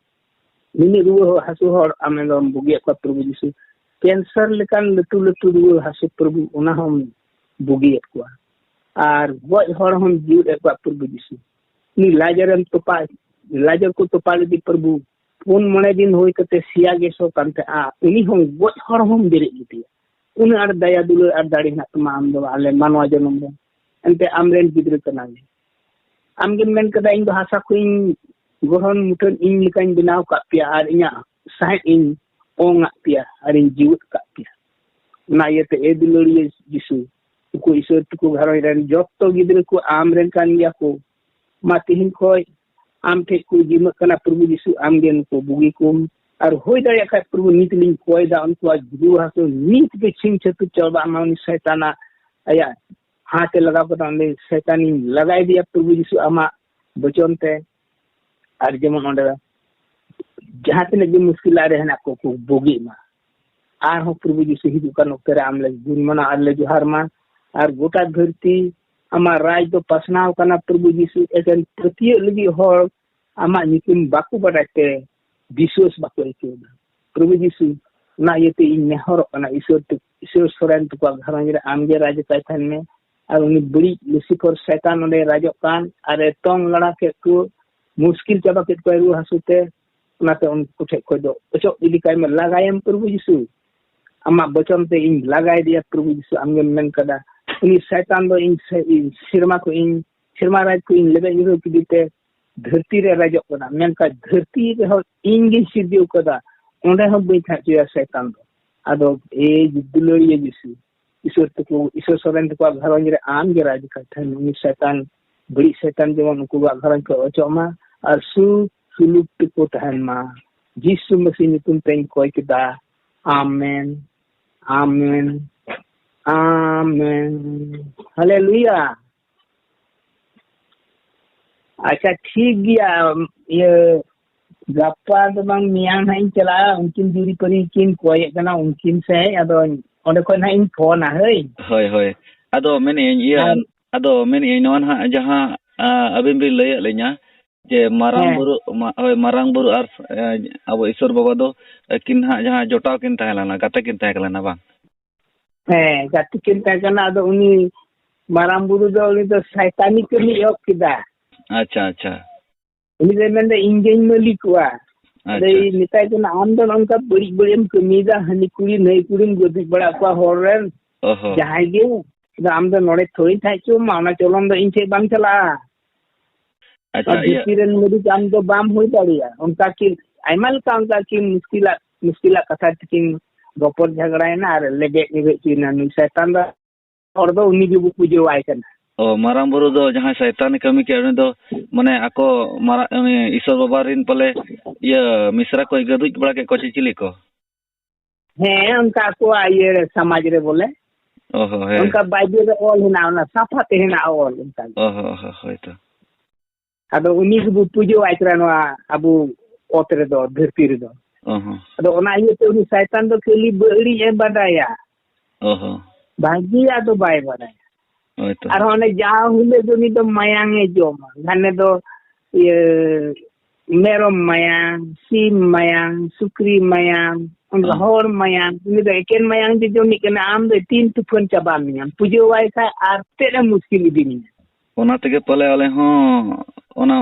ᱱᱤᱱᱟᱹᱜ ᱨᱩᱣᱟᱹ ᱦᱟᱹᱥᱩ ᱦᱚᱲ ᱟᱢᱮ ᱫᱚᱢ ᱵᱩᱜᱤᱭᱮᱫ ᱠᱚᱣᱟ ᱯᱨᱚᱵᱷᱩ ᱡᱤᱥᱩ, ᱠᱮᱱᱥᱟᱨ ᱞᱮᱠᱟᱱ ᱞᱟᱹᱴᱩ ᱞᱟᱹᱴᱩ ᱨᱩᱣᱟᱹ ᱦᱟᱹᱥᱩ ᱯᱨᱚᱵᱷᱩ ᱚᱱᱟ ᱦᱚᱸᱢ ᱵᱩᱜᱤᱭᱮᱫ ᱠᱚᱣᱟ, ᱟᱨ ᱜᱚᱡ ᱦᱚᱲ ᱦᱚᱸᱢ ᱡᱤᱣᱮᱫ ᱮᱫ ᱠᱚᱣᱟ ᱯᱨᱚᱵᱷᱩ ᱡᱤᱥᱩ᱾ ᱩᱱᱤ ᱞᱟᱡᱟᱨᱮᱢ ᱛᱚᱯᱟ, ᱞᱟᱡᱟᱨ ᱠᱚ ᱛᱚᱯᱟ ᱞᱮᱫᱮ ᱯᱨᱚᱵᱷᱩ, ᱯᱩᱱ ᱢᱚᱬᱮ ᱫᱤᱱ ᱦᱩᱭ ᱠᱟᱛᱮ ᱥᱮᱭᱟ ᱜᱮᱥ ᱦᱚᱸ ᱠᱟᱱ ᱛᱟᱦᱮᱸᱜᱼᱟ, ᱩᱱᱤ ᱦᱚᱸ ᱜᱚᱡ ᱦᱚᱲ ᱦᱚᱸᱢ ᱵᱮᱨᱮᱫ ᱞᱮᱫᱮᱭᱟ᱾ ᱩᱱᱟᱹᱜ ᱟᱸᱴ ᱫᱟᱭᱟ ᱫᱩᱞᱟᱹᱲ ᱟᱨ ᱫᱟᱲᱮ ᱦᱮᱱᱟᱜ ᱛᱟᱢᱟ ᱟᱢ ᱫᱚ ᱟᱞᱮ ᱢᱟᱱᱣᱟ ᱡᱚᱱᱚᱢ ᱨᱮ, ᱮᱱᱛᱮ ᱟᱢᱨᱮᱱ ᱜᱤᱫᱽᱨᱟᱹ ᱠᱟᱱᱟᱞᱮ᱾ ᱟᱢᱜᱮᱢ ᱢᱮᱱ ᱠᱟᱫᱟ, "ᱤᱧ ᱫᱚ ᱦᱟᱥᱟ ᱠᱷᱚᱱᱤᱧ ᱜᱚᱲᱦᱚᱱ ᱢᱩᱴᱷᱟᱹᱱ ᱤᱧ ᱞᱮᱠᱟᱧ ᱵᱮᱱᱟᱣ ᱠᱟᱜ ᱯᱮᱭᱟ ᱟᱨ ᱤᱧᱟᱹᱜ ᱥᱟᱦᱮᱫ ᱤᱧ ᱚᱝ ᱟᱜ ᱯᱮᱭᱟ ᱟᱨᱤᱧ ᱡᱤᱣᱮᱫ ᱠᱟᱜ ᱯᱮᱭᱟ᱾" ᱚᱱᱟ ᱤᱭᱟᱹᱛᱮ ᱮ ᱫᱩᱞᱟᱹᱲᱤᱭᱟᱹ ᱡᱤᱥᱩ, ᱩᱱᱠᱩ ᱤᱥᱚᱨ ᱛᱟᱠᱚ ᱜᱷᱟᱨᱚᱸᱡᱽ ᱨᱮᱱ ᱡᱚᱛᱚ ᱜᱤᱫᱽᱨᱟᱹ ᱠᱚ ᱟᱢ ᱨᱮᱱ ᱠᱟᱱ ᱜᱮᱭᱟ ᱠᱚ᱾ ᱢᱟ ᱛᱮᱦᱮᱧ ᱠᱷᱚᱱ ᱟᱢ ᱴᱷᱮᱱ ᱠᱚ ᱡᱤᱢᱟᱹᱜ ᱠᱟᱱᱟ ᱯᱨᱚᱵᱷᱩ ᱡᱤᱥᱩ, ᱟᱢ ᱜᱮ ᱱᱩᱠᱩ ᱵᱩᱜᱤ ᱠᱚᱢ᱾ ᱟᱨ ᱦᱩᱭ ᱫᱟᱲᱮᱭᱟᱜ ᱠᱷᱟᱡ ᱯᱨᱚᱵᱷᱩ ᱱᱤᱛ ᱞᱤᱧ ᱠᱚᱭ ᱫᱟ ᱩᱱᱠᱩᱣᱟᱜ ᱨᱩᱣᱟᱹ ᱦᱟᱹᱥᱩ ᱱᱤᱛ ᱜᱮ ᱪᱷᱤᱝ ᱪᱷᱟᱹᱛᱩᱨ ᱪᱟᱵᱟᱜ ᱢᱟ, ᱩᱱᱤ ᱥᱟᱭᱛᱟᱱᱟᱜ ᱟᱭᱟᱜ ᱦᱟᱛ ᱮ ᱞᱟᱜᱟᱣ ᱠᱟᱫᱟ, ᱩᱱᱤ ᱥᱟᱭᱛᱟᱱᱤᱧ ᱞᱟᱜᱟᱭ ᱫᱮᱭᱟ ᱯᱨᱚᱵᱷᱩ ᱡᱤᱥᱩ ᱟᱢᱟᱜ ᱵᱚᱪᱚᱱ ᱛᱮ᱾ ᱟᱨ ᱡᱮᱢᱚᱱ ᱚᱸᱰᱮ ᱡᱟᱦᱟᱸ ᱛᱤᱱᱟᱹᱜ ᱜᱮ ᱢᱩᱥᱠᱤᱞ ᱨᱮ ᱦᱮᱱᱟᱜ ᱠᱚ, ᱠᱚ ᱵᱩᱜᱤᱜ ᱢᱟ᱾ ᱟᱨᱦᱚᱸ ᱯᱨᱚᱵᱷᱩ ᱡᱤᱥᱩ ᱦᱤᱡᱩᱜ ᱠᱟᱱ ᱚᱠᱛᱮ ᱨᱮ ᱟᱢ ᱞᱮ ᱜᱩᱱ ᱢᱟᱱᱟᱣ ᱟᱨ ᱞᱮ ᱡᱚᱦᱟᱨ ᱢᱟ᱾ ᱟᱨ ᱜᱚᱴᱟ ᱫᱷᱟᱹᱨᱛᱤ ᱟᱢᱟᱜ ᱨᱟᱡᱽ ᱫᱚ ᱯᱟᱥᱱᱟᱣ ᱠᱟᱱᱟ ᱯᱨᱚᱵᱷᱩ ᱡᱤᱥᱩ, ᱮᱠᱮᱱ ᱯᱟᱹᱛᱭᱟᱹᱜ ᱞᱟᱹᱜᱤᱫ ᱦᱚᱲ ᱟᱢᱟᱜ ᱧᱩᱛᱩᱢ ᱵᱟᱠᱚ ᱵᱟᱰᱟᱭ ᱛᱮ ᱵᱤᱥᱣᱟᱹᱥ ᱵᱟᱠᱚ ᱟᱹᱭᱠᱟᱹᱣ ᱮᱫᱟ᱾ ᱯᱨᱚᱵᱷᱩ ᱡᱤᱥᱩ, ᱚᱱᱟ ᱤᱭᱟᱹᱛᱮ ᱤᱧ ᱱᱮᱦᱚᱨᱚᱜ ᱠᱟᱱᱟ, ᱤᱥᱚᱨ ᱛᱮ, ᱤᱥᱚᱨ ᱥᱚᱨᱮᱱ ᱛᱟᱠᱚᱣᱟᱜ ᱜᱷᱟᱨᱚᱸᱡᱽ ᱨᱮ ᱟᱢ ᱜᱮ ᱨᱟᱡᱽ ᱟᱠᱟᱭ ᱛᱟᱦᱮᱱ ᱢᱮ᱾ ᱟᱨ ᱩᱱᱤ ᱵᱟᱹᱲᱤᱡ ᱞᱩᱥᱤᱯᱷᱚᱨ ᱥᱟᱭᱛᱟᱱ ᱚᱸᱰᱮ ᱨᱟᱡᱚᱜ ᱠᱟᱱ ᱟᱨ ᱮ ᱛᱚᱝ ᱞᱟᱲᱟ ᱠᱮᱫ ᱠᱚ, ᱢᱩᱥᱠᱤᱞ ᱪᱟᱵᱟ ᱠᱮᱫ ᱠᱚᱣᱟᱭ ᱨᱩᱣᱟᱹ ᱦᱟᱹᱥᱩ ᱛᱮ᱾ ᱚᱱᱟᱛᱮ ᱩᱱᱠᱩ ᱴᱷᱮᱡ ᱠᱷᱚᱡ ᱫᱚ ᱚᱪᱚᱜ ᱤᱫᱤ ᱠᱟᱭ ᱢᱮ, ᱞᱟᱜᱟᱭᱮᱢ ᱯᱨᱚᱵᱷᱩ ᱡᱤᱥᱩ᱾ ᱟᱢᱟᱜ ᱵᱚᱪᱚᱱ ᱛᱮ ᱤᱧ ᱞᱟᱜᱟᱭ ᱫᱮᱭᱟ ᱯᱨᱚᱵᱷᱩ ᱡᱤᱥᱩ, ᱟᱢᱜᱮᱢ ᱢᱮᱱ ᱠᱟᱫᱟ᱾ ᱩᱱᱤ ᱥᱟᱭᱛᱟᱱ ᱫᱚ ᱤᱧ ᱥᱮ-, ᱤᱧ ᱥᱮᱨᱢᱟ ᱠᱷᱚᱡ ᱤᱧ, ᱥᱮᱨᱢᱟ ᱨᱟᱡᱽ ᱠᱷᱚᱡ ᱤᱧ ᱞᱮᱵᱮᱫ ᱧᱩᱨᱦᱟᱹ ᱠᱮᱫᱮ ᱛᱮ ᱫᱷᱟᱹᱨᱛᱤ ᱨᱮ ᱨᱟᱡᱚᱜ ᱠᱟᱱᱟ, ᱢᱮᱱᱠᱷᱟᱱ ᱫᱷᱟᱹᱨᱛᱤ ᱨᱮᱦᱚᱸ ᱤᱧ ᱜᱤᱧ ᱥᱤᱨᱡᱟᱹᱣ ᱠᱟᱫᱟ, ᱚᱸᱰᱮ ᱦᱚᱸ ᱵᱟᱹᱧ ᱛᱟᱦᱮᱸ ᱦᱚᱪᱚᱭᱟ ᱥᱟᱭᱛᱟᱱ ᱫᱚ᱾ ᱟᱫᱚ ᱮ ᱫᱩᱞᱟᱹᱲᱤᱭᱟᱹ ᱡᱤᱥᱩ, ᱤᱥᱚᱨ ᱛᱟᱠᱚ, ᱤᱥᱚᱨ ᱥᱚᱨᱮᱱ ᱛᱟᱠᱚᱣᱟᱜ ᱜᱷᱟᱨᱚᱸᱡᱽ ᱨᱮ ᱟᱢ ᱜᱮ ᱨᱟᱡᱽ ᱟᱠᱟᱫ ᱛᱟᱦᱮᱱ, ᱩᱱᱤ ᱥᱟᱭᱛᱟᱱ, ᱵᱟᱹᱲᱤᱡ ᱥᱟᱭᱛᱟᱱ ᱡᱮᱢᱚᱱ ᱩᱱᱠᱩᱣᱟᱜ ᱜᱷᱟᱨᱚᱸᱡᱽ ᱠᱷᱚᱱ ᱚᱪᱚᱜ ᱢᱟ ᱟᱨ ᱥᱩ ᱥᱩᱞᱩᱠ ᱛᱮᱠᱚ ᱛᱟᱦᱮᱱ ᱢᱟ᱾ ᱡᱤᱥᱩ ᱢᱟᱹᱥᱤ ᱧᱩᱛᱩᱢ ᱛᱮᱧ ᱠᱚᱭ ᱠᱮᱫᱟ᱾ ᱟᱢᱮᱱ, ᱟᱢᱮᱱ, ᱟᱢᱮᱱ᱾ ᱦᱟᱞᱮᱞᱩᱭᱟ᱾ ᱟᱪᱪᱷᱟ, ᱴᱷᱤᱠ ᱜᱮᱭᱟ᱾ ᱤᱭᱟᱹ, ᱜᱟᱯᱟ ᱫᱚ ᱵᱟᱝ, ᱢᱮᱭᱟᱝ ᱦᱟᱸᱜ ᱤᱧ ᱪᱟᱞᱟᱜᱼᱟ᱾ ᱩᱱᱠᱤᱱ ᱡᱩᱨᱤᱯᱟᱹᱨᱤ ᱠᱤᱱ ᱠᱚᱭᱮᱫ ᱠᱟᱱᱟ, ᱩᱱᱠᱤᱱ ᱥᱮᱫ᱾ ᱟᱫᱚ ᱚᱸᱰᱮ ᱠᱷᱚᱱ ᱦᱟᱸᱜ ᱤᱧ ᱯᱷᱳᱱᱟ, ᱦᱳᱭ᱾ ᱦᱳᱭ, ᱦᱳᱭ᱾ ᱟᱫᱚ ᱢᱮᱱᱮᱫ ᱟᱹᱧ, ᱤᱭᱟᱹ, ᱟᱨ ᱟᱫᱚ ᱢᱮᱱᱮᱫ ᱟᱹᱧ, ᱱᱚᱣᱟ ᱱᱟᱦᱟᱜ ᱡᱟᱦᱟᱸ, ᱟ, ᱟᱹᱵᱤᱱ ᱵᱤᱱ ᱞᱟᱹᱭᱟᱫ ᱞᱤᱧᱟ ᱡᱮ ᱢᱟᱨᱟᱝ ᱦᱮᱸ᱾ ᱵᱩᱨᱩ, ᱢᱟ-, ᱦᱳᱭ, ᱢᱟᱨᱟᱝ ᱵᱩᱨᱩ ᱟᱨ, ᱮ, ᱟᱵᱚ ᱤᱥᱚᱨ ᱵᱟᱵᱟ ᱫᱚ ᱟᱹᱠᱤᱱ ᱱᱟᱦᱟᱜ ᱡᱟᱦᱟᱸ ᱡᱚᱴᱟᱣ ᱠᱤᱱ ᱛᱟᱦᱮᱸ ᱞᱮᱱᱟ, ᱜᱟᱛᱮ ᱠᱤᱱ ᱛᱟᱦᱮᱸ ᱞᱮᱱᱟ, ᱵᱟᱝ? ᱦᱮᱸ, ᱜᱟᱛᱮ ᱠᱤᱱ ᱛᱟᱦᱮᱸ ᱠᱟᱱᱟ᱾ ᱟᱫᱚ ᱩᱱᱤ ᱢᱟᱨᱟᱝ ᱵᱩᱨᱩ ᱫᱚ, ᱩᱱᱤ ᱫᱚ ᱥᱟᱭᱛᱟᱱᱤ ᱠᱟᱹᱢᱤ ᱮᱦᱚᱵ ᱠᱮᱫᱟ᱾ ᱟᱪᱪᱷᱟ, ᱟᱪᱪᱷᱟ᱾ ᱩᱱᱤ ᱫᱚᱭ ᱢᱮᱱᱫᱟ, "ᱤᱧ ᱜᱮᱧ ᱢᱟᱹᱞᱤᱠᱚᱜᱼᱟ, ᱟᱪᱪᱷᱟ, ᱟᱫᱚᱭ ᱟᱪᱪᱷᱟ᱾ ᱢᱮᱛᱟᱭ ᱠᱟᱱᱟ, "ᱟᱢ ᱫᱚ ᱱᱚᱝᱠᱟ ᱵᱟᱹᱲᱤᱡ ᱵᱟᱹᱲᱤᱡ ᱮᱢ ᱠᱟᱹᱢᱤᱭᱮᱫᱟ, ᱦᱟᱹᱱᱤ ᱠᱩᱲᱤ ᱱᱟᱹᱭ ᱠᱩᱲᱤᱢ ᱜᱟᱹᱫᱩᱡ ᱵᱟᱲᱟ ᱠᱚᱣᱟ ᱦᱚᱲ ᱨᱮᱱ, ᱚ ᱦᱚᱸ᱾ ᱡᱟᱦᱟᱸᱭ ᱜᱮ᱾ ᱟᱫᱚ ᱟᱢ ᱫᱚ ᱱᱚᱰᱮ ᱛᱷᱚᱲᱤᱧ ᱛᱟᱦᱮᱸ ᱦᱚᱪᱚ ᱟᱢᱟ, ᱚᱱᱟ ᱪᱚᱞᱚᱱ ᱫᱚ ᱤᱧ ᱴᱷᱮᱡ ᱵᱟᱝ ᱪᱟᱞᱟᱜᱼᱟ᱾ ᱟᱪᱪᱷᱟ, ᱟᱨ ᱤᱭᱟᱹ ᱫᱷᱟᱹᱨᱛᱤ ᱨᱮᱱ ᱢᱟᱹᱞᱤᱠ ᱟᱢ ᱫᱚ ᱵᱟᱢ ᱦᱩᱭ ᱫᱟᱲᱮᱭᱟᱜᱼᱟ᱾" ᱚᱱᱠᱟ ᱠᱤᱱ ᱟᱭᱢᱟ ᱞᱮᱠᱟ, ᱚᱱᱠᱟ ᱠᱤᱱ ᱢᱩᱥᱠᱤᱞᱟᱜ, ᱢᱩᱥᱠᱤᱞᱟᱜ ᱠᱟᱛᱷᱟ ᱛᱮᱠᱤᱱ ᱨᱚᱯᱚᱲ ᱡᱷᱟᱜᱽᱲᱟᱭᱮᱱᱟ ᱟᱨ ᱞᱮᱵᱮᱫ ᱧᱩᱨᱦᱟᱹ ᱦᱚᱪᱚᱭᱮᱱᱟ ᱱᱩᱭ ᱥᱟᱭᱛᱟᱱ ᱫᱚ᱾ ᱦᱚᱲ ᱫᱚ ᱩᱱᱤ ᱜᱮᱵᱚ ᱯᱩᱡᱟᱹᱣᱟᱭ ᱠᱟᱱᱟ᱾ ᱚ, ᱢᱟᱨᱟᱝ ᱵᱩᱨᱩ ᱫᱚ ᱡᱟᱦᱟᱸᱭ ᱥᱟᱭᱛᱟᱱᱮ ᱠᱟᱹᱢᱤ ᱠᱮᱫ, ᱩᱱᱤ ᱫᱚ, ᱢᱟᱱᱮ, ᱟᱠᱚ ᱢᱟᱨᱟᱝ, ᱩᱱᱤ ᱤᱥᱚᱨ ᱵᱟᱵᱟ ᱨᱮᱱ ᱯᱟᱞᱮ, ᱤᱭᱟᱹ, ᱢᱤᱥᱨᱟ ᱠᱚ ᱜᱟᱹᱫᱩᱡ ᱵᱟᱲᱟ ᱠᱮᱫ ᱠᱚᱣᱟ ᱪᱮ ᱪᱤᱞᱤ ᱠᱚ? ᱦᱮᱸ, ᱚᱱᱠᱟ ᱟᱠᱚᱣᱟᱜ ᱤᱭᱟᱹ ᱥᱚᱢᱟᱡᱽ ᱨᱮ ᱵᱚᱞᱮ᱾ ᱚ ᱦᱚᱸ, ᱦᱮᱸ᱾ ᱚᱱᱠᱟ ᱵᱟᱭᱵᱮᱞ ᱨᱮ ᱚᱞ ᱦᱮᱱᱟᱜᱼᱟ, ᱚᱱᱟ ᱥᱟᱯᱷᱟ ᱛᱮ ᱦᱮᱱᱟᱜᱼᱟ ᱚᱞ ᱚᱱᱠᱟ ᱜᱮ᱾ ᱚ ᱦᱚᱸ, ᱦᱚᱸ, ᱦᱳᱭ ᱛᱚ᱾ ᱟᱫᱚ ᱩᱱᱤ ᱜᱮᱵᱚ ᱯᱩᱡᱟᱹᱣᱟᱭ ᱠᱟᱱᱟ ᱱᱚᱣᱟ ᱟᱵᱚ ᱚᱛ ᱨᱮᱫᱚ, ᱫᱷᱟᱹᱨᱛᱤ ᱨᱮᱫᱚ᱾ ᱚ ᱦᱚᱸ᱾ ᱟᱫᱚ ᱚᱱᱟ ᱤᱭᱟᱹᱛᱮ ᱩᱱᱤ ᱥᱟᱭᱛᱟᱱ ᱫᱚ ᱠᱷᱟᱹᱞᱤ ᱵᱟᱹᱲᱤᱡ ᱮ ᱵᱟᱰᱟᱭᱟ᱾ ᱚ ᱦᱚᱸ᱾ ᱵᱷᱟᱹᱜᱤᱭᱟᱜ ᱫᱚ ᱵᱟᱭ ᱵᱟᱰᱟᱭᱟ᱾ ᱦᱳᱭ ᱛᱚ᱾ ᱟᱨᱦᱚᱸ ᱚᱱᱮ ᱡᱟᱦᱟᱸ ᱦᱤᱞᱳᱜ ᱫᱚ ᱩᱱᱤ ᱫᱚ ᱢᱟᱭᱟᱝ ᱮ ᱡᱚᱢᱟ, ᱜᱷᱟᱱᱮ ᱫᱚ ᱤᱭᱟᱹ ᱢᱮᱨᱚᱢ ᱢᱟᱭᱟᱝ, ᱥᱤᱢ ᱢᱟᱭᱟᱝ, ᱥᱩᱠᱨᱤ ᱢᱟᱭᱟᱝ, ᱚᱱᱠᱟ ᱦᱚᱸ᱾ ᱦᱚᱲ ᱢᱟᱭᱟᱝ, ᱩᱱᱤ ᱫᱚ ᱮᱠᱮᱱ ᱢᱟᱭᱟᱝ ᱡᱮ ᱡᱚᱢᱤᱡ ᱠᱟᱱᱟ, ᱟᱢ ᱫᱚ ᱛᱤᱱ ᱛᱩᱯᱷᱟᱹᱱ ᱪᱟᱵᱟ ᱢᱮᱭᱟᱢ, ᱯᱩᱡᱟᱹᱣᱟᱭ ᱠᱷᱟᱡ ᱟᱨ ᱛᱮᱫ ᱮ ᱢᱩᱥᱠᱤᱞ ᱤᱫᱤ ᱢᱮᱭᱟ᱾ ᱚᱱᱟ ᱛᱮᱜᱮ ᱯᱟᱞᱮ ᱟᱞᱮ ᱦᱚᱸ ᱚᱱᱟ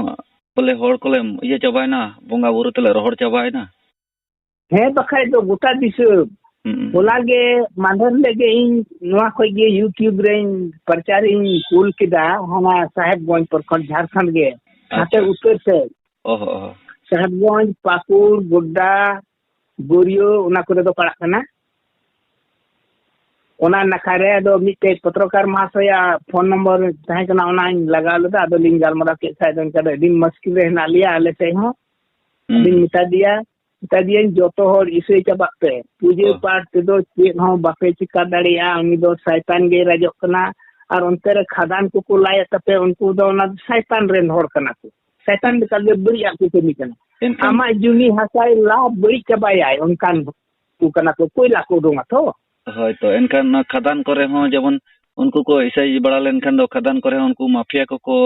ᱯᱟᱞᱮ ᱦᱚᱲ ᱠᱚᱞᱮ ᱤᱭᱟᱹ ᱪᱟᱵᱟᱭᱮᱱᱟ, ᱵᱚᱸᱜᱟ ᱵᱩᱨᱩ ᱛᱮᱞᱮ ᱨᱚᱦᱚᱲ ᱪᱟᱵᱟᱭᱮᱱᱟ᱾ ᱦᱮᱸ, ᱵᱟᱠᱷᱟᱡ ᱫᱚ ᱜᱚᱴᱟ ᱫᱤᱥᱚᱢ᱾ ᱦᱩᱸ, ᱦᱩᱸ᱾ ᱦᱚᱞᱟ ᱜᱮ ᱢᱟᱫᱷᱮᱨ ᱦᱤᱞᱳᱜ ᱜᱮ ᱤᱧ ᱱᱚᱣᱟ ᱠᱷᱚᱡ ᱜᱮ YouTube ᱨᱮᱧ ᱯᱨᱚᱪᱟᱨ ᱤᱧ ᱠᱩᱞ ᱠᱮᱫᱟ, ᱦᱟᱱᱟ ᱥᱟᱦᱮᱵᱽᱜᱚᱸᱡᱽ ᱯᱨᱚᱠᱷᱚᱸᱰ, ᱡᱷᱟᱨᱠᱷᱚᱸᱰ ᱜᱮ, ᱱᱟᱛᱮ ᱟᱪᱪᱷᱟ᱾ ᱩᱛᱛᱚᱨ ᱥᱮᱫ᱾ ᱚ ᱦᱚᱸ, ᱚ ᱦᱚᱸ᱾ ᱥᱟᱦᱮᱵᱽᱜᱚᱸᱡᱽ, ᱯᱟᱹᱠᱩᱲ, ᱜᱳᱰᱰᱟ, ᱵᱳᱨᱤᱭᱳ, ᱚᱱᱟ ᱠᱚᱨᱮ ᱫᱚ ᱯᱟᱲᱟᱜ ᱠᱟᱱᱟ᱾ ᱚᱱᱟ ᱱᱟᱠᱷᱟ ᱨᱮ ᱟᱫᱚ ᱢᱤᱫᱴᱮᱡ ᱯᱚᱛᱨᱚᱠᱟᱨ ᱢᱟᱦᱟᱥᱚᱭᱟᱜ ᱯᱷᱳᱱ ᱱᱚᱢᱵᱚᱨ ᱛᱟᱦᱮᱸ ᱠᱟᱱᱟ, ᱚᱱᱟᱧ ᱞᱟᱜᱟᱣ ᱞᱮᱫᱟ᱾ ᱟᱫᱚ ᱞᱤᱧ ᱜᱟᱞᱢᱟᱨᱟᱣ ᱠᱮᱫ ᱠᱷᱟᱡ ᱫᱚ ᱚᱱᱠᱟ ᱫᱚ ᱟᱹᱰᱤ ᱢᱩᱥᱠᱤᱞ ᱨᱮ ᱦᱮᱱᱟᱜ ᱞᱮᱭᱟ ᱟᱞᱮ ᱥᱮᱫ ᱦᱚᱸ᱾ ᱦᱩᱸ, ᱟᱫᱚᱧ ᱦᱩᱸ᱾ ᱢᱮᱛᱟ ᱫᱮᱭᱟ, ᱢᱮᱛᱟ ᱫᱤᱭᱟᱹᱧ, "ᱡᱚᱛᱚ ᱦᱚᱲ ᱤᱥᱟᱹᱭ ᱪᱟᱵᱟᱜ ᱯᱮ, ᱯᱩᱡᱟᱹ ᱚ᱾ ᱯᱟᱴ ᱛᱮᱫᱚ ᱪᱮᱫ ᱦᱚᱸ ᱵᱟᱯᱮ ᱪᱤᱠᱟ ᱫᱟᱲᱮᱭᱟᱜᱼᱟ, ᱩᱱᱤ ᱫᱚ ᱥᱟᱭᱛᱟᱱ ᱜᱮᱭ ᱨᱟᱡᱚᱜ ᱠᱟᱱᱟ᱾ ᱟᱨ ᱚᱱᱛᱮ ᱨᱮ ᱠᱷᱟᱫᱟᱱ ᱠᱚᱠᱚ ᱞᱟᱭᱮᱫ ᱛᱟᱯᱮ, ᱩᱱᱠᱩ ᱫᱚ ᱚᱱᱟ ᱫᱚ ᱥᱟᱭᱛᱟᱱ ᱨᱮᱱ ᱦᱚᱲ ᱠᱟᱱᱟ ᱠᱚ, ᱥᱟᱭᱛᱟᱱ ᱞᱮᱠᱟ ᱜᱮ ᱵᱟᱹᱲᱤᱡ ᱟᱜ ᱠᱚ ᱠᱟᱹᱢᱤ ᱠᱟᱱᱟ᱾ ᱮᱱᱠᱷᱟᱱ ᱟᱢᱟᱜ ᱡᱩᱢᱤ ᱦᱟᱥᱟᱭ ᱞᱟ ᱵᱟᱹᱲᱤᱡ ᱪᱟᱵᱟᱭᱟᱭ, ᱚᱱᱠᱟᱱ ᱠᱚ ᱠᱟᱱᱟ ᱠᱚ, ᱠᱚᱭᱞᱟ ᱠᱚ ᱩᱰᱩᱝᱟ ᱛᱚ᱾" ᱦᱳᱭ ᱛᱚ, ᱮᱱᱠᱷᱟᱱ ᱚᱱᱟ ᱠᱷᱟᱫᱟᱱ ᱠᱚᱨᱮ ᱦᱚᱸ ᱡᱮᱢᱚᱱ ᱩᱱᱠᱩ ᱠᱚ ᱤᱥᱟᱹᱭ ᱵᱟᱲᱟ ᱞᱮᱱᱠᱷᱟᱱ ᱫᱚ ᱠᱷᱟᱫᱟᱱ ᱠᱚᱨᱮ ᱦᱚᱸ ᱩᱱᱠᱩ ᱢᱟᱯᱷᱤᱭᱟ ᱠᱚᱠᱚ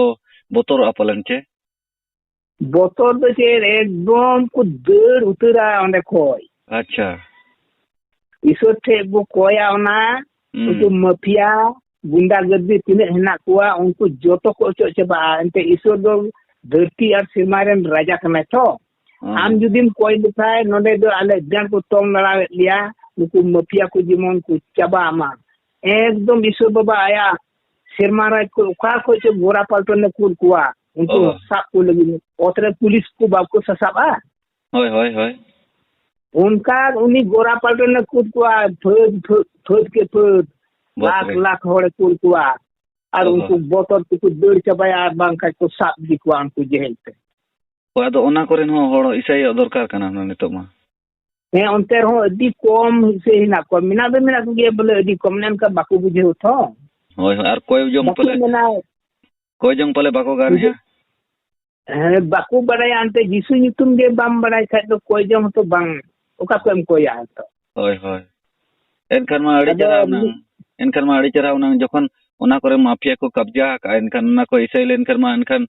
ᱵᱚᱛᱚᱨᱚᱜᱼᱟ ᱯᱟᱞᱮᱱ ᱪᱮ? ᱵᱚᱛᱚᱨ ᱫᱚ ᱪᱮᱫ, ᱮᱠᱫᱚᱢ ᱠᱚ ᱫᱟᱹᱲ ᱩᱛᱟᱹᱨᱟ ᱚᱸᱰᱮ ᱠᱷᱚᱡ᱾ ᱟᱪᱪᱷᱟ᱾ ᱤᱥᱚᱨ ᱴᱷᱮᱡ ᱵᱚ ᱠᱚᱭᱟ ᱚᱱᱟ, ᱦᱩᱸ᱾ ᱩᱱᱠᱩ ᱢᱟᱯᱷᱤᱭᱟ, ᱜᱩᱱᱰᱟ ᱜᱟᱹᱨᱫᱤ ᱛᱤᱱᱟᱹᱜ ᱦᱮᱱᱟᱜ ᱠᱚᱣᱟ, ᱩᱱᱠᱩ ᱡᱚᱛᱚ ᱠᱚ ᱚᱪᱚᱜ ᱪᱟᱵᱟᱜᱼᱟ᱾ ᱮᱱᱛᱮ ᱤᱥᱚᱨ ᱫᱚ ᱫᱷᱟᱹᱨᱛᱤ ᱟᱨ ᱥᱮᱨᱢᱟ ᱨᱮᱱ ᱨᱟᱡᱟ ᱠᱟᱱᱟᱭ ᱛᱚ᱾ ᱟᱢ ᱡᱩᱫᱤᱢ ᱠᱚᱭ ᱞᱮᱠᱷᱟᱡ, ᱱᱚᱰᱮ ᱫᱚ ᱟᱞᱮ ᱡᱟᱝ ᱠᱚ ᱛᱚᱞ ᱞᱟᱲᱟᱣᱮᱫ ᱞᱮᱭᱟ, ᱱᱩᱠᱩ ᱢᱟᱯᱷᱤᱭᱟ ᱠᱚ ᱡᱮᱢᱚᱱ ᱠᱚ ᱪᱟᱵᱟᱜ ᱢᱟ᱾ ᱮᱠᱫᱚᱢ ᱤᱥᱚᱨ ᱵᱟᱵᱟ ᱟᱭᱟᱜ ᱥᱮᱨᱢᱟ ᱨᱟᱡᱽ ᱠᱚ ᱚᱠᱟ ᱠᱷᱚᱡ ᱪᱚ ᱜᱳᱨᱟ ᱯᱟᱞᱴᱚᱱ ᱮ ᱠᱩᱞ ᱠᱚᱣᱟ, ᱩᱱᱠᱩ ᱚ᱾ ᱥᱟᱵ ᱠᱚ ᱞᱟᱹᱜᱤᱫ᱾ ᱚᱛ ᱨᱮ ᱯᱩᱞᱤᱥ ᱠᱚ ᱵᱟᱠᱚ ᱥᱟᱥᱟᱵᱼᱟ? ᱦᱳᱭ, ᱦᱳᱭ, ᱦᱳᱭ᱾ ᱚᱱᱠᱟ ᱩᱱᱤ ᱜᱳᱨᱟ ᱯᱟᱞᱴᱚᱱ ᱮ ᱠᱩᱞ ᱠᱚᱣᱟ, ᱯᱷᱟᱹᱫ, ᱯᱷᱟᱹᱫ, ᱯᱷᱟᱹᱫ ᱠᱮ ᱯᱷᱟᱹᱫ, ᱵᱟᱯ ᱞᱟᱠᱷ ᱨᱮ᱾ ᱞᱟᱠᱷ ᱦᱚᱲᱮ ᱠᱩᱞ ᱠᱚᱣᱟ᱾ ᱟᱨ ᱚ᱾ ᱩᱱᱠᱩ ᱵᱚᱛᱚᱨ ᱛᱮᱠᱚ ᱫᱟᱹᱲ ᱪᱟᱵᱟᱭᱟ, ᱟᱨ ᱵᱟᱝᱠᱷᱟᱡ ᱠᱚ ᱥᱟᱵ ᱤᱫᱤ ᱠᱚᱣᱟ ᱩᱱᱠᱩ ᱡᱮᱦᱮᱞ ᱛᱮ᱾ ᱦᱳᱭ, ᱟᱫᱚ ᱚᱱᱟ ᱠᱚᱨᱮᱱ ᱦᱚᱸ ᱦᱚᱲ ᱤᱥᱟᱹᱭᱚᱜ ᱫᱚᱨᱠᱟᱨ ᱠᱟᱱᱟ ᱱᱤᱛᱚᱜ ᱢᱟ᱾ ᱦᱮᱸ, ᱚᱱᱛᱮ ᱨᱮᱦᱚᱸ ᱟᱹᱰᱤ ᱠᱚᱢ ᱤᱥᱟᱹᱭ ᱦᱮᱱᱟᱜ ᱠᱚᱣᱟ᱾ ᱢᱮᱱᱟᱜ ᱫᱚ ᱢᱮᱱᱟᱜ ᱠᱚᱜᱮᱭᱟ, ᱵᱚᱞᱮ ᱟᱹᱰᱤ ᱠᱚᱢ, ᱚᱱᱮ ᱚᱱᱠᱟ ᱵᱟᱠᱚ ᱵᱩᱡᱷᱟᱹᱣ ᱛᱚ᱾ ᱦᱳᱭ, ᱦᱳᱭ, ᱟᱨ ᱠᱚᱭ ᱡᱚᱝ ᱵᱟᱠᱚ ᱯᱟᱞᱮ, ᱢᱮᱱᱟ᱾ ᱠᱚᱭ ᱡᱚᱝ ᱯᱟᱞᱮ ᱵᱟᱠᱚ ᱜᱟᱱᱮᱜᱼᱟ᱾ ᱦᱮᱸ, ᱵᱟᱠᱚ ᱵᱟᱲᱟᱭᱟ᱾ ᱮᱱᱛᱮ ᱡᱤᱥᱩ ᱧᱩᱛᱩᱢ ᱜᱮ ᱵᱟᱢ ᱵᱟᱲᱟᱭ ᱠᱷᱟᱡ ᱫᱚ ᱠᱚᱭ ᱡᱚᱝ ᱦᱚᱸᱛᱚ ᱵᱟᱝ, ᱚᱠᱟ ᱠᱷᱚᱡ ᱮᱢ ᱠᱚᱭᱟ ᱦᱚᱸᱛᱚ? ᱦᱳᱭ, ᱦᱳᱭ᱾ ᱮᱱᱠᱷᱟᱱ ᱢᱟ ᱟᱹᱰᱤ ᱟᱫᱚ ᱪᱮᱦᱨᱟ ᱩᱱᱟᱹᱝ, ᱢᱤᱫ ᱮᱱᱠᱷᱟᱱ ᱢᱟ ᱟᱹᱰᱤ ᱪᱮᱦᱨᱟ ᱩᱱᱟᱹᱝ ᱡᱚᱠᱷᱚᱱ ᱚᱱᱟ ᱠᱚᱨᱮ ᱢᱟᱯᱷᱤᱭᱟ ᱠᱚ ᱠᱟᱵᱽᱡᱟ ᱟᱠᱟᱫᱼᱟ, ᱮᱱᱠᱷᱟᱱ ᱚᱱᱟ ᱠᱚ ᱤᱥᱟᱹᱭ ᱞᱮᱱᱠᱷᱟᱱ ᱢᱟ ᱮᱱᱠᱷᱟᱱ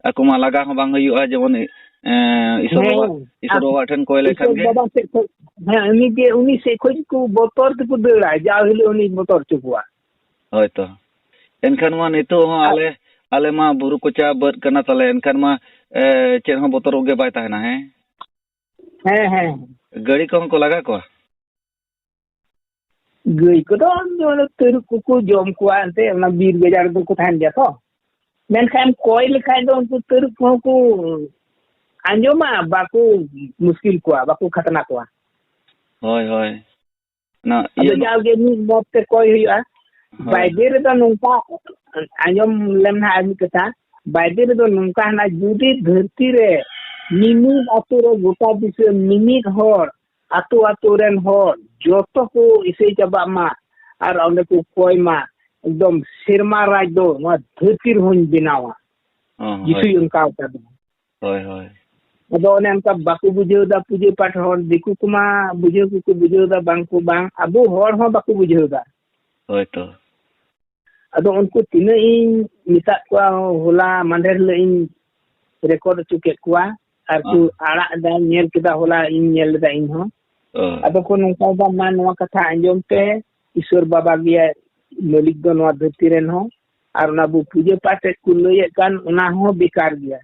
ᱟᱠᱚ ᱢᱟ ᱞᱟᱜᱟ ᱦᱚᱸ ᱵᱟᱝ ᱦᱩᱭᱩᱜᱼᱟ, ᱡᱮᱢᱚᱱ, ᱮ, ᱤᱥᱚᱨ ᱵᱟᱵᱟ, ᱦᱮᱸ, ᱤᱥᱚᱨ ᱟᱨ ᱵᱟᱵᱟ ᱴᱷᱮᱱ ᱠᱚᱭ ᱞᱮᱠᱷᱟᱱ ᱤᱥᱚᱨ ᱜᱮ᱾ ᱵᱟᱵᱟ ᱥᱮᱫ ᱠᱷᱚᱡ, ᱦᱮᱸ, ᱩᱱᱤ ᱜᱮ, ᱩᱱᱤ ᱥᱮᱫ ᱠᱷᱚᱡ ᱠᱚ ᱵᱚᱛᱚᱨ ᱛᱮᱠᱚ ᱫᱟᱹᱲᱟ, ᱡᱟᱣ ᱦᱤᱞᱳᱜ ᱩᱱᱤ ᱵᱚᱛᱚᱨ ᱦᱚᱪᱚ ᱠᱚᱣᱟ᱾ ᱦᱳᱭ ᱛᱚ᱾ ᱮᱱᱠᱷᱟᱱ ᱢᱟ ᱱᱤᱛᱚᱜ ᱦᱚᱸ ᱟᱨ ᱟᱞᱮ, ᱟᱞᱮ ᱢᱟ ᱵᱩᱨᱩ ᱠᱚᱪᱟ ᱵᱟᱹᱫᱽ ᱠᱟᱱᱟ ᱛᱟᱞᱮ, ᱮᱱᱠᱷᱟᱱ ᱢᱟ, ᱮ, ᱪᱮᱫ ᱦᱚᱸ ᱵᱚᱛᱚᱨᱚᱜ ᱜᱮ ᱵᱟᱭ ᱛᱟᱦᱮᱱᱟ, ᱦᱮᱸ? ᱦᱮᱸ, ᱦᱮᱸ᱾ ᱜᱟᱹᱲᱤ ᱠᱚᱦᱚᱸ ᱠᱚ ᱞᱟᱜᱟ ᱠᱚᱣᱟ? ᱜᱟᱹᱭ ᱠᱚᱫᱚ ᱚᱱᱮ ᱛᱟᱹᱨᱩᱵ ᱠᱚᱠᱚ ᱡᱚᱢ ᱠᱚᱣᱟ, ᱮᱱᱛᱮ ᱚᱱᱟ ᱵᱤᱨ ᱜᱟᱡᱟᱲ ᱨᱮᱫᱚ ᱠᱚ ᱛᱟᱦᱮᱱ ᱜᱮᱭᱟ ᱛᱚ᱾ ᱢᱮᱱᱠᱷᱟᱱ ᱠᱚᱭ ᱞᱮᱠᱷᱟᱡ ᱫᱚ ᱩᱱᱠᱩ ᱛᱟᱹᱨᱩᱵ ᱠᱚᱦᱚᱸ ᱠᱚ ᱟᱸᱡᱚᱢᱟ, ᱵᱟᱠᱚ ᱢᱩᱥᱠᱤᱞ ᱠᱚᱣᱟ, ᱵᱟᱠᱚ ᱠᱷᱟᱛᱱᱟ ᱠᱚᱣᱟ᱾ ᱦᱳᱭ, ᱦᱳᱭ᱾ ᱚᱱᱟ ᱟᱫᱚ ᱤᱭᱟᱹ ᱡᱟᱣᱜᱮ ᱢᱤᱫ ᱢᱚᱛ ᱛᱮ ᱠᱚᱭ ᱦᱩᱭᱩᱜᱼᱟ᱾ ᱦᱳᱭ᱾ ᱵᱟᱭᱵᱮᱞ ᱨᱮᱫᱚ ᱱᱚᱝᱠᱟ, ᱟᱸᱡᱚᱢ ᱞᱮᱢ ᱱᱟᱦᱟᱜ ᱟᱨ ᱢᱤᱫ ᱠᱟᱛᱷᱟ, ᱵᱟᱭᱵᱮᱞ ᱨᱮᱫᱚ ᱱᱚᱝᱠᱟ ᱦᱮᱱᱟᱜᱼᱟ, ᱡᱩᱫᱤ ᱫᱷᱟᱹᱨᱛᱤ ᱨᱮ ᱢᱤᱢᱤᱫ ᱟᱛᱳ ᱨᱮ ᱜᱚᱴᱟ ᱫᱤᱥᱚᱢ ᱢᱤᱢᱤᱫ ᱦᱚᱲ, ᱟᱛᱳ ᱟᱛᱳ ᱨᱮᱱ ᱦᱚᱲ ᱡᱚᱛᱚ ᱠᱚ ᱤᱥᱟᱹᱭ ᱪᱟᱵᱟᱜ ᱢᱟ ᱟᱨ ᱚᱸᱰᱮ ᱠᱚ ᱠᱚᱭ ᱢᱟ, ᱮᱠᱫᱚᱢ ᱥᱮᱨᱢᱟ ᱨᱟᱡᱽ ᱫᱚ ᱱᱚᱣᱟ ᱫᱷᱟᱹᱨᱛᱤ ᱨᱮᱦᱚᱸᱧ ᱵᱮᱱᱟᱣᱟ᱾ ᱦᱚᱸ, ᱦᱳᱭ᱾ ᱡᱤᱥᱩᱭ ᱚᱱᱠᱟ ᱟᱠᱟᱫᱟ᱾ ᱦᱳᱭ, ᱦᱳᱭ᱾ ᱟᱫᱚ ᱚᱱᱮ ᱚᱱᱠᱟ ᱵᱟᱠᱚ ᱵᱩᱡᱷᱟᱹᱣ ᱮᱫᱟ, ᱯᱩᱡᱟᱹ ᱯᱟᱴ ᱦᱚᱲ, ᱫᱤᱠᱩ ᱠᱚᱢᱟ ᱵᱩᱡᱷᱟᱹᱣ ᱜᱮᱠᱚ ᱵᱩᱡᱷᱟᱹᱣ ᱮᱫᱟ, ᱵᱟᱝ ᱠᱚ ᱵᱟᱝ, ᱟᱵᱚ ᱦᱚᱲ ᱦᱚᱸ ᱵᱟᱠᱚ ᱵᱩᱡᱷᱟᱹᱣ ᱮᱫᱟ᱾ ᱦᱳᱭ ᱛᱚ᱾ ᱟᱫᱚ ᱩᱱᱠᱩ ᱛᱤᱱᱟᱹᱜ ᱤᱧ ᱢᱮᱛᱟᱫ ᱠᱚᱣᱟ, ᱦᱚᱞᱟ ᱢᱟᱫᱷᱮᱨ ᱦᱤᱞᱳᱜ ᱤᱧ ᱨᱮᱠᱚᱨᱰ ᱦᱚᱪᱚ ᱠᱮᱫ ᱠᱚᱣᱟ, ᱟᱨ ᱠᱚ ᱚ᱾ ᱟᱲᱟᱜ ᱮᱫᱟ, ᱧᱮᱞ ᱠᱮᱫᱟ, ᱦᱚᱞᱟ ᱤᱧ ᱧᱮᱞ ᱞᱮᱫᱟ ᱤᱧ ᱦᱚᱸ᱾ ᱚ᱾ ᱟᱫᱚ ᱠᱚ ᱱᱚᱝᱠᱟ ᱮᱫᱟ, ᱢᱟ ᱱᱚᱣᱟ ᱠᱟᱛᱷᱟ ᱟᱸᱡᱚᱢ ᱯᱮ, ᱤᱥᱚᱨ ᱵᱟᱵᱟ ᱜᱮ ᱢᱟᱹᱞᱤᱠ ᱫᱚ ᱱᱚᱣᱟ ᱫᱷᱟᱹᱨᱛᱤ ᱨᱮᱱ ᱦᱚᱸ, ᱟᱨ ᱚᱱᱟ ᱵᱚ ᱯᱩᱡᱟᱹ ᱯᱟᱴ ᱮᱫ ᱠᱚ ᱞᱟᱹᱭᱮᱫ ᱠᱟᱱ, ᱚᱱᱟ ᱦᱚᱸ ᱵᱮᱠᱟᱨ ᱜᱮᱭᱟ᱾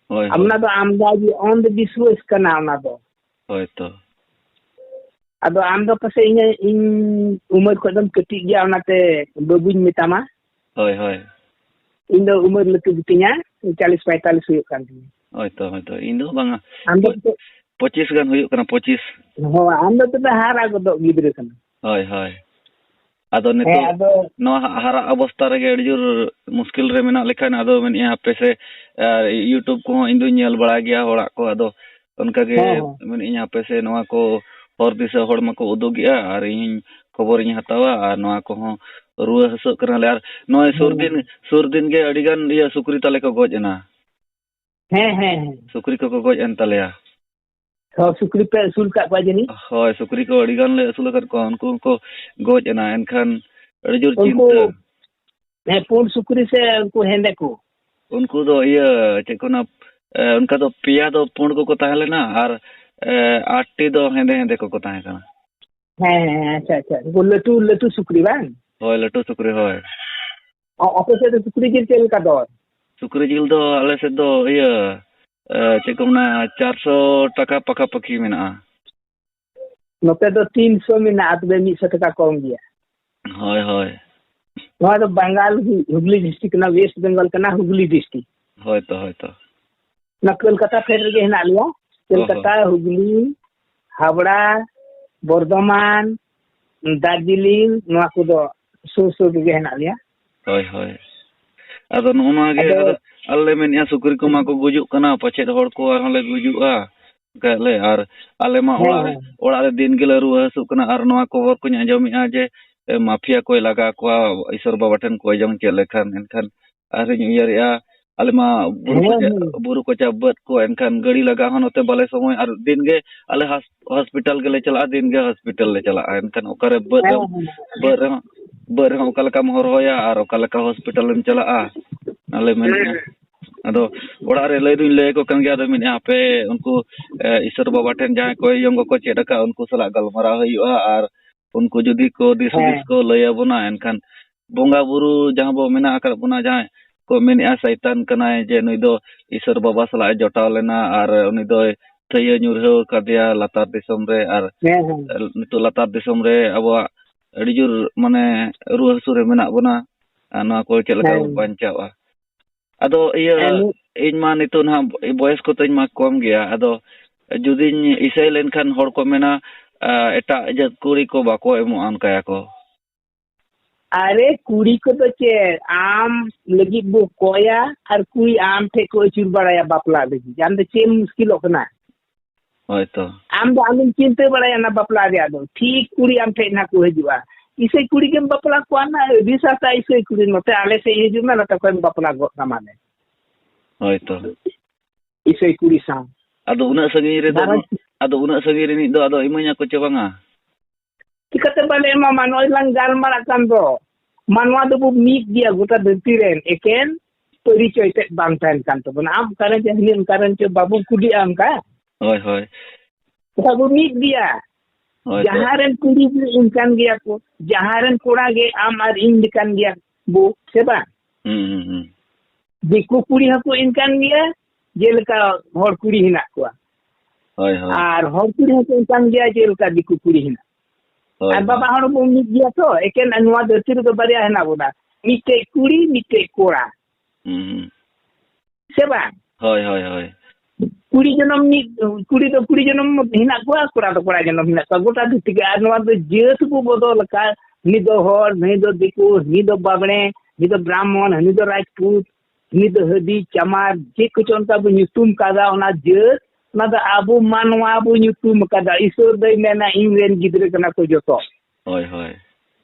ᱦᱳᱭ, ᱟᱨ ᱦᱳᱭ᱾ ᱚᱱᱟ ᱫᱚ ᱟᱢᱫᱟ ᱜᱮ ᱚᱱᱫᱷ ᱵᱤᱥᱣᱟᱥ ᱠᱟᱱᱟ ᱚᱱᱟ ᱫᱚ᱾ ᱦᱳᱭ ᱛᱚ᱾ ᱟᱫᱚ ᱟᱢ ᱫᱚ ᱯᱟᱥᱮᱡ ᱤᱧ, ᱤᱧ ᱩᱢᱮᱨ ᱠᱷᱚᱱ ᱫᱚᱢ ᱠᱟᱹᱴᱤᱡ ᱜᱮᱭᱟ, ᱚᱱᱟᱛᱮ ᱵᱟᱹᱵᱩᱧ ᱢᱮᱛᱟᱢᱟ᱾ ᱦᱳᱭ, ᱦᱳᱭ᱾ ᱤᱧ ᱫᱚ ᱩᱢᱮᱨ ᱞᱟᱹᱴᱩ ᱜᱮᱛᱤᱧᱟ, ᱪᱟᱞᱤᱥ ᱯᱚᱸᱭᱛᱟᱞᱤᱥ ᱦᱩᱭᱩᱜ ᱠᱟᱱ ᱛᱤᱧᱟ᱾ ᱦᱳᱭ ᱛᱚ, ᱦᱳᱭ ᱛᱚ᱾ ᱤᱧ ᱫᱚ ᱵᱟᱝᱟ᱾ ᱟᱢ ᱫᱚ ᱯᱚ-, ᱯᱟᱥᱮᱡ ᱯᱚᱸᱪᱤᱥ ᱜᱟᱱ ᱦᱩᱭᱩᱜ ᱠᱟᱱᱟ, ᱯᱚᱸᱪᱤᱥ᱾ ᱦᱳᱭ, ᱟᱢ ᱫᱚ ᱛᱚᱵᱮ ᱦᱟᱨᱟ ᱜᱚᱫᱚᱜ ᱜᱤᱫᱽᱨᱟᱹ ᱠᱟᱱᱟ᱾ ᱦᱳᱭ, ᱦᱳᱭ᱾ ᱟᱫᱚ ᱦᱮᱸ, ᱱᱤᱛᱚᱜ ᱟᱫᱚ ᱱᱚᱣᱟ ᱦᱟ-, ᱦᱟᱨᱟᱜ ᱚᱵᱚᱥᱛᱟ ᱨᱮᱜᱮ ᱟᱹᱰᱤ ᱡᱳᱨ ᱢᱩᱥᱠᱤᱞ ᱨᱮ ᱢᱮᱱᱟᱜ ᱞᱮᱠᱷᱟᱱ, ᱟᱫᱚ ᱢᱮᱱᱮᱫᱼᱟ ᱦᱟᱯᱮ ᱥᱮ, ᱟᱨ YouTube ᱠᱚᱦᱚᱸ ᱤᱧ ᱫᱩᱧ ᱧᱮᱞ ᱵᱟᱲᱟᱭ ᱜᱮᱭᱟ ᱦᱚᱲᱟᱜ ᱠᱚ, ᱟᱫᱚ ᱚᱱᱠᱟ ᱜᱮ ᱦᱮᱸ, ᱦᱮᱸ᱾ ᱢᱮᱱᱮᱫ ᱟᱹᱧ ᱦᱟᱯᱮ ᱥᱮ ᱱᱚᱣᱟ ᱠᱚ ᱦᱚᱨ ᱫᱤᱥᱟᱹ ᱦᱚᱲ ᱢᱟᱠᱚ ᱩᱫᱩᱜᱮᱜᱼᱟ, ᱟᱨ ᱤᱧ ᱠᱷᱚᱵᱚᱨᱤᱧ ᱦᱟᱛᱟᱣᱟ, ᱟᱨ ᱱᱚᱣᱟ ᱠᱚᱦᱚᱸ ᱨᱩᱣᱟᱹ ᱦᱟᱹᱥᱩᱜ ᱠᱟᱱᱟᱞᱮ᱾ ᱟᱨ ᱱᱚᱜᱼᱚᱭ ᱥᱩᱨ ᱦᱮᱸ, ᱫᱤᱱ, ᱦᱮᱸ᱾ ᱥᱩᱨ ᱫᱤᱱ ᱜᱮ ᱟᱹᱰᱤ ᱜᱟᱱ ᱤᱭᱟᱹ ᱥᱩᱠᱨᱤ ᱛᱟᱞᱮ ᱠᱚ ᱜᱚᱡ ᱮᱱᱟ᱾ ᱦᱮᱸ, ᱦᱮᱸ, ᱦᱮᱸ᱾ ᱥᱩᱠᱨᱤ ᱠᱚᱠᱚ ᱜᱚᱡ ᱮᱱ ᱛᱟᱞᱮᱭᱟ᱾ ᱦᱚᱸ, ᱥᱩᱠᱨᱤ ᱯᱮ ᱟᱹᱥᱩᱞ ᱠᱟᱜ ᱠᱚᱣᱟ ᱡᱟᱹᱱᱤᱡ? ᱦᱳᱭ, ᱥᱩᱠᱨᱤ ᱠᱚ ᱟᱹᱰᱤ ᱜᱟᱱ ᱞᱮ ᱟᱹᱥᱩᱞ ᱟᱠᱟᱫ ᱠᱚᱣᱟ, ᱩᱱᱠᱩ ᱦᱚᱸᱠᱚ ᱜᱚᱡ ᱮᱱᱟ᱾ ᱮᱱᱠᱷᱟᱱ ᱟᱹᱰᱤ ᱡᱳᱨ ᱩᱱᱠᱩ, ᱪᱤᱱᱛᱟᱹ᱾ ᱦᱮᱸ, ᱯᱩᱸᱰ ᱥᱩᱠᱨᱤ ᱥᱮ ᱩᱱᱠᱩ ᱦᱮᱸᱫᱮ ᱠᱚ? ᱩᱱᱠᱩ ᱫᱚ ᱤᱭᱟᱹ, ᱪᱮᱫ ᱠᱚ ᱚᱱᱟ, ᱮ, ᱚᱱᱠᱟ ᱫᱚ ᱯᱮᱭᱟ ᱫᱚ ᱯᱩᱸᱰ ᱠᱚᱠᱚ ᱛᱟᱦᱮᱸ ᱞᱮᱱᱟ ᱟᱨ, ᱮ, ᱟᱴ ᱴᱤ ᱫᱚ ᱦᱮᱸᱫᱮ ᱦᱮᱸᱫᱮ ᱠᱚᱠᱚ ᱛᱟᱦᱮᱸ ᱠᱟᱱᱟ᱾ ᱦᱮᱸ, ᱦᱮᱸ, ᱟᱪᱪᱷᱟ, ᱟᱪᱪᱷᱟ᱾ ᱩᱱᱠᱩ ᱞᱟᱹᱴᱩ, ᱞᱟᱹᱴᱩ ᱥᱩᱠᱨᱤ ᱵᱟᱝ? ᱦᱳᱭ, ᱞᱟᱹᱴᱩ ᱥᱩᱠᱨᱤ, ᱦᱳᱭ᱾ ᱟ-, ᱟᱯᱮ ᱥᱮᱫ ᱫᱚ ᱥᱩᱠᱨᱤ ᱡᱤᱞ ᱪᱮᱫ ᱞᱮᱠᱟ ᱫᱚᱨ? ᱥᱩᱠᱨᱤ ᱡᱤᱞ ᱫᱚ ᱟᱞᱮ ᱥᱮᱫ ᱫᱚ ᱤᱭᱟᱹ, ᱮ, ᱪᱮᱫ ᱠᱚ ᱢᱮᱱᱟ, ᱪᱟᱨᱥᱚ ᱴᱟᱠᱟ ᱯᱟᱠᱟ ᱯᱟᱠᱤ ᱢᱮᱱᱟᱜᱼᱟ᱾ ᱱᱚᱛᱮ ᱫᱚ ᱛᱤᱱᱥᱚ ᱢᱮᱱᱟᱜᱼᱟ, ᱛᱚᱵᱮ ᱢᱤᱫ ᱥᱚ ᱴᱟᱠᱟ ᱠᱚᱢ ᱜᱮᱭᱟ᱾ ᱦᱳᱭ, ᱦᱳᱭ᱾ ᱱᱚᱣᱟ ᱫᱚ ᱵᱟᱝᱜᱟᱞ, ᱦᱩ-, ᱦᱩᱜᱽᱞᱤ district ᱠᱟᱱᱟ, West Bengal ᱠᱟᱱᱟ, ᱦᱩᱜᱽᱞᱤ district᱾ ᱦᱳᱭ ᱛᱚ, ᱦᱳᱭ ᱛᱚ᱾ ᱚᱱᱟ ᱠᱳᱞᱠᱟᱛᱟ ᱯᱷᱮᱰ ᱨᱮᱜᱮ ᱦᱮᱱᱟᱜ ᱞᱮᱭᱟ᱾ ᱚ ᱦᱚ᱾ ᱠᱳᱞᱠᱟᱛᱟ, ᱦᱩᱜᱽᱞᱤ, ᱦᱟᱣᱲᱟ, ᱵᱚᱨᱫᱷᱚᱢᱟᱱ, ᱫᱟᱨᱡᱤᱞᱤᱝ, ᱱᱚᱣᱟ ᱠᱚᱫᱚ ᱥᱩᱨ ᱥᱩᱨ ᱨᱮᱜᱮ ᱦᱮᱱᱟᱜ ᱞᱮᱭᱟ᱾ ᱦᱳᱭ, ᱦᱳᱭ᱾ ᱟᱫᱚ ᱱᱚᱜᱼᱚ ᱱᱚᱣᱟ ᱜᱮ, ᱟᱫᱚ ᱟᱫᱚ ᱟᱞᱮ ᱞᱮ ᱢᱮᱱᱮᱫᱼᱟ, ᱥᱩᱠᱨᱤ ᱠᱚᱢᱟ ᱠᱚ ᱜᱩᱡᱩᱜ ᱠᱟᱱᱟ, ᱯᱟᱪᱮᱫ ᱦᱚᱲ ᱠᱚ ᱟᱨᱦᱚᱸ ᱞᱮ ᱜᱩᱡᱩᱜᱼᱟ᱾ ᱚᱱᱠᱟ ᱞᱮ, ᱟᱨ ᱟᱞᱮ ᱢᱟ ᱦᱮᱸ, ᱚᱲᱟᱜ ᱨᱮ, ᱦᱮᱸ᱾ ᱚᱲᱟᱜ ᱨᱮ ᱫᱤᱱ ᱜᱮᱞᱮ ᱨᱩᱣᱟᱹ ᱦᱟᱹᱥᱩᱜ ᱠᱟᱱᱟ, ᱟᱨ ᱱᱚᱣᱟ ᱠᱷᱚᱵᱚᱨ ᱠᱚᱧ ᱟᱸᱡᱚᱢᱮᱫᱼᱟ ᱡᱮ, ᱮ, ᱢᱟᱯᱷᱤᱭᱟ ᱠᱚᱭ ᱞᱟᱜᱟ ᱠᱚᱣᱟ ᱤᱥᱚᱨ ᱵᱟᱵᱟ ᱴᱷᱮᱱ ᱠᱚᱭ ᱡᱚᱝ ᱪᱮᱫ ᱞᱮᱠᱷᱟᱱ, ᱮᱱᱠᱷᱟᱱ ᱟᱨᱤᱧ ᱩᱭᱦᱟᱹᱨᱮᱫᱼᱟ, ᱟᱞᱮ ᱢᱟ ᱵᱩᱨᱩ ᱦᱮᱸ, ᱠᱚᱪᱟ, ᱦᱮᱸ᱾ ᱵᱩᱨᱩ ᱠᱚᱪᱟ ᱵᱟᱹᱫᱽ ᱠᱚ, ᱮᱱᱠᱷᱟᱱ ᱜᱟᱹᱰᱤ ᱞᱟᱜᱟ ᱦᱚᱸ ᱱᱚᱛᱮ ᱵᱟᱞᱮ ᱥᱚᱢᱚᱭ, ᱟᱨ ᱫᱤᱱ ᱜᱮ ᱟᱞᱮ ᱦᱟᱥ-, ᱦᱚᱥᱯᱤᱴᱟᱞ ᱜᱮᱞᱮ ᱪᱟᱞᱟᱜᱼᱟ, ᱫᱤᱱ ᱜᱮ ᱦᱚᱥᱯᱤᱴᱟᱞ ᱞᱮ ᱪᱟᱞᱟᱜᱼᱟ᱾ ᱮᱱᱠᱷᱟᱱ ᱚᱠᱟᱨᱮ ᱵᱟᱹᱫᱽ ᱨᱮ, ᱦᱮᱸ, ᱦᱮᱸ᱾ ᱵᱟᱹᱫᱽ ᱨᱮᱦᱚᱸ, ᱵᱟᱹᱫᱽ ᱨᱮᱦᱚᱸ ᱚᱠᱟ ᱞᱮᱠᱟᱢ ᱦᱚᱨᱦᱚᱭᱟ ᱟᱨ ᱚᱠᱟ ᱞᱮᱠᱟ ᱦᱚᱥᱯᱤᱴᱟᱞᱮᱢ ᱪᱟᱞᱟᱜᱼᱟ, ᱟᱞᱮ ᱢᱮᱱᱮᱫᱼᱟ᱾ ᱦᱮᱸ᱾ ᱟᱫᱚ ᱚᱲᱟᱜ ᱨᱮ ᱞᱟᱹᱭ ᱫᱩᱧ ᱞᱟᱹᱭ ᱟᱠᱚ ᱠᱟᱱ ᱜᱮᱭᱟ, ᱟᱫᱚ ᱢᱮᱱᱮᱫᱼᱟ, ᱦᱟᱯᱮ ᱩᱱᱠᱩ, ᱮ, ᱤᱥᱚᱨ ᱵᱟᱵᱟ ᱴᱷᱮᱱ ᱡᱟᱦᱟᱸᱭ ᱠᱚᱭ ᱡᱚᱝ ᱠᱚᱠᱚ ᱪᱮᱫ ᱟᱠᱟᱫ, ᱩᱱᱠᱩ ᱥᱟᱞᱟᱜ ᱜᱟᱞᱢᱟᱨᱟᱣ ᱦᱩᱭᱩᱜᱼᱟ, ᱟᱨ ᱩᱱᱠᱩ ᱡᱩᱫᱤ ᱠᱚ ᱫᱤᱥ ᱦᱩᱫᱤᱥ ᱦᱮᱸ᱾ ᱠᱚ ᱞᱟᱹᱭ ᱟᱵᱚᱱᱟ, ᱮᱱᱠᱷᱟᱱ ᱵᱚᱸᱜᱟ ᱵᱩᱨᱩ ᱡᱟᱦᱟᱸ ᱵᱚ ᱢᱮᱱᱟᱜ ᱟᱠᱟᱫ ᱵᱚᱱᱟ, ᱡᱟᱦᱟᱸᱭ ᱠᱚ ᱢᱮᱱᱮᱜᱼᱟ ᱥᱟᱭᱛᱟᱱ ᱠᱟᱱᱟᱭ, ᱡᱮ ᱱᱩᱭ ᱫᱚ ᱤᱥᱚᱨ ᱵᱟᱵᱟ ᱥᱟᱞᱟᱜ ᱮ ᱡᱚᱴᱟᱣ ᱞᱮᱱᱟ ᱟᱨ ᱩᱱᱤ ᱫᱚᱭ ᱛᱷᱟᱹᱭᱟᱹ ᱧᱩᱨᱦᱟᱹᱣ ᱠᱟᱫᱮᱭᱟ ᱞᱟᱛᱟᱨ ᱫᱤᱥᱚᱢ ᱨᱮ, ᱟᱨ ᱦᱮᱸ, ᱦᱮᱸ᱾ ᱱᱤᱛᱚᱜ ᱞᱟᱛᱟᱨ ᱫᱤᱥᱚᱢ ᱨᱮ ᱟᱵᱚᱣᱟᱜ ᱟᱹᱰᱤ ᱡᱳᱨ ᱢᱟᱱᱮ ᱨᱩᱣᱟᱹ ᱦᱟᱹᱥᱩ ᱨᱮ ᱢᱮᱱᱟᱜ ᱵᱚᱱᱟ, ᱟᱨ ᱱᱚᱣᱟ ᱠᱚ ᱪᱮᱫ ᱞᱮᱠᱟ ᱦᱮᱸ᱾ ᱵᱚᱱ ᱵᱟᱧᱪᱟᱣᱟ? ᱟᱫᱚ ᱤᱭᱟᱹ, ᱦᱮᱸ, ᱢᱤᱫ ᱤᱧ ᱢᱟ ᱱᱤᱛᱚᱜ ᱱᱟᱦᱟᱜ ᱵᱚᱭᱮᱥ ᱠᱚᱛᱮᱧ ᱢᱟ ᱠᱚᱢ ᱜᱮᱭᱟ, ᱟᱫᱚ ᱡᱩᱫᱤᱧ ᱤᱥᱟᱹᱭ ᱞᱮᱱᱠᱷᱟᱱ ᱦᱚᱲ ᱠᱚ ᱢᱮᱱᱟ, ᱟ, ᱮᱴᱟᱜ ᱡᱟᱹᱛ ᱠᱩᱲᱤ ᱠᱚ ᱵᱟᱠᱚ ᱮᱢᱚᱜᱼᱟ ᱚᱱᱠᱟᱭᱟᱠᱚ᱾ ᱟᱨᱮ, ᱠᱩᱲᱤ ᱠᱚᱫᱚ ᱪᱮᱫ, ᱟᱢ ᱞᱟᱹᱜᱤᱫ ᱵᱚ ᱠᱚᱭᱟ ᱟᱨ ᱠᱩᱲᱤ ᱟᱢ ᱴᱷᱮᱡ ᱠᱚ ᱟᱹᱪᱩᱨ ᱵᱟᱲᱟᱭᱟ ᱵᱟᱯᱞᱟ ᱞᱟᱹᱜᱤᱫ᱾ ᱟᱢ ᱫᱚ ᱪᱮᱫ ᱮᱢ ᱢᱩᱥᱠᱤᱞᱚᱜ ᱠᱟᱱᱟ? ᱦᱳᱭ ᱛᱚ᱾ ᱟᱢ ᱫᱚ ᱟᱞᱚᱢ ᱪᱤᱱᱛᱟᱹ ᱵᱟᱲᱟᱭᱟ ᱚᱱᱟ ᱵᱟᱯᱞᱟ ᱨᱮᱭᱟᱜ ᱫᱚ᱾ ᱴᱷᱤᱠ ᱠᱩᱲᱤ ᱟᱢ ᱴᱷᱮᱡ ᱱᱟᱦᱟᱜ ᱠᱚ ᱦᱤᱡᱩᱜᱼᱟ᱾ ᱤᱥᱟᱹᱭ ᱠᱩᱲᱤ ᱜᱮᱢ ᱵᱟᱯᱞᱟ ᱠᱚᱣᱟ ᱱᱟᱦᱟᱜ, ᱟᱹᱰᱤ ᱥᱟᱥᱛᱟ ᱤᱥᱟᱹᱭ ᱠᱩᱲᱤ᱾ ᱱᱚᱛᱮ ᱟᱞᱮ ᱥᱮᱫ ᱦᱤᱡᱩᱜ ᱢᱮ, ᱱᱚᱛᱮ ᱠᱷᱚᱱ ᱵᱟᱯᱞᱟ ᱜᱚᱫ ᱠᱟᱢᱟ ᱞᱮ᱾ ᱦᱳᱭ ᱛᱚ᱾ ᱤᱥᱟᱹᱭ ᱠᱩᱲᱤ ᱥᱟᱶ᱾ ᱟᱫᱚ ᱩᱱᱟᱹᱜ ᱥᱟᱺᱜᱤᱧ ᱨᱮᱫᱚ, ᱜᱷᱟᱨᱚᱸᱡᱽ ᱟᱫᱚ ᱩᱱᱟᱹᱜ ᱥᱟᱺᱜᱤᱧ ᱨᱤᱱᱤᱡ ᱫᱚ ᱟᱫᱚ ᱤᱢᱟᱹᱧᱟᱠᱚ ᱪᱮ ᱵᱟᱝᱟ? ᱪᱤᱠᱟᱹᱛᱮ ᱵᱟᱞᱮ ᱮᱢᱟᱢᱟ? ᱱᱚᱜᱼᱚᱭ ᱞᱟᱝ ᱜᱟᱞᱢᱟᱨᱟᱜ ᱠᱟᱱ ᱫᱚ, ᱢᱟᱱᱣᱟ ᱫᱚᱵᱚ ᱢᱤᱫ ᱜᱮᱭᱟ ᱜᱚᱴᱟ ᱫᱷᱟᱹᱨᱛᱤ ᱨᱮᱱ, ᱮᱠᱮᱱ ᱯᱚᱨᱤᱪᱚᱭ ᱛᱮᱫ ᱵᱟᱝ ᱛᱟᱦᱮᱱ ᱠᱟᱱ ᱛᱟᱵᱚᱱᱟ᱾ ᱟᱢ ᱚᱠᱟᱨᱮᱱ ᱪᱚ, ᱦᱟᱹᱱᱤ ᱚᱠᱟᱨᱮᱱ ᱪᱚ, ᱵᱟᱵᱚ ᱠᱩᱞᱤᱜᱼᱟ ᱚᱱᱠᱟ᱾ ᱦᱳᱭ, ᱦᱳᱭ᱾ ᱵᱟᱠᱷᱟᱡ ᱵᱚ ᱢᱤᱫ ᱜᱮᱭᱟ᱾ ᱦᱳᱭ ᱛᱚ᱾ ᱡᱟᱦᱟᱸ ᱨᱮᱱ ᱠᱩᱲᱤ ᱜᱮ ᱤᱱᱠᱟᱱ ᱜᱮᱭᱟ ᱠᱚ, ᱡᱟᱦᱟᱸ ᱨᱮᱱ ᱠᱚᱲᱟ ᱜᱮ ᱟᱢ ᱟᱨ ᱤᱧ ᱞᱮᱠᱟᱱ ᱜᱮᱭᱟ ᱵᱚ, ᱥᱮ ᱵᱟᱝ? ᱦᱩᱸ, ᱦᱩᱸ, ᱦᱩᱸ᱾ ᱫᱤᱠᱩ ᱠᱩᱲᱤ ᱦᱚᱸᱠᱚ ᱤᱱᱠᱟᱱ ᱜᱮᱭᱟ, ᱡᱮᱞᱮᱠᱟ ᱦᱚᱲ ᱠᱩᱲᱤ ᱦᱮᱱᱟᱜ ᱠᱚᱣᱟ᱾ ᱦᱳᱭ, ᱦᱳᱭ᱾ ᱟᱨ ᱦᱚᱲ ᱠᱩᱲᱤ ᱦᱚᱸᱠᱚ ᱤᱱᱠᱟᱱ ᱜᱮᱭᱟ, ᱡᱮᱞᱮᱠᱟ ᱫᱤᱠᱩ ᱠᱩᱲᱤ ᱦᱮᱱᱟᱜ᱾ ᱦᱳᱭ, ᱟᱨ ᱵᱟᱵᱟ ᱦᱳᱭ᱾ ᱦᱚᱲ ᱵᱚ ᱢᱤᱫ ᱜᱮᱭᱟ ᱛᱚ, ᱮᱠᱮᱱ ᱱᱚᱣᱟ ᱫᱷᱟᱹᱨᱛᱤ ᱨᱮᱫᱚ ᱵᱟᱨᱭᱟ ᱦᱮᱱᱟᱜ ᱵᱚᱱᱟ, ᱢᱤᱫᱴᱮᱡ ᱠᱩᱲᱤ, ᱢᱤᱫᱴᱮᱡ ᱠᱚᱲᱟ᱾ ᱦᱩᱸ, ᱦᱩᱸ᱾ ᱥᱮ ᱵᱟᱝ? ᱦᱳᱭ, ᱦᱳᱭ, ᱦᱳᱭ᱾ ᱠᱩᱲᱤ ᱡᱚᱱᱚᱢ ᱢᱤᱫ, ᱠᱩᱲᱤ ᱫᱚ ᱠᱩᱲᱤ ᱡᱚᱱᱚᱢ ᱦᱮᱱᱟᱜ ᱠᱚᱣᱟ, ᱠᱚᱲᱟ ᱫᱚ ᱠᱚᱲᱟ ᱡᱚᱱᱚᱢ ᱦᱮᱱᱟᱜ ᱠᱚᱣᱟ, ᱜᱚᱴᱟ ᱫᱷᱟᱹᱨᱛᱤ ᱜᱮ᱾ ᱟᱨ ᱱᱚᱣᱟ ᱫᱚ ᱡᱟᱹᱛ ᱵᱚ ᱵᱚᱫᱚᱞ ᱟᱠᱟᱫ, ᱱᱩᱭ ᱫᱚ ᱦᱚᱲ, ᱱᱩᱭ ᱫᱚ ᱫᱤᱠᱩ, ᱱᱩᱭ ᱫᱚ ᱵᱟᱢᱲᱮ, ᱱᱩᱭ ᱫᱚ ᱵᱨᱟᱦᱢᱚᱱ, ᱦᱟᱹᱱᱤ ᱫᱚ ᱨᱟᱡᱽᱯᱩᱛ, ᱱᱩᱭ ᱫᱚ ᱦᱟᱹᱫᱤ, ᱪᱟᱢᱟᱨ, ᱪᱮᱫ ᱠᱚᱪᱚ ᱚᱱᱠᱟ ᱵᱚ ᱧᱩᱛᱩᱢ ᱠᱟᱫᱟ, ᱚᱱᱟ ᱡᱟᱹᱛ, ᱚᱱᱟ ᱫᱚ ᱟᱵᱚ ᱢᱟᱱᱣᱟ ᱵᱚ ᱧᱩᱛᱩᱢ ᱠᱟᱫᱟ᱾ ᱤᱥᱚᱨ ᱫᱚᱭ ᱢᱮᱱᱟ, "ᱤᱧ ᱨᱮᱱ ᱜᱤᱫᱽᱨᱟᱹ ᱠᱟᱱᱟ ᱠᱚ ᱡᱚᱛᱚ᱾" ᱦᱳᱭ, ᱦᱳᱭ᱾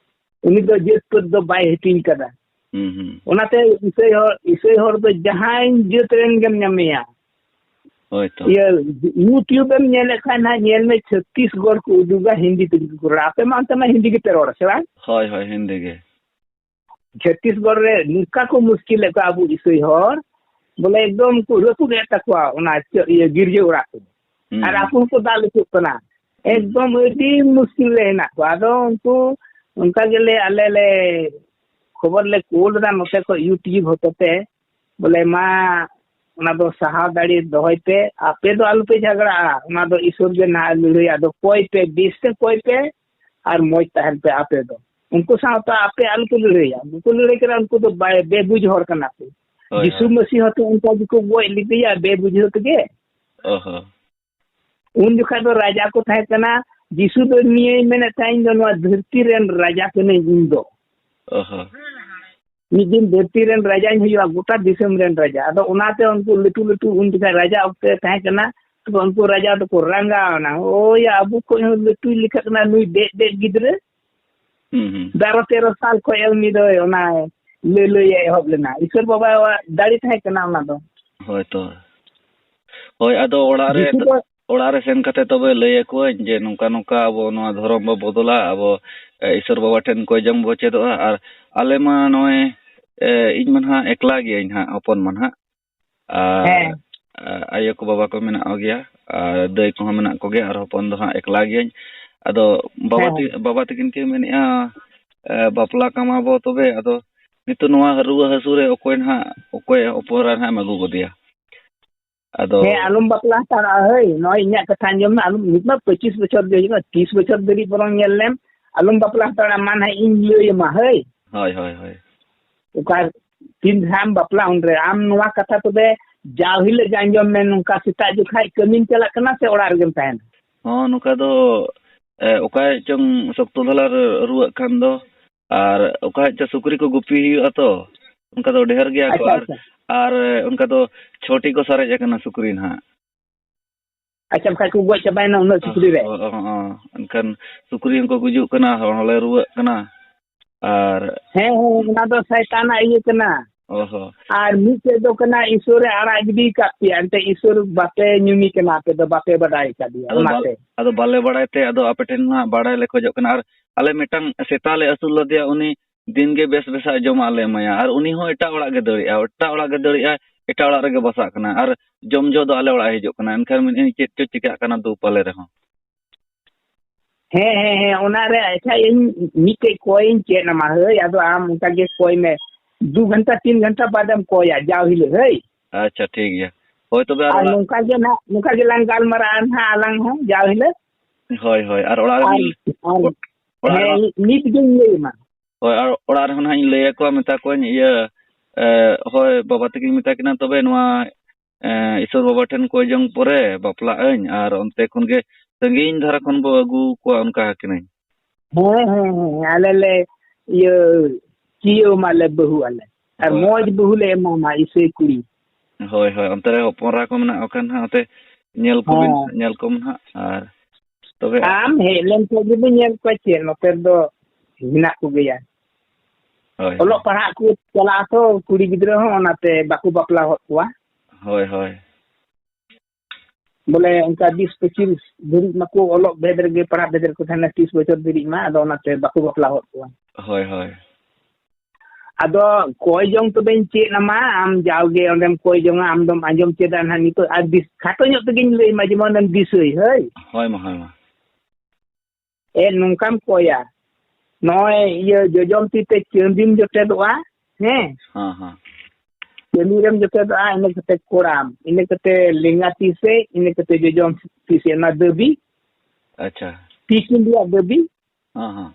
ᱩᱱᱤ ᱫᱚ ᱡᱟᱹᱛ ᱯᱟᱹᱛ ᱫᱚ ᱵᱟᱭ ᱦᱟᱹᱴᱤᱧ ᱠᱟᱫᱟ᱾ ᱦᱩᱸ, ᱦᱩᱸ᱾ ᱚᱱᱟᱛᱮ ᱤᱥᱟᱹᱭ ᱦᱚᱲ, ᱤᱥᱟᱹᱭ ᱦᱚᱲ ᱫᱚ ᱡᱟᱦᱟᱸᱭ ᱡᱟᱹᱛ ᱨᱮᱱ ᱜᱮᱢ ᱧᱟᱢᱮᱭᱟ᱾ ᱦᱳᱭ ᱛᱚ᱾ ᱤᱭᱟᱹ, YouTube ᱮᱢ ᱧᱮᱞᱮᱫ ᱠᱷᱟᱱ ᱦᱟᱸᱜ, ᱧᱮᱞ ᱢᱮ, ᱪᱷᱚᱛᱤᱥᱜᱚᱲ ᱠᱚ ᱩᱫᱩᱜᱟ, ᱦᱤᱱᱫᱤ ᱛᱮᱜᱮ ᱠᱚ ᱨᱚᱲᱟ᱾ ᱟᱯᱮ ᱢᱟ ᱚᱱᱛᱮ ᱢᱟ ᱦᱤᱱᱫᱤ ᱜᱮᱯᱮ ᱨᱚᱲᱟ, ᱥᱮ ᱵᱟᱝ? ᱦᱳᱭ, ᱦᱳᱭ, ᱦᱤᱱᱫᱤ ᱜᱮ᱾ ᱪᱷᱚᱛᱤᱥᱜᱚᱲ ᱨᱮ ᱱᱚᱝᱠᱟ ᱠᱚ ᱢᱩᱥᱠᱤᱞᱮᱫ ᱠᱚᱣᱟ ᱟᱵᱚ ᱤᱥᱟᱹᱭ ᱦᱚᱲ, ᱵᱚᱞᱮ ᱮᱠᱫᱚᱢ ᱠᱚ ᱨᱟᱹᱯᱩᱫ ᱮᱫ ᱛᱟᱠᱚᱣᱟ ᱚᱱᱟ ᱪᱮᱫ, ᱤᱭᱟᱹ, ᱜᱤᱨᱡᱟᱹ ᱚᱲᱟᱜ ᱠᱚ᱾ ᱦᱩᱸ, ᱟᱨ ᱦᱩᱸ᱾ ᱟᱠᱚ ᱦᱚᱸᱠᱚ ᱫᱟᱞ ᱦᱚᱪᱚᱜ ᱠᱟᱱᱟ᱾ ᱦᱩᱸ᱾ ᱮᱠᱫᱚᱢ ᱟᱹᱰᱤ ᱢᱩᱥᱠᱤᱞ ᱨᱮ ᱦᱮᱱᱟᱜ ᱠᱚᱣᱟ᱾ ᱟᱫᱚ ᱩᱱᱠᱩ ᱚᱱᱠᱟ ᱜᱮᱞᱮ, ᱟᱞᱮ ᱞᱮ ᱠᱷᱚᱵᱚᱨ ᱞᱮ ᱠᱩᱞ ᱮᱫᱟ ᱱᱚᱛᱮ ᱠᱷᱚᱱ YouTube ᱦᱚᱛᱮᱛᱮ, ᱵᱚᱞᱮ ᱢᱟ ᱚᱱᱟ ᱫᱚ ᱥᱟᱦᱟᱣ ᱫᱟᱲᱮ ᱫᱚᱦᱚᱭ ᱯᱮ, ᱟᱯᱮ ᱫᱚ ᱟᱞᱚᱯᱮ ᱡᱷᱟᱜᱽᱲᱟᱜᱼᱟ, ᱚᱱᱟ ᱫᱚ ᱤᱥᱚᱨ ᱜᱮ ᱱᱟᱦᱟᱜ ᱞᱟᱹᱲᱦᱟᱹᱭᱟ, ᱟᱫᱚ ᱠᱚᱭ ᱯᱮ, ᱵᱮᱥ ᱛᱮ ᱠᱚᱭ ᱯᱮ ᱟᱨ ᱢᱚᱡᱽ ᱛᱟᱦᱮᱱ ᱯᱮ ᱟᱯᱮ ᱫᱚ᱾ ᱩᱱᱠᱩ ᱥᱟᱶᱛᱮ ᱟᱯᱮ ᱟᱞᱚᱯᱮ ᱞᱟᱹᱲᱦᱟᱹᱭᱟ, ᱩᱱᱠᱩ ᱞᱟᱹᱲᱦᱟᱹᱭ ᱠᱟᱱᱟ, ᱩᱱᱠᱩ ᱫᱚ ᱵᱟᱭ-, ᱵᱮᱵᱩᱡᱽ ᱦᱚᱲ ᱠᱟᱱᱟ ᱠᱚ᱾ ᱦᱳᱭ, ᱡᱤᱥᱩ ᱦᱳᱭ᱾ ᱢᱟᱹᱥᱤ ᱦᱚᱸᱛᱚ ᱚᱱᱠᱟ ᱜᱮᱠᱚ ᱜᱚᱡ ᱞᱮᱫᱮᱭᱟ ᱵᱮᱵᱩᱡᱷᱟᱹᱣ ᱛᱮᱜᱮ᱾ ᱚ ᱦᱚᱸ᱾ ᱩᱱ ᱡᱚᱠᱷᱟᱡ ᱫᱚ ᱨᱟᱡᱟ ᱠᱚ ᱛᱟᱦᱮᱸ ᱠᱟᱱᱟ, ᱡᱤᱥᱩ ᱫᱚ ᱱᱤᱭᱟᱹᱭ ᱢᱮᱱᱮᱫ ᱛᱟᱦᱮᱸ, "ᱤᱧ ᱫᱚ ᱱᱚᱣᱟ ᱫᱷᱟᱹᱨᱛᱤ ᱨᱮᱱ ᱨᱟᱡᱟ ᱠᱟᱹᱱᱟᱹᱧ ᱤᱧ ᱫᱚ᱾ ᱚ ᱦᱚᱸ᱾ ᱢᱤᱫ ᱫᱤᱱ ᱫᱷᱟᱹᱨᱛᱤ ᱨᱮᱱ ᱨᱟᱡᱟᱧ ᱦᱩᱭᱩᱜᱼᱟ, ᱜᱚᱴᱟ ᱫᱤᱥᱚᱢ ᱨᱮᱱ ᱨᱟᱡᱟ᱾" ᱟᱫᱚ ᱚᱱᱟᱛᱮ ᱩᱱᱠᱩ ᱞᱟᱹᱴᱩ ᱞᱟᱹᱴᱩ ᱩᱱ ᱡᱚᱠᱷᱟᱡ ᱨᱟᱡᱟ ᱚᱠᱛᱮ ᱛᱟᱦᱮᱸ ᱠᱟᱱᱟ, ᱛᱚᱵᱮ ᱩᱱᱠᱩ ᱨᱟᱡᱟ ᱫᱚᱠᱚ ᱨᱟᱸᱜᱟᱣ ᱮᱱᱟ, "ᱳᱭ ᱟᱵᱚ ᱠᱷᱚᱡ ᱦᱚᱸ ᱞᱟᱹᱴᱩᱭ ᱞᱮᱠᱷᱟᱜ ᱠᱟᱱᱟ ᱱᱩᱭ ᱰᱮᱡ ᱰᱮᱡ ᱜᱤᱫᱽᱨᱟᱹ᱾" ᱦᱩᱸ, ᱦᱩᱸ᱾ ᱵᱟᱨᱚ ᱛᱮᱨᱚ ᱥᱟᱞ ᱠᱷᱚᱡ ᱮ ᱩᱱᱤ ᱫᱚᱭ ᱚᱱᱟ ᱞᱟᱹᱞᱟᱹᱭ ᱮ ᱮᱦᱚᱵ ᱞᱮᱱᱟ᱾ ᱤᱥᱚᱨ ᱵᱟᱵᱟᱣᱟᱜ ᱫᱟᱲᱮ ᱛᱟᱦᱮᱸ ᱠᱟᱱᱟ ᱚᱱᱟ ᱫᱚ᱾ ᱦᱳᱭ ᱛᱚ᱾ ᱦᱳᱭ, ᱟᱫᱚ ᱚᱲᱟᱜ ᱨᱮ, ᱡᱤᱥᱩ ᱫᱚ ᱚᱲᱟᱜ ᱨᱮ ᱥᱮᱱ ᱠᱟᱛᱮ ᱛᱚᱵᱮ ᱞᱟᱹᱭ ᱟᱠᱚᱣᱟᱹᱧ ᱡᱮ ᱱᱚᱝᱠᱟ ᱱᱚᱝᱠᱟ ᱟᱵᱚ ᱱᱚᱣᱟ ᱫᱷᱚᱨᱚᱢ ᱵᱚ ᱵᱚᱫᱚᱞᱟ, ᱟᱵᱚ, ᱮ, ᱤᱥᱚᱨ ᱵᱟᱵᱟ ᱴᱷᱮᱱ ᱠᱚᱭ ᱡᱚᱝ ᱵᱚ ᱪᱮᱫᱚᱜᱼᱟ᱾ ᱟᱨ ᱟᱞᱮ ᱢᱟ ᱱᱚᱜᱼᱚᱭ, ᱮ, ᱤᱧ ᱢᱟ ᱱᱟᱦᱟᱜ ᱮᱠᱞᱟ ᱜᱤᱭᱟᱹᱧ ᱦᱟᱸᱜ, ᱦᱚᱯᱚᱱ ᱢᱟ ᱱᱟᱦᱟᱜ᱾ ᱟᱨ, ᱦᱮᱸ᱾ ᱟ-, ᱟᱭᱳ ᱠᱚ ᱵᱟᱵᱟ ᱠᱚ ᱢᱮᱱᱟᱜ ᱠᱚᱜᱮᱭᱟ, ᱟᱨ ᱫᱟᱹᱭ ᱠᱚᱦᱚᱸ ᱢᱮᱱᱟᱜ ᱠᱚᱜᱮᱭᱟ, ᱟᱨ ᱦᱚᱯᱚᱱ ᱫᱚ ᱦᱟᱸᱜ ᱮᱠᱞᱟ ᱜᱤᱭᱟᱹᱧ᱾ ᱟᱫᱚ ᱵᱟᱵᱟ ᱦᱮᱸ, ᱛᱤ-, ᱦᱮᱸ᱾ ᱵᱟᱵᱟ ᱛᱤᱠᱤᱱ ᱠᱤᱱ ᱢᱮᱱᱮᱫᱼᱟ, ᱮ, ᱵᱟᱯᱞᱟ ᱠᱟᱢᱟ ᱵᱚ ᱛᱚᱵᱮ, ᱟᱫᱚ ᱱᱤᱛᱚᱜ ᱱᱚᱣᱟ ᱨᱩᱣᱟᱹ ᱦᱟᱹᱥᱩ ᱨᱮ ᱚᱠᱚᱭ ᱱᱟᱦᱟᱜ, ᱚᱠᱚᱭ ᱦᱚᱯᱚᱱ ᱮᱨᱟ ᱱᱟᱦᱟᱜ ᱮᱢ ᱟᱹᱜᱩ ᱜᱚᱫᱮᱭᱟ? ᱟᱫᱚ ᱦᱮᱸ, ᱟᱞᱚᱢ ᱵᱟᱯᱞᱟ ᱦᱟᱛᱟᱲᱚᱜᱼᱟ, ᱦᱟᱹᱭ᱾ ᱱᱚᱜᱼᱚᱭ ᱤᱧᱟᱹᱜ ᱠᱟᱛᱷᱟ ᱟᱸᱡᱚᱢ ᱢᱮ, ᱟᱞᱚᱢ, ᱱᱤᱛ ᱢᱟ ᱯᱚᱸᱪᱤᱥ ᱵᱚᱪᱷᱚᱨ ᱜᱮ ᱦᱩᱭᱩᱜᱼᱟ, ᱛᱤᱥ ᱵᱚᱪᱷᱚᱨ ᱫᱷᱟᱹᱵᱤᱡ ᱵᱚᱨᱚᱝ ᱧᱮᱞ ᱞᱮᱢ, ᱟᱞᱚᱢ ᱵᱟᱯᱞᱟ ᱦᱟᱛᱟᱲᱚᱜᱼᱟ, ᱢᱟ ᱱᱟᱦᱟᱜ ᱤᱧ ᱞᱟᱹᱭ ᱟᱢᱟ, ᱦᱟᱹᱭ᱾ ᱦᱳᱭ, ᱦᱳᱭ, ᱦᱳᱭ᱾ ᱚᱠᱟ ᱛᱤᱱ ᱫᱷᱟᱣ ᱮᱢ ᱵᱟᱯᱞᱟ ᱩᱱᱨᱮ ᱟᱢ ᱱᱚᱣᱟ ᱠᱟᱛᱷᱟ ᱛᱚᱵᱮ ᱡᱟᱣ ᱦᱤᱞᱳᱜ ᱜᱮ ᱟᱸᱡᱚᱢ ᱢᱮ, ᱱᱚᱝᱠᱟ ᱥᱮᱛᱟᱜ ᱡᱚᱠᱷᱟᱡ ᱠᱟᱹᱢᱤᱢ ᱪᱟᱞᱟᱜ ᱠᱟᱱᱟ ᱥᱮ ᱚᱲᱟᱜ ᱨᱮᱜᱮᱢ ᱛᱟᱦᱮᱱᱟ? ᱦᱚᱸ, ᱱᱚᱝᱠᱟ ᱫᱚ, ᱮ, ᱚᱠᱟ ᱪᱚᱝ ᱥᱚᱠᱛᱚ ᱫᱷᱟᱨᱟ ᱨᱩ-, ᱨᱩᱣᱟᱹᱜ ᱠᱷᱟᱱ ᱫᱚ, ᱟᱨ ᱚᱠᱟ ᱪᱚ ᱥᱩᱠᱨᱤ ᱠᱚ ᱜᱩᱯᱤ ᱦᱩᱭᱩᱜᱼᱟ ᱛᱚ, ᱚᱱᱠᱟ ᱫᱚ ᱰᱷᱮᱨ ᱜᱮᱭᱟ ᱠᱚ, ᱟᱪᱪᱷᱟ, ᱟᱨ, ᱟᱪᱪᱷᱟ᱾ ᱟᱨ ᱚᱱᱠᱟ ᱫᱚ ᱪᱷᱚᱴᱤ ᱠᱚ ᱥᱟᱨᱮᱡ ᱟᱠᱟᱱᱟ ᱥᱩᱠᱨᱤ ᱱᱟᱦᱟᱜ᱾ ᱟᱪᱪᱷᱟ, ᱵᱟᱠᱷᱟᱡ ᱠᱚ ᱜᱚᱡ ᱪᱟᱵᱟᱭᱮᱱᱟ ᱩᱱᱟᱹᱜ ᱥᱩᱠᱨᱤ ᱨᱮ᱾ ᱚ, ᱚ, ᱚ, ᱮᱱᱠᱷᱟᱱ ᱥᱩᱠᱨᱤ ᱦᱚᱸᱠᱚ ᱜᱩᱡᱩᱜ ᱠᱟᱱᱟ, ᱦᱚᱲ ᱦᱚᱸᱞᱮ ᱨᱩᱣᱟᱹᱜ ᱠᱟᱱᱟ᱾ ᱟᱨ ᱦᱮᱸ, ᱦᱮᱸ, ᱚᱱᱟ ᱫᱚ ᱥᱟᱭᱛᱟᱱᱟᱜ ᱤᱭᱟᱹ ᱠᱟᱱᱟ᱾ ᱚ ᱦᱚᱸ᱾ ᱟᱨ ᱢᱤᱫᱴᱮᱡ ᱫᱚ ᱠᱟᱱᱟ ᱤᱥᱚᱨᱮ ᱟᱲᱟᱜ ᱜᱤᱰᱤ ᱠᱟᱜ ᱯᱮᱭᱟ, ᱮᱱᱛᱮ ᱤᱥᱚᱨ ᱵᱟᱯᱮ ᱧᱩᱢᱤ ᱠᱟᱱᱟ, ᱟᱯᱮ ᱫᱚ ᱵᱟᱯᱮ ᱵᱟᱰᱟᱭ ᱠᱟᱫᱮᱭᱟ, ᱟᱫᱚ ᱵᱟ-, ᱚᱱᱟᱛᱮ᱾ ᱟᱫᱚ ᱵᱟᱞᱮ ᱵᱟᱲᱟᱭ ᱛᱮ, ᱟᱫᱚ ᱟᱯᱮ ᱴᱷᱮᱱ ᱦᱟᱸᱜ ᱵᱟᱲᱟᱭ ᱞᱮ ᱠᱷᱚᱡᱚᱜ ᱠᱟᱱᱟ᱾ ᱟᱨ ᱟᱞᱮ ᱢᱤᱫᱴᱟᱝ ᱥᱮᱛᱟ ᱞᱮ ᱟᱹᱥᱩᱞ ᱞᱮᱫᱮᱭᱟ, ᱩᱱᱤ ᱫᱤᱱ ᱜᱮ ᱵᱮᱥ ᱵᱮᱥᱟᱜ ᱡᱚᱢᱟᱜ ᱞᱮ ᱮᱢᱟᱭᱟ, ᱟᱨ ᱩᱱᱤ ᱦᱚᱸ ᱮᱴᱟᱜ ᱚᱲᱟᱜ ᱜᱮ ᱫᱟᱹᱲᱮᱜᱼᱟ, ᱮᱴᱟᱜ ᱚᱲᱟᱜ ᱨᱮᱜᱮ ᱵᱟᱥᱟᱜ ᱠᱟᱱᱟ, ᱟᱨ ᱡᱚᱢ ᱡᱚᱦᱚᱜ ᱫᱚ ᱟᱞᱮ ᱚᱲᱟᱜ ᱦᱤᱡᱩᱜ ᱠᱟᱱᱟ᱾ ᱮᱱᱠᱷᱟᱱ ᱢᱮᱱᱮᱫᱼᱟᱹᱧ, ᱪᱮᱫ ᱪᱚ ᱪᱤᱠᱟᱹᱜ ᱠᱟᱱᱟ ᱫᱩ ᱯᱟᱞᱮ ᱨᱮᱦᱚᱸ᱾ ᱦᱮᱸ, ᱦᱮᱸ, ᱦᱮᱸ, ᱚᱱᱟᱨᱮ ᱟᱪᱪᱷᱟ, ᱤᱧ ᱢᱤᱫᱴᱮᱡ ᱠᱚᱭᱤᱧ ᱪᱮᱫ ᱟᱢᱟ, ᱦᱳᱭ, ᱟᱫᱚ ᱟᱢ ᱚᱱᱠᱟ ᱜᱮ ᱠᱚᱭ ᱢᱮ, ᱫᱩ ᱜᱷᱚᱱᱴᱟ, ᱛᱤᱱ ᱜᱷᱚᱱᱴᱟ ᱵᱟᱫᱮᱢ ᱠᱚᱭᱟ, ᱡᱟᱣ ᱦᱤᱞᱳᱜ, ᱦᱳᱭ᱾ ᱟᱪᱪᱷᱟ, ᱴᱷᱤᱠ ᱜᱮᱭᱟ᱾ ᱦᱳᱭ, ᱛᱚᱵᱮ ᱟᱨ ᱟᱨ ᱚᱲᱟᱜ ᱱᱚᱝᱠᱟ ᱜᱮ ᱱᱟᱦᱟᱜ, ᱱᱚᱝᱠᱟ ᱜᱮᱞᱟᱝ ᱜᱟᱞᱢᱟᱨᱟᱜᱼᱟ ᱱᱟᱦᱟᱜ ᱟᱞᱟᱝ ᱦᱚᱸ, ᱡᱟᱣ ᱦᱤᱞᱳᱜ᱾ ᱦᱳᱭ, ᱦᱳᱭ, ᱟᱨ ᱚᱲᱟᱜ ᱟᱨ, ᱨᱮᱦᱚᱸ, ᱟᱨ, ᱚᱲᱟᱜ ᱦᱮᱸ, ᱨᱮᱦᱚᱸ, ᱱᱤᱛ ᱜᱤᱧ ᱞᱟᱹᱭ ᱟᱢᱟ᱾ ᱦᱳᱭ, ᱟᱨ ᱚᱲᱟᱜ ᱨᱮᱦᱚᱸ ᱱᱟᱦᱟᱜ ᱤᱧ ᱞᱟᱹᱭ ᱟᱠᱚᱣᱟ, ᱢᱮᱛᱟ ᱠᱚᱣᱟᱧ, ᱤᱭᱟᱹ, ᱮ, ᱦᱳᱭ, ᱵᱟᱵᱟ ᱛᱟᱹᱠᱤᱱ ᱢᱮᱛᱟ ᱠᱤᱱᱟ, ᱛᱚᱵᱮ ᱱᱚᱣᱟ, ᱮ, ᱤᱥᱚᱨ ᱵᱟᱵᱟ ᱴᱷᱮᱱ ᱠᱚᱭ ᱡᱚᱝ ᱯᱚᱨᱮ ᱵᱟᱯᱞᱟᱜ ᱟᱹᱧ, ᱟᱨ ᱚᱱᱛᱮ ᱠᱷᱚᱱ ᱜᱮ ᱥᱟᱺᱜᱤᱧ ᱫᱷᱟᱨᱟ ᱠᱷᱚᱱ ᱵᱚ ᱟᱹᱜᱩ ᱠᱚᱣᱟ, ᱚᱱᱠᱟ ᱟᱹᱠᱤᱱᱟᱹᱧ᱾ ᱦᱮᱸ, ᱦᱮᱸ, ᱦᱮᱸ, ᱟᱞᱮ ᱞᱮ, ᱤᱭᱟᱹ, ᱪᱤᱭᱟᱹᱣ ᱢᱟᱞᱮ ᱵᱟᱹᱦᱩ ᱟᱞᱮ᱾ ᱟᱨ ᱦᱳᱭ᱾ ᱢᱚᱡᱽ ᱵᱟᱹᱦᱩ ᱞᱮ ᱮᱢᱟᱢᱟ, ᱤᱥᱟᱹᱭ ᱠᱩᱲᱤ᱾ ᱦᱳᱭ, ᱦᱳᱭ, ᱚᱱᱛᱮ ᱨᱮ ᱦᱚᱯᱚᱱ ᱮᱨᱟ ᱠᱚ ᱢᱮᱱᱟᱜ ᱠᱚ ᱠᱷᱟᱱ ᱦᱟᱸᱜ, ᱚᱱᱛᱮ ᱧᱮᱞ ᱠᱚᱵᱤᱱ, ᱦᱮᱸ᱾ ᱧᱮᱞ ᱠᱚᱢ ᱱᱟᱦᱟᱜ, ᱟᱨ ᱛᱚᱵᱮ ᱟᱢ ᱦᱮᱡ ᱞᱮᱱ ᱠᱷᱟᱱ ᱜᱮᱵᱤᱱ ᱧᱮᱞ ᱠᱚᱣᱟ, ᱪᱮᱫ, ᱱᱚᱛᱮ ᱨᱮᱫᱚ ᱢᱮᱱᱟᱜ ᱠᱚᱜᱮᱭᱟ᱾ ᱦᱳᱭ, ᱚᱞᱚᱜ ᱦᱳᱭ᱾ ᱯᱟᱲᱦᱟᱜ ᱠᱚ ᱪᱟᱞᱟᱜᱼᱟ ᱛᱚ, ᱠᱩᱲᱤ ᱜᱤᱫᱽᱨᱟᱹ ᱦᱚᱸ, ᱚᱱᱟᱛᱮ ᱵᱟᱠᱚ ᱵᱟᱯᱞᱟ ᱦᱚᱫ ᱠᱚᱣᱟ᱾ ᱦᱳᱭ, ᱦᱳᱭ᱾ ᱵᱚᱞᱮ, ᱚᱱᱠᱟ ᱵᱤᱥ ᱯᱚᱸᱪᱤᱥ ᱫᱷᱟᱹᱨᱤᱡ ᱢᱟᱠᱚ ᱚᱞᱚᱜ ᱵᱷᱮᱫ ᱨᱮᱜᱮ, ᱯᱟᱲᱦᱟᱜ ᱵᱷᱮᱫ ᱨᱮᱠᱚ ᱛᱟᱦᱮᱱᱟ ᱛᱤᱥ ᱵᱚᱪᱷᱚᱨ ᱫᱷᱟᱹᱨᱤᱡ ᱢᱟ, ᱟᱫᱚ ᱚᱱᱟᱛᱮ ᱵᱟᱠᱚ ᱵᱟᱯᱞᱟ ᱦᱚᱫ ᱠᱚᱣᱟ᱾ ᱦᱳᱭ, ᱦᱳᱭ᱾ ᱟᱫᱚ ᱠᱚᱭ ᱡᱚᱝ ᱛᱚᱵᱮᱧ ᱪᱮᱫ ᱟᱢᱟ, ᱟᱢ ᱡᱟᱣᱜᱮ ᱚᱸᱰᱮᱢ ᱠᱚᱭ ᱡᱚᱝᱟ, ᱟᱢ ᱫᱚᱢ ᱟᱸᱡᱚᱢ ᱪᱮᱫᱟ ᱱᱟᱦᱟᱜ ᱱᱤᱛᱚᱜ, ᱟᱨ ᱫᱤᱥ-, ᱠᱷᱟᱴᱚ ᱧᱚᱜ ᱛᱮᱜᱮᱧ ᱞᱟᱹᱭ ᱟᱢᱟ, ᱡᱮᱢᱚᱱᱮᱢ ᱫᱤᱥᱟᱹᱭ, ᱦᱳᱭ᱾ ᱦᱳᱭ ᱢᱟ, ᱦᱳᱭ ᱢᱟ᱾ ᱮ, ᱱᱚᱝᱠᱟᱢ ᱠᱚᱭᱟ, ᱱᱚᱜᱼᱚᱭ ᱤᱭᱟᱹ ᱡᱚᱡᱚᱢ ᱛᱤ ᱛᱮ ᱪᱟᱹᱸᱫᱤᱢ ᱡᱚᱴᱮᱫᱚᱜᱼᱟ, ᱦᱮᱸ? ᱦᱮᱸ, ᱦᱮᱸ᱾ ᱪᱟᱹᱸᱫᱤ ᱨᱮᱢ ᱡᱚᱴᱮᱫᱚᱜᱼᱟ, ᱤᱱᱟᱹ ᱠᱟᱛᱮ ᱠᱚᱲᱟᱢ, ᱤᱱᱟᱹ ᱠᱟᱛᱮ ᱞᱮᱸᱜᱟ ᱛᱤ ᱥᱮ, ᱤᱱᱟᱹ ᱠᱟᱛᱮ ᱡᱚᱡᱚᱢ ᱛᱤ ᱥᱮ, ᱚᱱᱟ ᱫᱟᱹᱵᱤ᱾ ᱟᱪᱪᱷᱟ᱾ ᱛᱤᱠᱤᱱ ᱨᱮᱭᱟᱜ ᱫᱟᱹᱵᱤ᱾ ᱦᱮᱸ, ᱦᱮᱸ᱾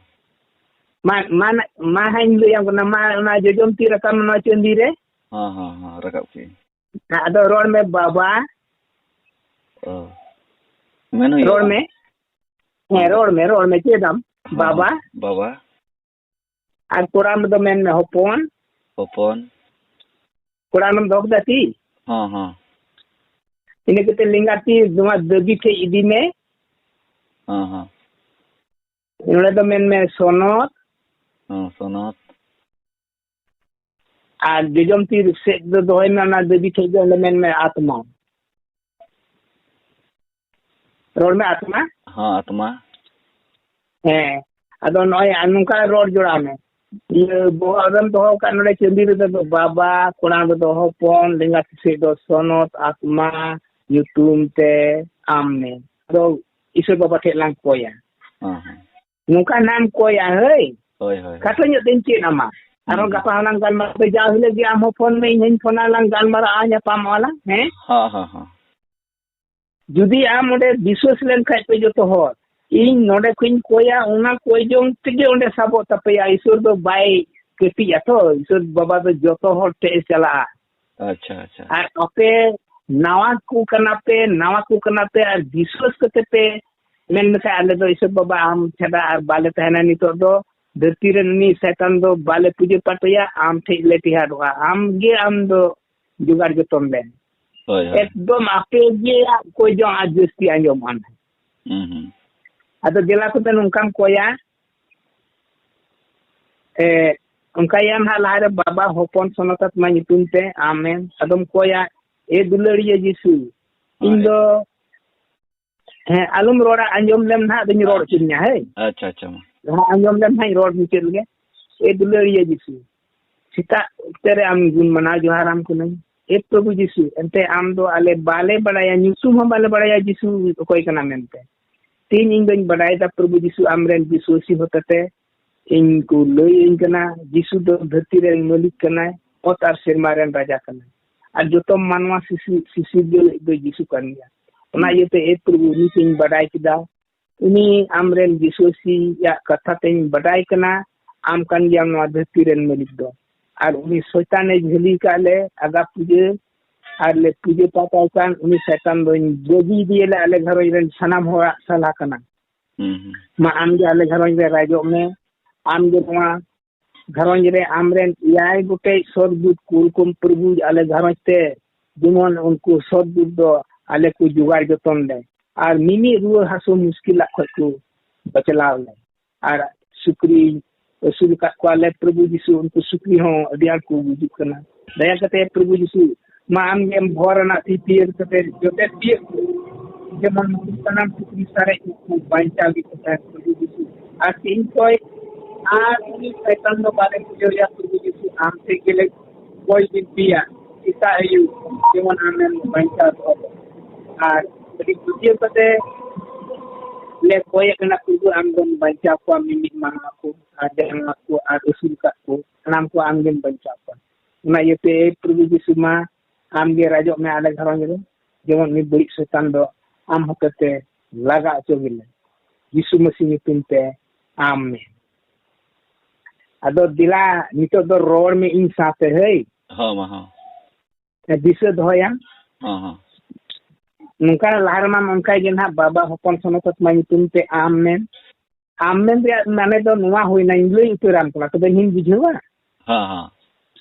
ᱢᱟ, ᱢᱟ, ᱢᱟ ᱦᱟᱸᱜ ᱤᱧ ᱞᱟᱹᱭᱟᱢ ᱠᱟᱱᱟ, ᱢᱟ, ᱚᱱᱟ ᱡᱚᱡᱚᱢ ᱛᱤ ᱨᱟᱠᱟᱵ ᱢᱮ ᱱᱚᱣᱟ ᱪᱟᱹᱸᱫᱤ ᱨᱮ᱾ ᱦᱮᱸ, ᱦᱮᱸ, ᱦᱮᱸ, ᱨᱟᱠᱟᱵ ᱠᱮᱜᱼᱟᱹᱧ᱾ ᱟᱫᱚ ᱨᱚᱲ ᱢᱮ, ᱵᱟᱵᱟ᱾ ᱚ᱾ ᱢᱮᱱ ᱦᱩᱭᱩᱜᱼᱟ᱾ ᱨᱚᱲ ᱢᱮ᱾ ᱦᱮᱸ, ᱦᱮᱸ᱾ ᱨᱚᱲ ᱢᱮ, ᱨᱚᱲ ᱢᱮ, ᱪᱮᱫ ᱟᱢ? ᱦᱮᱸ, ᱵᱟᱵᱟ᱾ ᱦᱮᱸ, ᱵᱟᱵᱟ᱾ ᱟᱨ ᱠᱚᱲᱟᱢ ᱨᱮᱫᱚ ᱢᱮᱱ ᱢᱮ, ᱦᱚᱯᱚᱱ᱾ ᱦᱚᱯᱚᱱ᱾ ᱠᱚᱲᱟᱢ ᱨᱮᱢ ᱫᱚᱦᱚ ᱠᱮᱫᱟ ᱛᱤ? ᱦᱮᱸ, ᱦᱮᱸ᱾ ᱤᱱᱟᱹ ᱠᱟᱛᱮ ᱞᱮᱸᱜᱟ ᱛᱤ ᱱᱚᱣᱟ ᱫᱟᱹᱵᱤ ᱴᱷᱮᱡ ᱤᱫᱤ ᱢᱮ᱾ ᱦᱮᱸ, ᱦᱮᱸ᱾ ᱱᱚᱰᱮ ᱫᱚ ᱢᱮᱱ ᱢᱮ, ᱥᱚᱱᱚᱛ᱾ ᱦᱮᱸ, ᱥᱚᱱᱚᱛ᱾ ᱟᱨ ᱡᱚᱡᱚᱢ ᱛᱤ ᱥᱮᱫ ᱫᱚ ᱫᱚᱦᱚᱭ ᱢᱮ, ᱚᱱᱟ ᱫᱟᱹᱵᱤ ᱴᱷᱮᱡ ᱫᱚ ᱚᱸᱰᱮ ᱢᱮᱱ ᱢᱮ, ᱟᱛᱢᱟ᱾ ᱨᱚᱲ ᱢᱮ, ᱟᱛᱢᱟ᱾ ᱦᱚᱸ, ᱟᱛᱢᱟ᱾ ᱦᱮᱸ, ᱟᱫᱚ ᱱᱚᱜᱼᱚᱭ ᱟᱨ ᱱᱚᱝᱠᱟ ᱨᱚᱲ ᱡᱚᱲᱟᱣ ᱢᱮ᱾ ᱤᱭᱟᱹ ᱵᱚᱦᱚᱜ ᱨᱮᱢ ᱫᱚᱦᱚ ᱠᱟᱜ ᱱᱚᱰᱮ ᱪᱟᱹᱸᱫᱤ ᱨᱮᱫᱚ ᱫᱚ ᱵᱟᱵᱟ, ᱠᱚᱲᱟᱢ ᱨᱮᱫᱚ ᱦᱚᱯᱚᱱ, ᱞᱮᱸᱜᱟ ᱛᱤ ᱥᱮᱫ ᱫᱚ ᱥᱚᱱᱚᱛ, ᱟᱛᱢᱟ, ᱧᱩᱛᱩᱢ ᱛᱮ ᱟᱢ ᱢᱮ᱾ ᱟᱫᱚ ᱤᱥᱚᱨ ᱵᱟᱵᱟ ᱴᱷᱮᱡ ᱞᱟᱝ ᱠᱚᱭᱟ᱾ ᱦᱮᱸ, ᱦᱮᱸ᱾ ᱱᱚᱝᱠᱟ ᱱᱟᱢ ᱠᱚᱭᱟ, ᱦᱟᱹᱭ᱾ ᱦᱳᱭ, ᱦᱳᱭ, ᱦᱳᱭ᱾ ᱠᱷᱟᱴᱚ ᱧᱚᱜ ᱛᱮᱧ ᱪᱮᱫ ᱟᱢᱟ᱾ ᱟᱨᱦᱚᱸ ᱦᱩᱸ᱾ ᱜᱟᱯᱟ ᱦᱚᱸᱞᱟᱝ ᱜᱟᱞᱢᱟᱨᱟᱣ᱾ ᱡᱟ ᱦᱤᱞᱳᱜ ᱜᱮ ᱟᱢ ᱦᱚᱸ ᱯᱷᱳᱱ ᱢᱮ, ᱤᱧ ᱦᱚᱸᱧ ᱯᱷᱳᱱᱟ, ᱞᱟᱝ ᱜᱟᱞᱢᱟᱨᱟᱜᱼᱟ, ᱧᱟᱯᱟᱢᱚᱜᱼᱟ ᱞᱟᱝ, ᱦᱮᱸ? ᱦᱚᱸ, ᱦᱚᱸ, ᱦᱚᱸ᱾ ᱡᱩᱫᱤ ᱟᱢ ᱚᱸᱰᱮ ᱵᱤᱥᱣᱟᱹᱥ ᱞᱮᱱ ᱠᱷᱟᱡ ᱯᱮ ᱡᱚᱛᱚ ᱦᱚᱲ, ᱤᱧ ᱱᱚᱰᱮ ᱠᱷᱚᱡ ᱤᱧ ᱠᱚᱭᱟ, ᱚᱱᱟ ᱠᱚᱭ ᱡᱚᱝ ᱛᱮᱜᱮ ᱚᱸᱰᱮ ᱥᱟᱵᱚᱜ ᱛᱟᱯᱮᱭᱟ᱾ ᱤᱥᱚᱨ ᱫᱚ ᱵᱟᱭ ᱠᱟᱹᱴᱤᱡ ᱟᱛᱚ, ᱤᱥᱚᱨ ᱵᱟᱵᱟ ᱫᱚ ᱡᱚᱛᱚ ᱦᱚᱲ ᱴᱷᱮᱡ ᱮ ᱪᱟᱞᱟᱜᱼᱟ᱾ ᱟᱪᱪᱷᱟ, ᱟᱪᱪᱷᱟ᱾ ᱟᱨ ᱟᱯᱮ ᱱᱟᱣᱟ ᱠᱚ ᱠᱟᱱᱟ ᱯᱮ, ᱱᱟᱣᱟ ᱠᱚ ᱠᱟᱱᱟ ᱯᱮ, ᱟᱨ ᱵᱤᱥᱣᱟᱹᱥ ᱠᱟᱛᱮ ᱯᱮ ᱢᱮᱱ ᱞᱮᱠᱷᱟᱡ, ᱟᱞᱮ ᱫᱚ ᱤᱥᱚᱨ ᱵᱟᱵᱟ ᱟᱢ ᱪᱷᱟᱰᱟ ᱟᱨ ᱵᱟᱞᱮ ᱛᱟᱦᱮᱱᱟ, ᱱᱤᱛᱚᱜ ᱫᱚ ᱫᱷᱟᱹᱨᱛᱤ ᱨᱮᱱ ᱩᱱᱤ ᱥᱟᱭᱛᱟᱱ ᱫᱚ ᱵᱟᱞᱮ ᱯᱩᱡᱟᱹ ᱯᱟᱴᱚᱭᱟ, ᱟᱢ ᱴᱷᱮᱡ ᱞᱮ ᱴᱮᱦᱟᱰᱚᱜᱼᱟ, ᱟᱢ ᱜᱮ ᱟᱢ ᱫᱚ ᱡᱚᱜᱟᱲ ᱡᱚᱛᱚᱱ ᱞᱮ᱾ ᱦᱳᱭ, ᱦᱳᱭ᱾ ᱮᱠᱫᱚᱢ ᱟᱯᱮ ᱜᱮ ᱠᱚᱭ ᱡᱚᱝ ᱟᱨ ᱡᱟᱹᱥᱛᱤ ᱟᱸᱡᱚᱢᱚᱜᱼᱟ ᱱᱟᱦᱟᱜ᱾ ᱦᱩᱸ, ᱦᱩᱸ᱾ ᱟᱫᱚ ᱫᱮᱞᱟ ᱛᱚᱵᱮ ᱱᱚᱝᱠᱟᱢ ᱠᱚᱭᱟ, ᱮ, ᱚᱱᱠᱟᱭᱟᱢ ᱦᱟᱸᱜ ᱞᱟᱦᱟᱨᱮ ᱵᱟᱵᱟ ᱦᱚᱯᱚᱱ ᱥᱚᱱᱚᱛᱟᱛᱢᱟ ᱧᱩᱛᱩᱢ ᱛᱮ ᱟᱢᱮᱢ, ᱟᱫᱚᱢ ᱠᱚᱭᱟ, "ᱮ ᱫᱩᱞᱟᱹᱲᱤᱭᱟᱹ ᱡᱤᱥᱩ, ᱤᱧ ᱦᱳᱭ᱾ ᱫᱚ", ᱦᱮᱸ, ᱟᱞᱚᱢ ᱨᱚᱲᱟ, ᱟᱸᱡᱚᱢ ᱞᱮᱢ ᱱᱟᱦᱟᱜ, ᱟᱫᱚᱧ ᱨᱚᱲ ᱦᱚᱪᱚᱧᱟ, ᱦᱮᱸ᱾ ᱟᱪᱪᱷᱟ, ᱟᱪᱪᱷᱟ, ᱢᱟ᱾ ᱡᱟᱦᱟᱸ ᱟᱸᱡᱚᱢ ᱞᱮᱢ ᱱᱟᱦᱟᱜ, ᱤᱧ ᱨᱚᱲ ᱢᱩᱪᱟᱹᱫ ᱞᱮᱜᱮ᱾ ᱮ ᱫᱩᱞᱟᱹᱲᱤᱭᱟᱹ ᱡᱤᱥᱩ, ᱥᱮᱛᱟᱜ ᱚᱠᱛᱮ ᱨᱮ ᱟᱢ ᱜᱩᱱ ᱢᱟᱱᱟᱣ ᱡᱚᱦᱟᱨᱟᱢ ᱠᱟᱹᱱᱟᱹᱧ᱾ ᱮ ᱯᱨᱚᱵᱷᱩ ᱡᱤᱥᱩ, ᱮᱱᱛᱮ ᱟᱢ ᱫᱚ ᱟᱞᱮ ᱵᱟᱞᱮ ᱵᱟᱲᱟᱭᱟ, ᱧᱩᱛᱩᱢ ᱦᱚᱸ ᱵᱟᱞᱮ ᱵᱟᱲᱟᱭᱟ ᱡᱤᱥᱩ ᱚᱠᱚᱭ ᱠᱟᱱᱟ ᱢᱮᱱᱛᱮ᱾ ᱛᱮᱦᱮᱧ ᱤᱧ ᱫᱚᱧ ᱵᱟᱰᱟᱭ ᱮᱫᱟ ᱯᱨᱚᱵᱷᱩ ᱡᱤᱥᱩ ᱟᱢᱨᱮᱱ ᱵᱤᱥᱣᱟᱹᱥᱤ ᱦᱚᱛᱮᱛᱮ ᱤᱧ ᱠᱚ ᱞᱟᱹᱭ ᱟᱹᱧ ᱠᱟᱱᱟ, ᱡᱤᱥᱩ ᱫᱚ ᱫᱷᱟᱹᱨᱛᱤ ᱨᱮᱱ ᱢᱟᱹᱞᱤᱠ ᱠᱟᱱᱟᱭ, ᱚᱛ ᱟᱨ ᱥᱮᱨᱢᱟ ᱨᱮᱱ ᱨᱟᱡᱟ ᱠᱟᱱᱟᱭ, ᱟᱨ ᱡᱚᱛᱚ ᱢᱟᱱᱣᱟ ᱥᱤᱥᱤ-, ᱥᱤᱥᱤᱨᱡᱟᱹᱣᱤᱡ ᱫᱚ ᱡᱤᱥᱩ ᱠᱟᱱ ᱜᱮᱭᱟ᱾ ᱚᱱᱟ ᱦᱩᱸ᱾ ᱤᱭᱟᱹᱛᱮ ᱮ ᱯᱨᱚᱵᱷᱩ, ᱱᱤᱛ ᱤᱧ ᱵᱟᱰᱟᱭ ᱠᱮᱫᱟ, ᱩᱱᱤ ᱟᱢᱨᱮᱱ ᱵᱤᱥᱣᱟᱹᱥᱤᱭᱟᱜ ᱠᱟᱛᱷᱟ ᱛᱮᱧ ᱵᱟᱰᱟᱭ ᱠᱟᱱᱟ, ᱟᱢ ᱠᱟᱱ ᱜᱮᱭᱟᱢ ᱱᱚᱣᱟ ᱫᱷᱟᱹᱨᱛᱤ ᱨᱮᱱ ᱢᱟᱹᱞᱤᱠ ᱫᱚ᱾ ᱟᱨ ᱩᱱᱤ ᱥᱚᱭᱛᱟᱱᱮ ᱡᱷᱟᱹᱞᱤ ᱠᱟᱜ ᱞᱮ ᱟᱜᱟ ᱯᱩᱡᱟᱹ, ᱟᱨ ᱞᱮ ᱯᱩᱡᱟᱹ ᱯᱟᱴᱟᱣ ᱠᱟᱱ ᱩᱱᱤ ᱥᱚᱭᱛᱟᱱ ᱫᱚᱧ ᱵᱟᱹᱜᱤ ᱤᱫᱤᱭᱟᱞᱮ ᱟᱞᱮ ᱜᱷᱟᱨᱚᱸᱡᱽ ᱨᱮᱱ ᱥᱟᱱᱟᱢ ᱦᱚᱲᱟᱜ ᱥᱟᱞᱟ ᱠᱟᱱᱟ᱾ ᱦᱩᱸ, ᱦᱩᱸ᱾ ᱢᱟ ᱟᱢ ᱜᱮ ᱟᱞᱮ ᱜᱷᱟᱨᱚᱸᱡᱽ ᱨᱮ ᱨᱟᱡᱚᱜ ᱢᱮ, ᱟᱢ ᱜᱮ ᱱᱚᱣᱟ ᱜᱷᱟᱨᱚᱸᱡᱽ ᱨᱮ ᱟᱢᱨᱮᱱ ᱮᱭᱟᱭ ᱜᱚᱴᱮᱡ ᱥᱚᱨᱫᱩᱛ ᱠᱩᱞ ᱠᱚᱢ ᱯᱨᱚᱵᱷᱩ ᱟᱞᱮ ᱜᱷᱟᱨᱚᱸᱡᱽ ᱛᱮ, ᱡᱮᱢᱚᱱ ᱩᱱᱠᱩ ᱥᱚᱨᱫᱩᱛ ᱫᱚ ᱟᱞᱮ ᱠᱚ ᱡᱚᱜᱟᱲ ᱡᱚᱛᱚᱱ ᱞᱮ ᱟᱨ ᱢᱤᱢᱤᱫ ᱨᱩᱣᱟᱹ ᱦᱟᱹᱥᱩ ᱢᱩᱥᱠᱤᱞᱟᱜ ᱠᱷᱚᱡ ᱠᱚ ᱵᱟᱪᱞᱟᱣ ᱞᱮ᱾ ᱟᱨ ᱥᱩᱠᱨᱤ ᱟᱹᱥᱩᱞ ᱟᱠᱟᱫ ᱠᱚᱣᱟ ᱞᱮ ᱯᱨᱚᱵᱷᱩ ᱡᱤᱥᱩ, ᱩᱱᱠᱩ ᱥᱩᱠᱨᱤ ᱦᱚᱸ ᱟᱹᱰᱤ ᱟᱸᱴ ᱠᱚ ᱜᱩᱡᱩᱜ ᱠᱟᱱᱟ᱾ ᱫᱟᱭᱟ ᱠᱟᱛᱮ ᱯᱨᱚᱵᱷᱩ ᱡᱤᱥᱩ, ᱢᱟ ᱟᱢ ᱜᱮᱢ ᱵᱷᱚᱨ ᱟᱱᱟᱜ ᱛᱤ ᱛᱤᱭᱟᱹᱨ ᱠᱟᱛᱮ ᱡᱚᱛᱚ ᱛᱤᱭᱟᱹᱨ ᱠᱚ, ᱡᱮᱢᱚᱱ ᱥᱟᱱᱟᱢ ᱥᱩᱠᱨᱤ ᱥᱟᱨᱮᱡ ᱠᱚ ᱵᱟᱧᱪᱟᱣ ᱜᱮᱠᱚ ᱛᱟᱦᱮᱱ ᱯᱨᱚᱵᱷᱩ ᱡᱤᱥᱩ᱾ ᱟᱨ ᱛᱮᱦᱮᱧ ᱠᱷᱚᱡ ᱟᱨ ᱩᱱᱤ ᱥᱟᱭᱛᱟᱱ ᱫᱚ ᱵᱟᱞᱮ ᱯᱩᱡᱟᱹᱣᱭᱟ ᱯᱨᱚᱵᱷᱩ ᱡᱤᱥᱩ, ᱟᱢ ᱴᱷᱮᱡ ᱜᱮᱞᱮ ᱠᱚᱭ ᱵᱤᱱᱛᱤᱭᱟ ᱥᱮᱛᱟᱜ ᱟᱹᱭᱩᱵ, ᱡᱮᱢᱚᱱ ᱟᱢᱮᱢ ᱵᱟᱧᱪᱟᱣ ᱫᱚᱦᱚ ᱠᱚᱣᱟ᱾ ᱟᱨ ᱟᱹᱰᱤ ᱠᱩᱥᱤᱭᱟᱹ ᱠᱟᱛᱮ ᱞᱮ ᱠᱚᱭᱮᱫ ᱠᱟᱱᱟ, ᱯᱨᱚᱵᱷᱩ, ᱟᱢ ᱫᱚᱢ ᱵᱟᱧᱪᱟᱣ ᱠᱚᱣᱟ, ᱢᱤᱢᱤᱫ ᱢᱟᱱᱣᱟ ᱠᱚ, ᱟᱨ ᱡᱟᱱᱣᱟᱨ ᱠᱚ, ᱟᱨ ᱟᱹᱥᱩᱞ ᱠᱟᱜ ᱠᱚ, ᱥᱟᱱᱟᱢ ᱠᱚ ᱟᱢ ᱜᱮᱢ ᱵᱟᱧᱪᱟᱣ ᱠᱚᱣᱟ᱾ ᱚᱱᱟ ᱤᱭᱟᱹᱛᱮ, ᱮ ᱯᱨᱚᱵᱷᱩ ᱡᱤᱥᱩ, ᱢᱟ ᱟᱢ ᱜᱮ ᱨᱟᱡᱚᱜ ᱢᱮ ᱟᱞᱮ ᱜᱷᱟᱨᱚᱸᱡᱽ ᱨᱮ, ᱡᱮᱢᱚᱱ ᱩᱱᱤ ᱵᱟᱹᱲᱤᱡ ᱥᱚᱭᱛᱟᱱ ᱫᱚ ᱟᱢ ᱦᱚᱛᱮ ᱛᱮ ᱞᱟᱜᱟ ᱦᱚᱪᱚ ᱜᱮᱞᱮ᱾ ᱡᱤᱥᱩ ᱢᱟᱹᱥᱤ ᱧᱩᱛᱩᱢ ᱛᱮ, ᱟᱢᱮᱱ᱾ ᱟᱫᱚ ᱫᱮᱞᱟ, ᱱᱤᱛᱚᱜ ᱫᱚ ᱨᱚᱲ ᱢᱮ ᱤᱧ ᱥᱟᱶᱛᱮ, ᱦᱟᱹᱭ᱾ ᱦᱚᱸ, ᱢᱟ, ᱦᱚᱸ᱾ ᱫᱤᱥᱟᱹ ᱫᱚᱦᱚᱭᱟᱢ᱾ ᱦᱚᱸ, ᱦᱚᱸ᱾ ᱱᱚᱝᱠᱟ ᱞᱟᱦᱟ ᱨᱮᱢᱟ ᱚᱱᱠᱟ ᱜᱮ ᱱᱟᱦᱟᱜ ᱵᱟᱵᱟ ᱦᱚᱯᱚᱱ ᱥᱚᱱᱚᱛ ᱟᱛᱢᱟ ᱧᱩᱛᱩᱢ ᱛᱮ ᱟᱢ ᱢᱮᱱ᱾ ᱟᱢ ᱢᱮᱱ ᱨᱮᱭᱟᱜ ᱢᱟᱱᱮ ᱫᱚ ᱱᱚᱣᱟ ᱦᱩᱭᱱᱟ, ᱤᱧ ᱞᱟᱹᱭ ᱩᱛᱟᱹᱨᱟᱢ ᱠᱟᱱᱟ, ᱛᱚᱵᱮ ᱤᱧ ᱵᱩᱡᱷᱟᱹᱣᱟ᱾ ᱦᱚᱸ, ᱦᱚᱸ᱾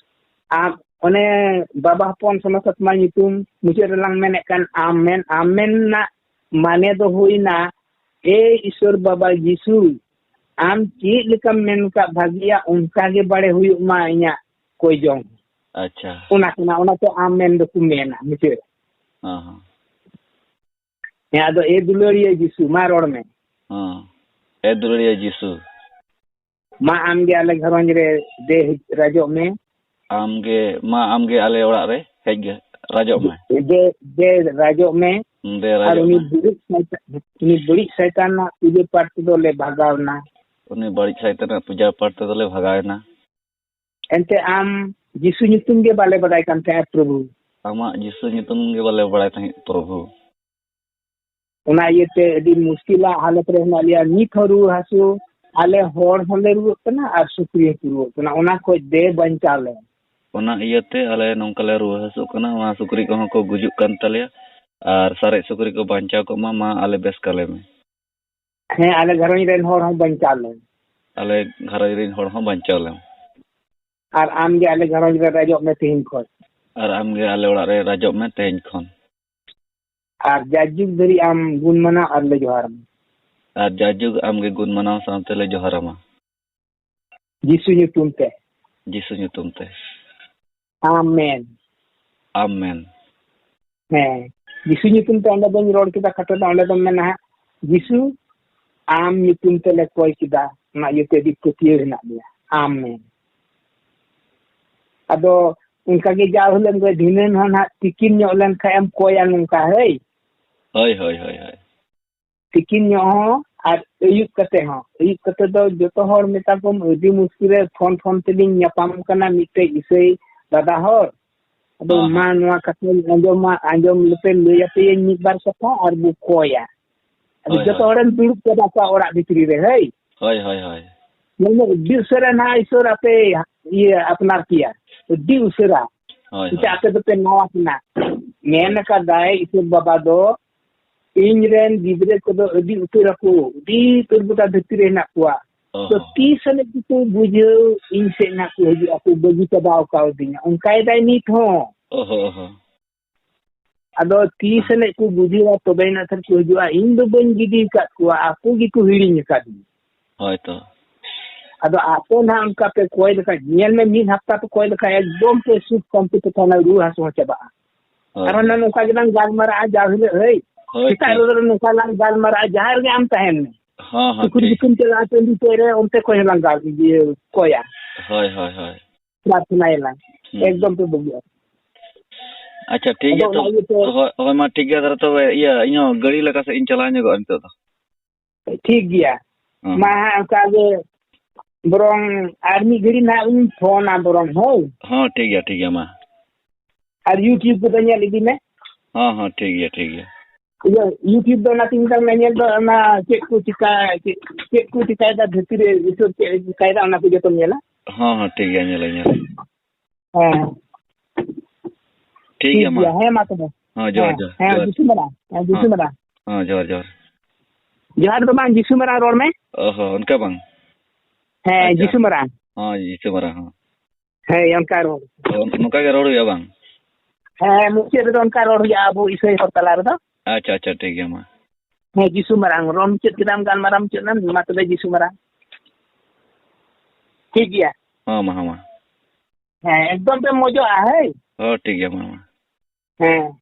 ᱟᱢ ᱚᱱᱮ ᱵᱟᱵᱟ ᱦᱚᱯᱚᱱ ᱥᱚᱱᱚᱛ ᱟᱛᱢᱟ ᱧᱩᱛᱩᱢ ᱢᱩᱪᱟᱹᱫ ᱨᱮᱞᱟᱝ ᱢᱮᱱᱮᱫ ᱠᱟᱱ ᱟᱢ ᱢᱮᱱ, ᱟᱢ ᱢᱮᱱ ᱨᱮᱱᱟᱜ ᱢᱟᱱᱮ ᱫᱚ ᱦᱩᱭᱱᱟ, ᱮ ᱤᱥᱚᱨ ᱵᱟᱵᱟ ᱡᱤᱥᱩ, ᱟᱢ ᱪᱮᱫ ᱞᱮᱠᱟᱢ ᱢᱮᱱ ᱠᱟᱜ ᱵᱷᱟᱹᱜᱤᱭᱟ, ᱚᱱᱠᱟ ᱜᱮ ᱵᱟᱲᱮ ᱦᱩᱭᱩᱜ ᱢᱟ ᱤᱧᱟᱹᱜ ᱠᱚᱭ ᱡᱚᱝ᱾ ᱟᱪᱪᱷᱟ᱾ ᱚᱱᱟ ᱠᱟᱱᱟ, ᱚᱱᱟ ᱛᱮ ᱟᱢ ᱢᱮᱱ ᱫᱚᱠᱚ ᱢᱮᱱᱟ ᱢᱩᱪᱟᱹᱫ ᱨᱮ᱾ ᱦᱚᱸ, ᱦᱚᱸ᱾ ᱦᱮᱸ, ᱟᱫᱚ ᱮ ᱫᱩᱞᱟᱹᱲᱤᱭᱟᱹ ᱡᱤᱥᱩ, ᱢᱟ ᱨᱚᱲ ᱢᱮ᱾ ᱦᱚᱸ᱾ ᱮ ᱫᱩᱞᱟᱹᱲᱤᱭᱟᱹ ᱡᱤᱥᱩ᱾ ᱢᱟ ᱟᱢ ᱜᱮ ᱟᱞᱮ ᱜᱷᱟᱨᱚᱸᱡᱽ ᱨᱮ ᱫᱮ ᱦᱮᱡ ᱨᱟᱡᱚᱜ ᱢᱮ᱾ ᱟᱢ ᱜᱮ, ᱢᱟ ᱟᱢ ᱜᱮ ᱟᱞᱮ ᱚᱲᱟᱜ ᱨᱮ ᱦᱮᱡ ᱜᱮ ᱨᱟᱡᱚᱜ ᱢᱮ᱾ ᱫᱮ, ᱫᱮ ᱨᱟᱡᱚᱜ ᱢᱮ᱾ ᱫᱮ ᱟᱨ ᱨᱟᱡᱚᱜ ᱩᱱᱤ ᱢᱮ᱾ ᱵᱟᱹᱲᱤᱡ ᱥᱟᱭᱛᱟᱱ, ᱩᱱᱤ ᱵᱟᱹᱲᱤᱡ ᱥᱟᱭᱛᱟᱱ ᱨᱮᱱᱟᱜ ᱯᱩᱡᱟᱹ ᱯᱟᱴ ᱛᱮᱫᱚ ᱞᱮ ᱵᱷᱟᱜᱟᱣ ᱮᱱᱟ᱾ ᱩᱱᱤ ᱵᱟᱹᱲᱤᱡ ᱥᱟᱭᱛᱟᱱ ᱨᱮᱱᱟᱜ ᱯᱩᱡᱟᱹ ᱯᱟᱴ ᱛᱮᱫᱚ ᱞᱮ ᱵᱷᱟᱜᱟᱣ ᱮᱱᱟ᱾ ᱮᱱᱛᱮ ᱟᱢ ᱡᱤᱥᱩ ᱧᱩᱛᱩᱢ ᱜᱮ ᱵᱟᱞᱮ ᱵᱟᱰᱟᱭ ᱠᱟᱱ ᱛᱟᱦᱮᱸᱫ, ᱯᱨᱚᱵᱷᱩ᱾ ᱟᱢᱟᱜ ᱡᱤᱥᱩ ᱧᱩᱛᱩᱢ ᱜᱮ ᱵᱟᱞᱮ ᱵᱟᱲᱟᱭ ᱛᱟᱦᱮᱸᱫ, ᱯᱨᱚᱵᱷᱩ᱾ ᱚᱱᱟ ᱤᱭᱟᱹᱛᱮ ᱟᱹᱰᱤ ᱢᱩᱥᱠᱤᱞᱟᱜ ᱦᱟᱞᱚᱛ ᱨᱮ ᱦᱮᱱᱟᱜ ᱞᱮᱭᱟ᱾ ᱱᱤᱛ ᱦᱚᱸ ᱨᱩᱣᱟᱹ ᱦᱟᱹᱥᱩ, ᱟᱞᱮ ᱦᱚᱲ ᱦᱚᱸᱞᱮ ᱨᱩᱣᱟᱹᱜ ᱠᱟᱱᱟ ᱟᱨ ᱥᱩᱠᱨᱤ ᱦᱚᱸᱠᱚ ᱨᱩᱣᱟᱹᱜ ᱠᱟᱱᱟ᱾ ᱚᱱᱟ ᱠᱷᱚᱡ ᱫᱮ ᱵᱟᱧᱪᱟᱣ ᱞᱮ᱾ ᱚᱱᱟ ᱤᱭᱟᱹᱛᱮ ᱟᱞᱮ ᱱᱚᱝᱠᱟ ᱞᱮ ᱨᱩᱣᱟᱹ ᱦᱟᱹᱥᱩᱜ ᱠᱟᱱᱟ, ᱚᱱᱟ ᱥᱩᱠᱨᱤ ᱠᱚᱦᱚᱸ ᱠᱚ ᱜᱩᱡᱩᱜ ᱠᱟᱱ ᱛᱟᱞᱮᱭᱟ, ᱟᱨ ᱥᱟᱨᱮᱡ ᱥᱩᱠᱨᱤ ᱠᱚ ᱵᱟᱧᱪᱟᱣ ᱠᱚᱜ ᱢᱟ, ᱢᱟ ᱟᱞᱮ ᱵᱮᱥ ᱠᱟᱞᱮ ᱢᱮ᱾ ᱦᱮᱸ, ᱟᱞᱮ ᱜᱷᱟᱨᱚᱸᱡᱽ ᱨᱮᱱ ᱦᱚᱲ ᱦᱚᱸ ᱵᱟᱧᱪᱟᱣ ᱞᱮᱢ᱾ ᱟᱞᱮ ᱜᱷᱟᱨᱚᱸᱡᱽ ᱨᱮᱱ ᱦᱚᱲ ᱦᱚᱸ ᱵᱟᱧᱪᱟᱣ ᱞᱮᱢ᱾ ᱟᱨ ᱟᱢ ᱜᱮ ᱟᱞᱮ ᱜᱷᱟᱨᱚᱸᱡᱽ ᱨᱮ ᱨᱟᱡᱚᱜ ᱢᱮ ᱛᱮᱦᱮᱧ ᱠᱷᱚᱱ᱾ ᱟᱨ ᱟᱢ ᱜᱮ ᱟᱞᱮ ᱚᱲᱟᱜ ᱨᱮ ᱨᱟᱡᱚᱜ ᱢᱮ ᱛᱮᱦᱮᱧ ᱠᱷᱚᱱ᱾ ᱟᱨ ᱡᱟᱭᱡᱩᱜᱽ ᱫᱷᱟᱹᱨᱤᱡ ᱟᱢ ᱜᱩᱱ ᱢᱟᱱᱟᱣ ᱟᱨ ᱞᱮ ᱡᱚᱦᱟᱨ ᱟᱢᱟ᱾ ᱟᱨ ᱡᱟᱭᱡᱩᱜᱽ ᱟᱢ ᱜᱮ ᱜᱩᱱ ᱢᱟᱱᱟᱣ ᱥᱟᱶᱛᱮ ᱞᱮ ᱡᱚᱦᱟᱨ ᱟᱢᱟ᱾ ᱡᱤᱥᱩ ᱧᱩᱛᱩᱢ ᱛᱮ᱾ ᱡᱤᱥᱩ ᱧᱩᱛᱩᱢ ᱛᱮ᱾ ᱟᱢᱮᱱ᱾ ᱟᱢᱮᱱ᱾ ᱦᱮᱸ, ᱡᱤᱥᱩ ᱧᱩᱛᱩᱢ ᱛᱮ ᱚᱸᱰᱮ ᱫᱚᱧ ᱨᱚᱲ ᱠᱮᱫᱟ, ᱠᱷᱟᱴᱚ ᱫᱚ ᱚᱸᱰᱮ ᱫᱚᱢ ᱢᱮᱱᱟ ᱦᱟᱸᱜ, ᱡᱤᱥᱩ, ᱟᱢ ᱧᱩᱛᱩᱢ ᱛᱮᱞᱮ ᱠᱚᱭ ᱠᱮᱫᱟ, ᱚᱱᱟ ᱤᱭᱟᱹᱛᱮ ᱟᱹᱰᱤ ᱯᱟᱹᱛᱭᱟᱹᱣ ᱦᱮᱱᱟᱜ ᱞᱮᱭᱟ᱾ ᱟᱢᱮᱱ᱾ ᱟᱫᱚ ᱚᱱᱠᱟ ᱜᱮ ᱡᱟ ᱦᱤᱞᱳᱜ ᱮᱢ ᱠᱚᱭᱟ, ᱫᱷᱤᱱᱟᱹᱱ ᱦᱚᱸ ᱱᱟᱦᱟᱜ ᱛᱤᱠᱤᱱ ᱧᱚᱜ ᱞᱮᱱ ᱠᱷᱟᱡ ᱮᱢ ᱠᱚᱭᱟ ᱱᱚᱝᱠᱟ, ᱦᱳᱭ᱾ ᱦᱳᱭ, ᱦᱳᱭ, ᱦᱳᱭ, ᱦᱳᱭ᱾ ᱛᱤᱠᱤᱱ ᱧᱚᱜ ᱦᱚᱸ ᱟᱨ ᱟᱹᱭᱩᱵ ᱠᱟᱛᱮ ᱦᱚᱸ᱾ ᱟᱹᱭᱩᱵ ᱠᱟᱛᱮ ᱫᱚ ᱡᱚᱛᱚ ᱦᱚᱲ ᱢᱮᱛᱟ ᱠᱚᱢ ᱟᱹᱰᱤ ᱢᱩᱥᱠᱤᱞ ᱨᱮ ᱯᱷᱳᱱ ᱯᱷᱳᱱ ᱛᱮᱞᱤᱧ ᱧᱟᱯᱟᱢ ᱠᱟᱱᱟ ᱢᱤᱫᱴᱮᱡ ᱤᱥᱟᱹᱭ ᱫᱟᱫᱟ ᱦᱚᱲ᱾ ᱟᱫᱚ ᱦᱚᱸ, ᱢᱟ ᱦᱚᱸ᱾ ᱱᱚᱣᱟ ᱠᱟᱛᱷᱟᱧ ᱟᱸᱡᱚᱢᱟ, ᱟᱸᱡᱚᱢ ᱞᱮᱯᱮ ᱞᱟᱹᱭ ᱟᱯᱮᱭᱟᱹᱧ ᱢᱤᱫ ᱵᱟᱨ ᱠᱟᱛᱷᱟ ᱟᱨ ᱵᱚ ᱠᱚᱭᱟ᱾ ᱟᱫᱚ ᱦᱳᱭ, ᱡᱚᱛᱚ ᱦᱳᱭ᱾ ᱦᱚᱲᱮᱢ ᱫᱩᱲᱩᱵ ᱪᱟᱵᱟ ᱠᱚᱣᱟ ᱚᱲᱟᱜ ᱵᱷᱤᱛᱨᱤ ᱨᱮ, ᱦᱳᱭ᱾ ᱦᱳᱭ, ᱦᱳᱭ, ᱦᱳᱭ᱾ ᱢᱮᱱᱫᱚ ᱟᱹᱰᱤ ᱩᱥᱟᱹᱨᱟ ᱱᱟᱦᱟᱜ ᱤᱥᱚᱨ ᱟᱯᱮ ᱤᱭᱟᱹ ᱟᱯᱱᱟᱨ ᱠᱮᱭᱟ, ᱟᱹᱰᱤ ᱩᱥᱟᱹᱨᱟ᱾ ᱦᱳᱭ, ᱮᱱᱛᱮ ᱦᱳᱭ᱾ ᱟᱯᱮ ᱫᱚᱯᱮ ᱱᱟᱣᱟ ᱠᱟᱱᱟ᱾ ᱢᱮᱱ ᱦᱳᱭ᱾ ᱟᱠᱟᱫᱟᱭ ᱤᱥᱚᱨ ᱵᱟᱵᱟ ᱫᱚ, ᱤᱧ ᱨᱮᱱ ᱜᱤᱫᱽᱨᱟᱹ ᱠᱚᱫᱚ ᱟᱹᱰᱤ ᱩᱛᱟᱹᱨ ᱟᱠᱚ, ᱟᱹᱰᱤ ᱩᱛᱟᱹᱨ ᱜᱚᱴᱟ ᱫᱷᱟᱹᱨᱛᱤ ᱨᱮ ᱦᱮᱱᱟᱜ ᱠᱚᱣᱟ᱾ ᱚ ᱛᱚ ᱦᱚᱸ᱾ ᱛᱤᱥ ᱟᱹᱱᱤᱡ ᱠᱚᱠᱚ ᱵᱩᱡᱷᱟᱹᱣ, ᱤᱧ ᱥᱮᱫ ᱱᱟᱜ ᱠᱚ ᱦᱤᱡᱩᱜ ᱟᱠᱚ, ᱵᱟᱹᱜᱤ ᱪᱟᱵᱟ ᱟᱠᱟᱣᱫᱤᱧᱟ, ᱚᱱᱠᱟᱭᱮᱫᱟᱭ ᱱᱤᱛ ᱦᱚᱸ᱾ ᱚ ᱦᱚᱸ, ᱚ ᱦᱚᱸ᱾ ᱟᱫᱚ ᱛᱤᱥ ᱦᱮᱸ᱾ ᱟᱹᱱᱤᱡ ᱠᱚ ᱵᱩᱡᱷᱟᱹᱣᱟ, ᱛᱚᱵᱮ ᱟᱱᱟᱜ ᱥᱮᱫ ᱠᱚ ᱦᱤᱡᱩᱜᱼᱟ᱾ ᱤᱧ ᱫᱚ ᱵᱟᱹᱧ ᱜᱤᱰᱤ ᱟᱠᱟᱫ ᱠᱚᱣᱟ, ᱟᱠᱚ ᱜᱮᱠᱚ ᱦᱤᱲᱤᱧ ᱟᱠᱟᱫᱤᱧᱟ᱾ ᱦᱳᱭ ᱛᱚ᱾ ᱟᱫᱚ ᱟᱯᱮ ᱱᱟᱦᱟᱜ ᱚᱱᱠᱟ ᱯᱮ ᱠᱚᱭ ᱞᱮᱠᱷᱟᱡ, ᱧᱮᱞ ᱢᱮ, ᱢᱤᱫ ᱦᱟᱯᱛᱟ ᱯᱮ ᱠᱚᱭ ᱞᱮᱠᱷᱟᱡ ᱮᱠᱫᱚᱢ ᱯᱮ ᱥᱩᱠ ᱥᱟᱱᱛᱤ ᱯᱮ ᱛᱟᱦᱮᱱᱟ, ᱨᱩᱣᱟᱹ ᱦᱟᱹᱥᱩ ᱦᱚᱸ ᱪᱟᱵᱟᱜᱼᱟ᱾ ᱦᱳᱭ, ᱟᱨᱦᱚᱸ ᱦᱳᱭ᱾ ᱱᱚᱝᱠᱟ ᱜᱮᱞᱟᱝ ᱜᱟᱞᱢᱟᱨᱟᱜᱼᱟ ᱡᱟᱣ ᱦᱤᱞᱳᱜ, ᱦᱳᱭ᱾ ᱦᱳᱭ, ᱥᱮᱛᱟᱜ ᱴᱷᱤᱠ᱾ ᱨᱮᱫᱚ ᱱᱚᱝᱠᱟ ᱞᱟᱝ ᱜᱟᱞᱢᱟᱨᱟᱜᱼᱟ, ᱡᱟᱦᱟᱸ ᱨᱮᱜᱮ ᱟᱢ ᱛᱟᱦᱮᱱ ᱢᱮ᱾ ᱦᱚᱸ, ᱦᱚᱸ, ᱥᱩᱠᱨᱤ ᱴᱷᱤᱠ᱾ ᱜᱩᱯᱤᱢ ᱪᱟᱞᱟᱜᱼᱟ, ᱴᱟᱺᱰᱤ ᱥᱮᱫ ᱨᱮ, ᱚᱱᱛᱮ ᱠᱷᱚᱱ ᱦᱚᱸ ᱞᱟᱝ ᱜᱟᱞ-, ᱤᱭᱟᱹ, ᱠᱚᱭᱟ᱾ ᱦᱳᱭ, ᱦᱳᱭ, ᱦᱳᱭ᱾ ᱯᱨᱟᱨᱛᱷᱚᱱᱟᱭᱟᱞᱟᱝ᱾ ᱦᱩᱸ, ᱮᱠᱫᱚᱢ ᱦᱩᱸ᱾ ᱯᱮ ᱵᱟᱹᱜᱤᱭᱟ᱾ ᱟᱪᱪᱷᱟ, ᱴᱷᱤᱠ ᱟᱫᱚ ᱜᱮᱭᱟ ᱛᱚ᱾ ᱚᱱᱟ ᱤᱭᱟᱹᱛᱮ ᱦᱳᱭ, ᱦᱳᱭ, ᱢᱟ ᱴᱷᱤᱠ ᱜᱮᱭᱟ ᱛᱟᱦᱚᱞᱮ ᱛᱚᱵᱮ, ᱤᱭᱟᱹ, ᱤᱧ ᱦᱚᱸ ᱜᱟᱹᱲᱤ ᱞᱟᱜᱟ ᱥᱮᱫ ᱤᱧ ᱪᱟᱞᱟᱣ ᱧᱚᱜᱚᱜᱼᱟ ᱱᱤᱛᱚᱜ ᱫᱚ᱾ ᱴᱷᱤᱠ ᱜᱮᱭᱟ᱾ ᱦᱚᱸ, ᱢᱟ ᱦᱚᱸ᱾ ᱦᱟᱸᱜ ᱚᱱᱠᱟ ᱜᱮ ᱵᱚᱨᱚᱝ ᱟᱨ ᱢᱤᱫ ᱜᱷᱟᱹᱲᱤ ᱱᱟᱦᱟᱜ ᱤᱧ ᱯᱷᱳᱱᱟ ᱵᱚᱨᱚᱝ, ᱦᱳᱭ᱾ ᱦᱚᱸ, ᱴᱷᱤᱠ ᱜᱮᱭᱟ, ᱴᱷᱤᱠ ᱜᱮᱭᱟ, ᱢᱟ᱾ ᱟᱨ YouTube ᱠᱚᱫᱚ ᱧᱮᱞ ᱤᱫᱤ ᱢᱮ᱾ ᱦᱚᱸ, ᱦᱚᱸ, ᱴᱷᱤᱠ ᱜᱮᱭᱟ, ᱴᱷᱤᱠ ᱜᱮᱭᱟ᱾ ᱤᱭᱟᱹ, YouTube ᱫᱚ ᱚᱱᱟᱛᱤᱧ ᱢᱮᱛᱟᱢ ᱠᱟᱱᱟ, ᱧᱮᱞ ᱫᱚ ᱚᱱᱟ ᱪᱮᱫ ᱠᱚ ᱪᱤᱠᱟ-, ᱪᱮᱫ, ᱪᱮᱫ ᱠᱚ ᱪᱤᱠᱟᱭᱮᱫᱟ ᱫᱷᱟᱹᱨᱛᱤ ᱨᱮ, ᱤᱥᱚᱨ ᱪᱮᱫ ᱮ ᱪᱤᱠᱟᱭᱮᱫᱟ, ᱚᱱᱟ ᱠᱚ ᱡᱚᱛᱚᱢ ᱧᱮᱞᱟ᱾ ᱦᱚᱸ, ᱦᱚᱸ, ᱴᱷᱤᱠ ᱜᱮᱭᱟ, ᱧᱮᱞᱟᱹᱧ, ᱧᱮᱞᱟᱹᱧ᱾ ᱦᱮᱸ᱾ ᱴᱷᱤᱠ ᱴᱷᱤᱠ ᱜᱮᱭᱟ, ᱢᱟ᱾ ᱜᱮᱭᱟ᱾ ᱦᱮᱸ, ᱢᱟ ᱛᱚᱵᱮ᱾ ᱦᱚᱸ, ᱡᱚᱦᱟᱨ, ᱦᱮᱸ, ᱡᱚᱦᱟᱨ, ᱦᱮᱸ, ᱡᱚᱦᱟᱨ᱾ ᱡᱤᱥᱩ ᱢᱟᱨᱟᱝ᱾ ᱦᱮᱸ, ᱡᱤᱥᱩ ᱦᱚᱸ, ᱢᱟᱨᱟᱝ᱾ ᱦᱚᱸ, ᱡᱚᱦᱟᱨ, ᱡᱚᱦᱟᱨ᱾ ᱡᱚᱦᱟᱨ ᱫᱚ ᱵᱟᱝ, ᱡᱤᱥᱩ ᱢᱟᱨᱟᱝ ᱨᱚᱲ ᱢᱮ᱾ ᱚ ᱦᱚᱸ, ᱚᱱᱠᱟ ᱵᱟᱝ? ᱦᱮᱸ, ᱟᱪᱪᱷᱟ᱾ ᱡᱤᱥᱩ ᱢᱟᱨᱟᱝ᱾ ᱦᱚᱸ, ᱡᱤᱥᱩ ᱢᱟᱨᱟᱝ, ᱦᱚᱸ᱾ ᱦᱮᱸ, ᱚᱱᱠᱟ ᱨᱚᱲ᱾ ᱚ, ᱱᱚᱝᱠᱟ ᱜᱮ ᱨᱚᱲ ᱦᱩᱭᱩᱜᱼᱟ ᱵᱟᱝ? ᱦᱮᱸ, ᱢᱩᱪᱟᱹᱫ ᱨᱮᱫᱚ ᱚᱱᱠᱟ ᱨᱚᱲ ᱦᱩᱭᱩᱜᱼᱟ ᱟᱵᱚ ᱤᱥᱟᱹᱭ ᱦᱚᱲ ᱛᱟᱞᱟ ᱨᱮᱫᱚ᱾ ᱟᱪᱪᱷᱟ, ᱟᱪᱪᱷᱟ, ᱴᱷᱤᱠ ᱜᱮᱭᱟ ᱢᱟ᱾ ᱦᱮᱸ, ᱡᱤᱥᱩ ᱢᱟᱨᱟᱝ᱾ ᱨᱚᱲ ᱢᱩᱪᱟᱹᱫ ᱠᱮᱫᱟᱢ, ᱜᱟᱞᱢᱟᱨᱟᱣ ᱢᱩᱪᱟᱹᱫ ᱮᱱᱟ, ᱢᱟ ᱛᱚᱵᱮ ᱡᱤᱥᱩ ᱢᱟᱨᱟᱝ᱾ ᱴᱷᱤᱠ ᱜᱮᱭᱟ᱾ ᱦᱚᱸ, ᱢᱟ, ᱦᱚᱸ, ᱢᱟ᱾ ᱦᱮᱸ, ᱮᱠᱫᱚᱢ ᱯᱮ ᱢᱚᱡᱚᱜᱼᱟ, ᱦᱳᱭ᱾ ᱦᱚᱸ, ᱴᱷᱤᱠ ᱜᱮᱭᱟ, ᱢᱟ, ᱢᱟ᱾ ᱦᱮᱸ᱾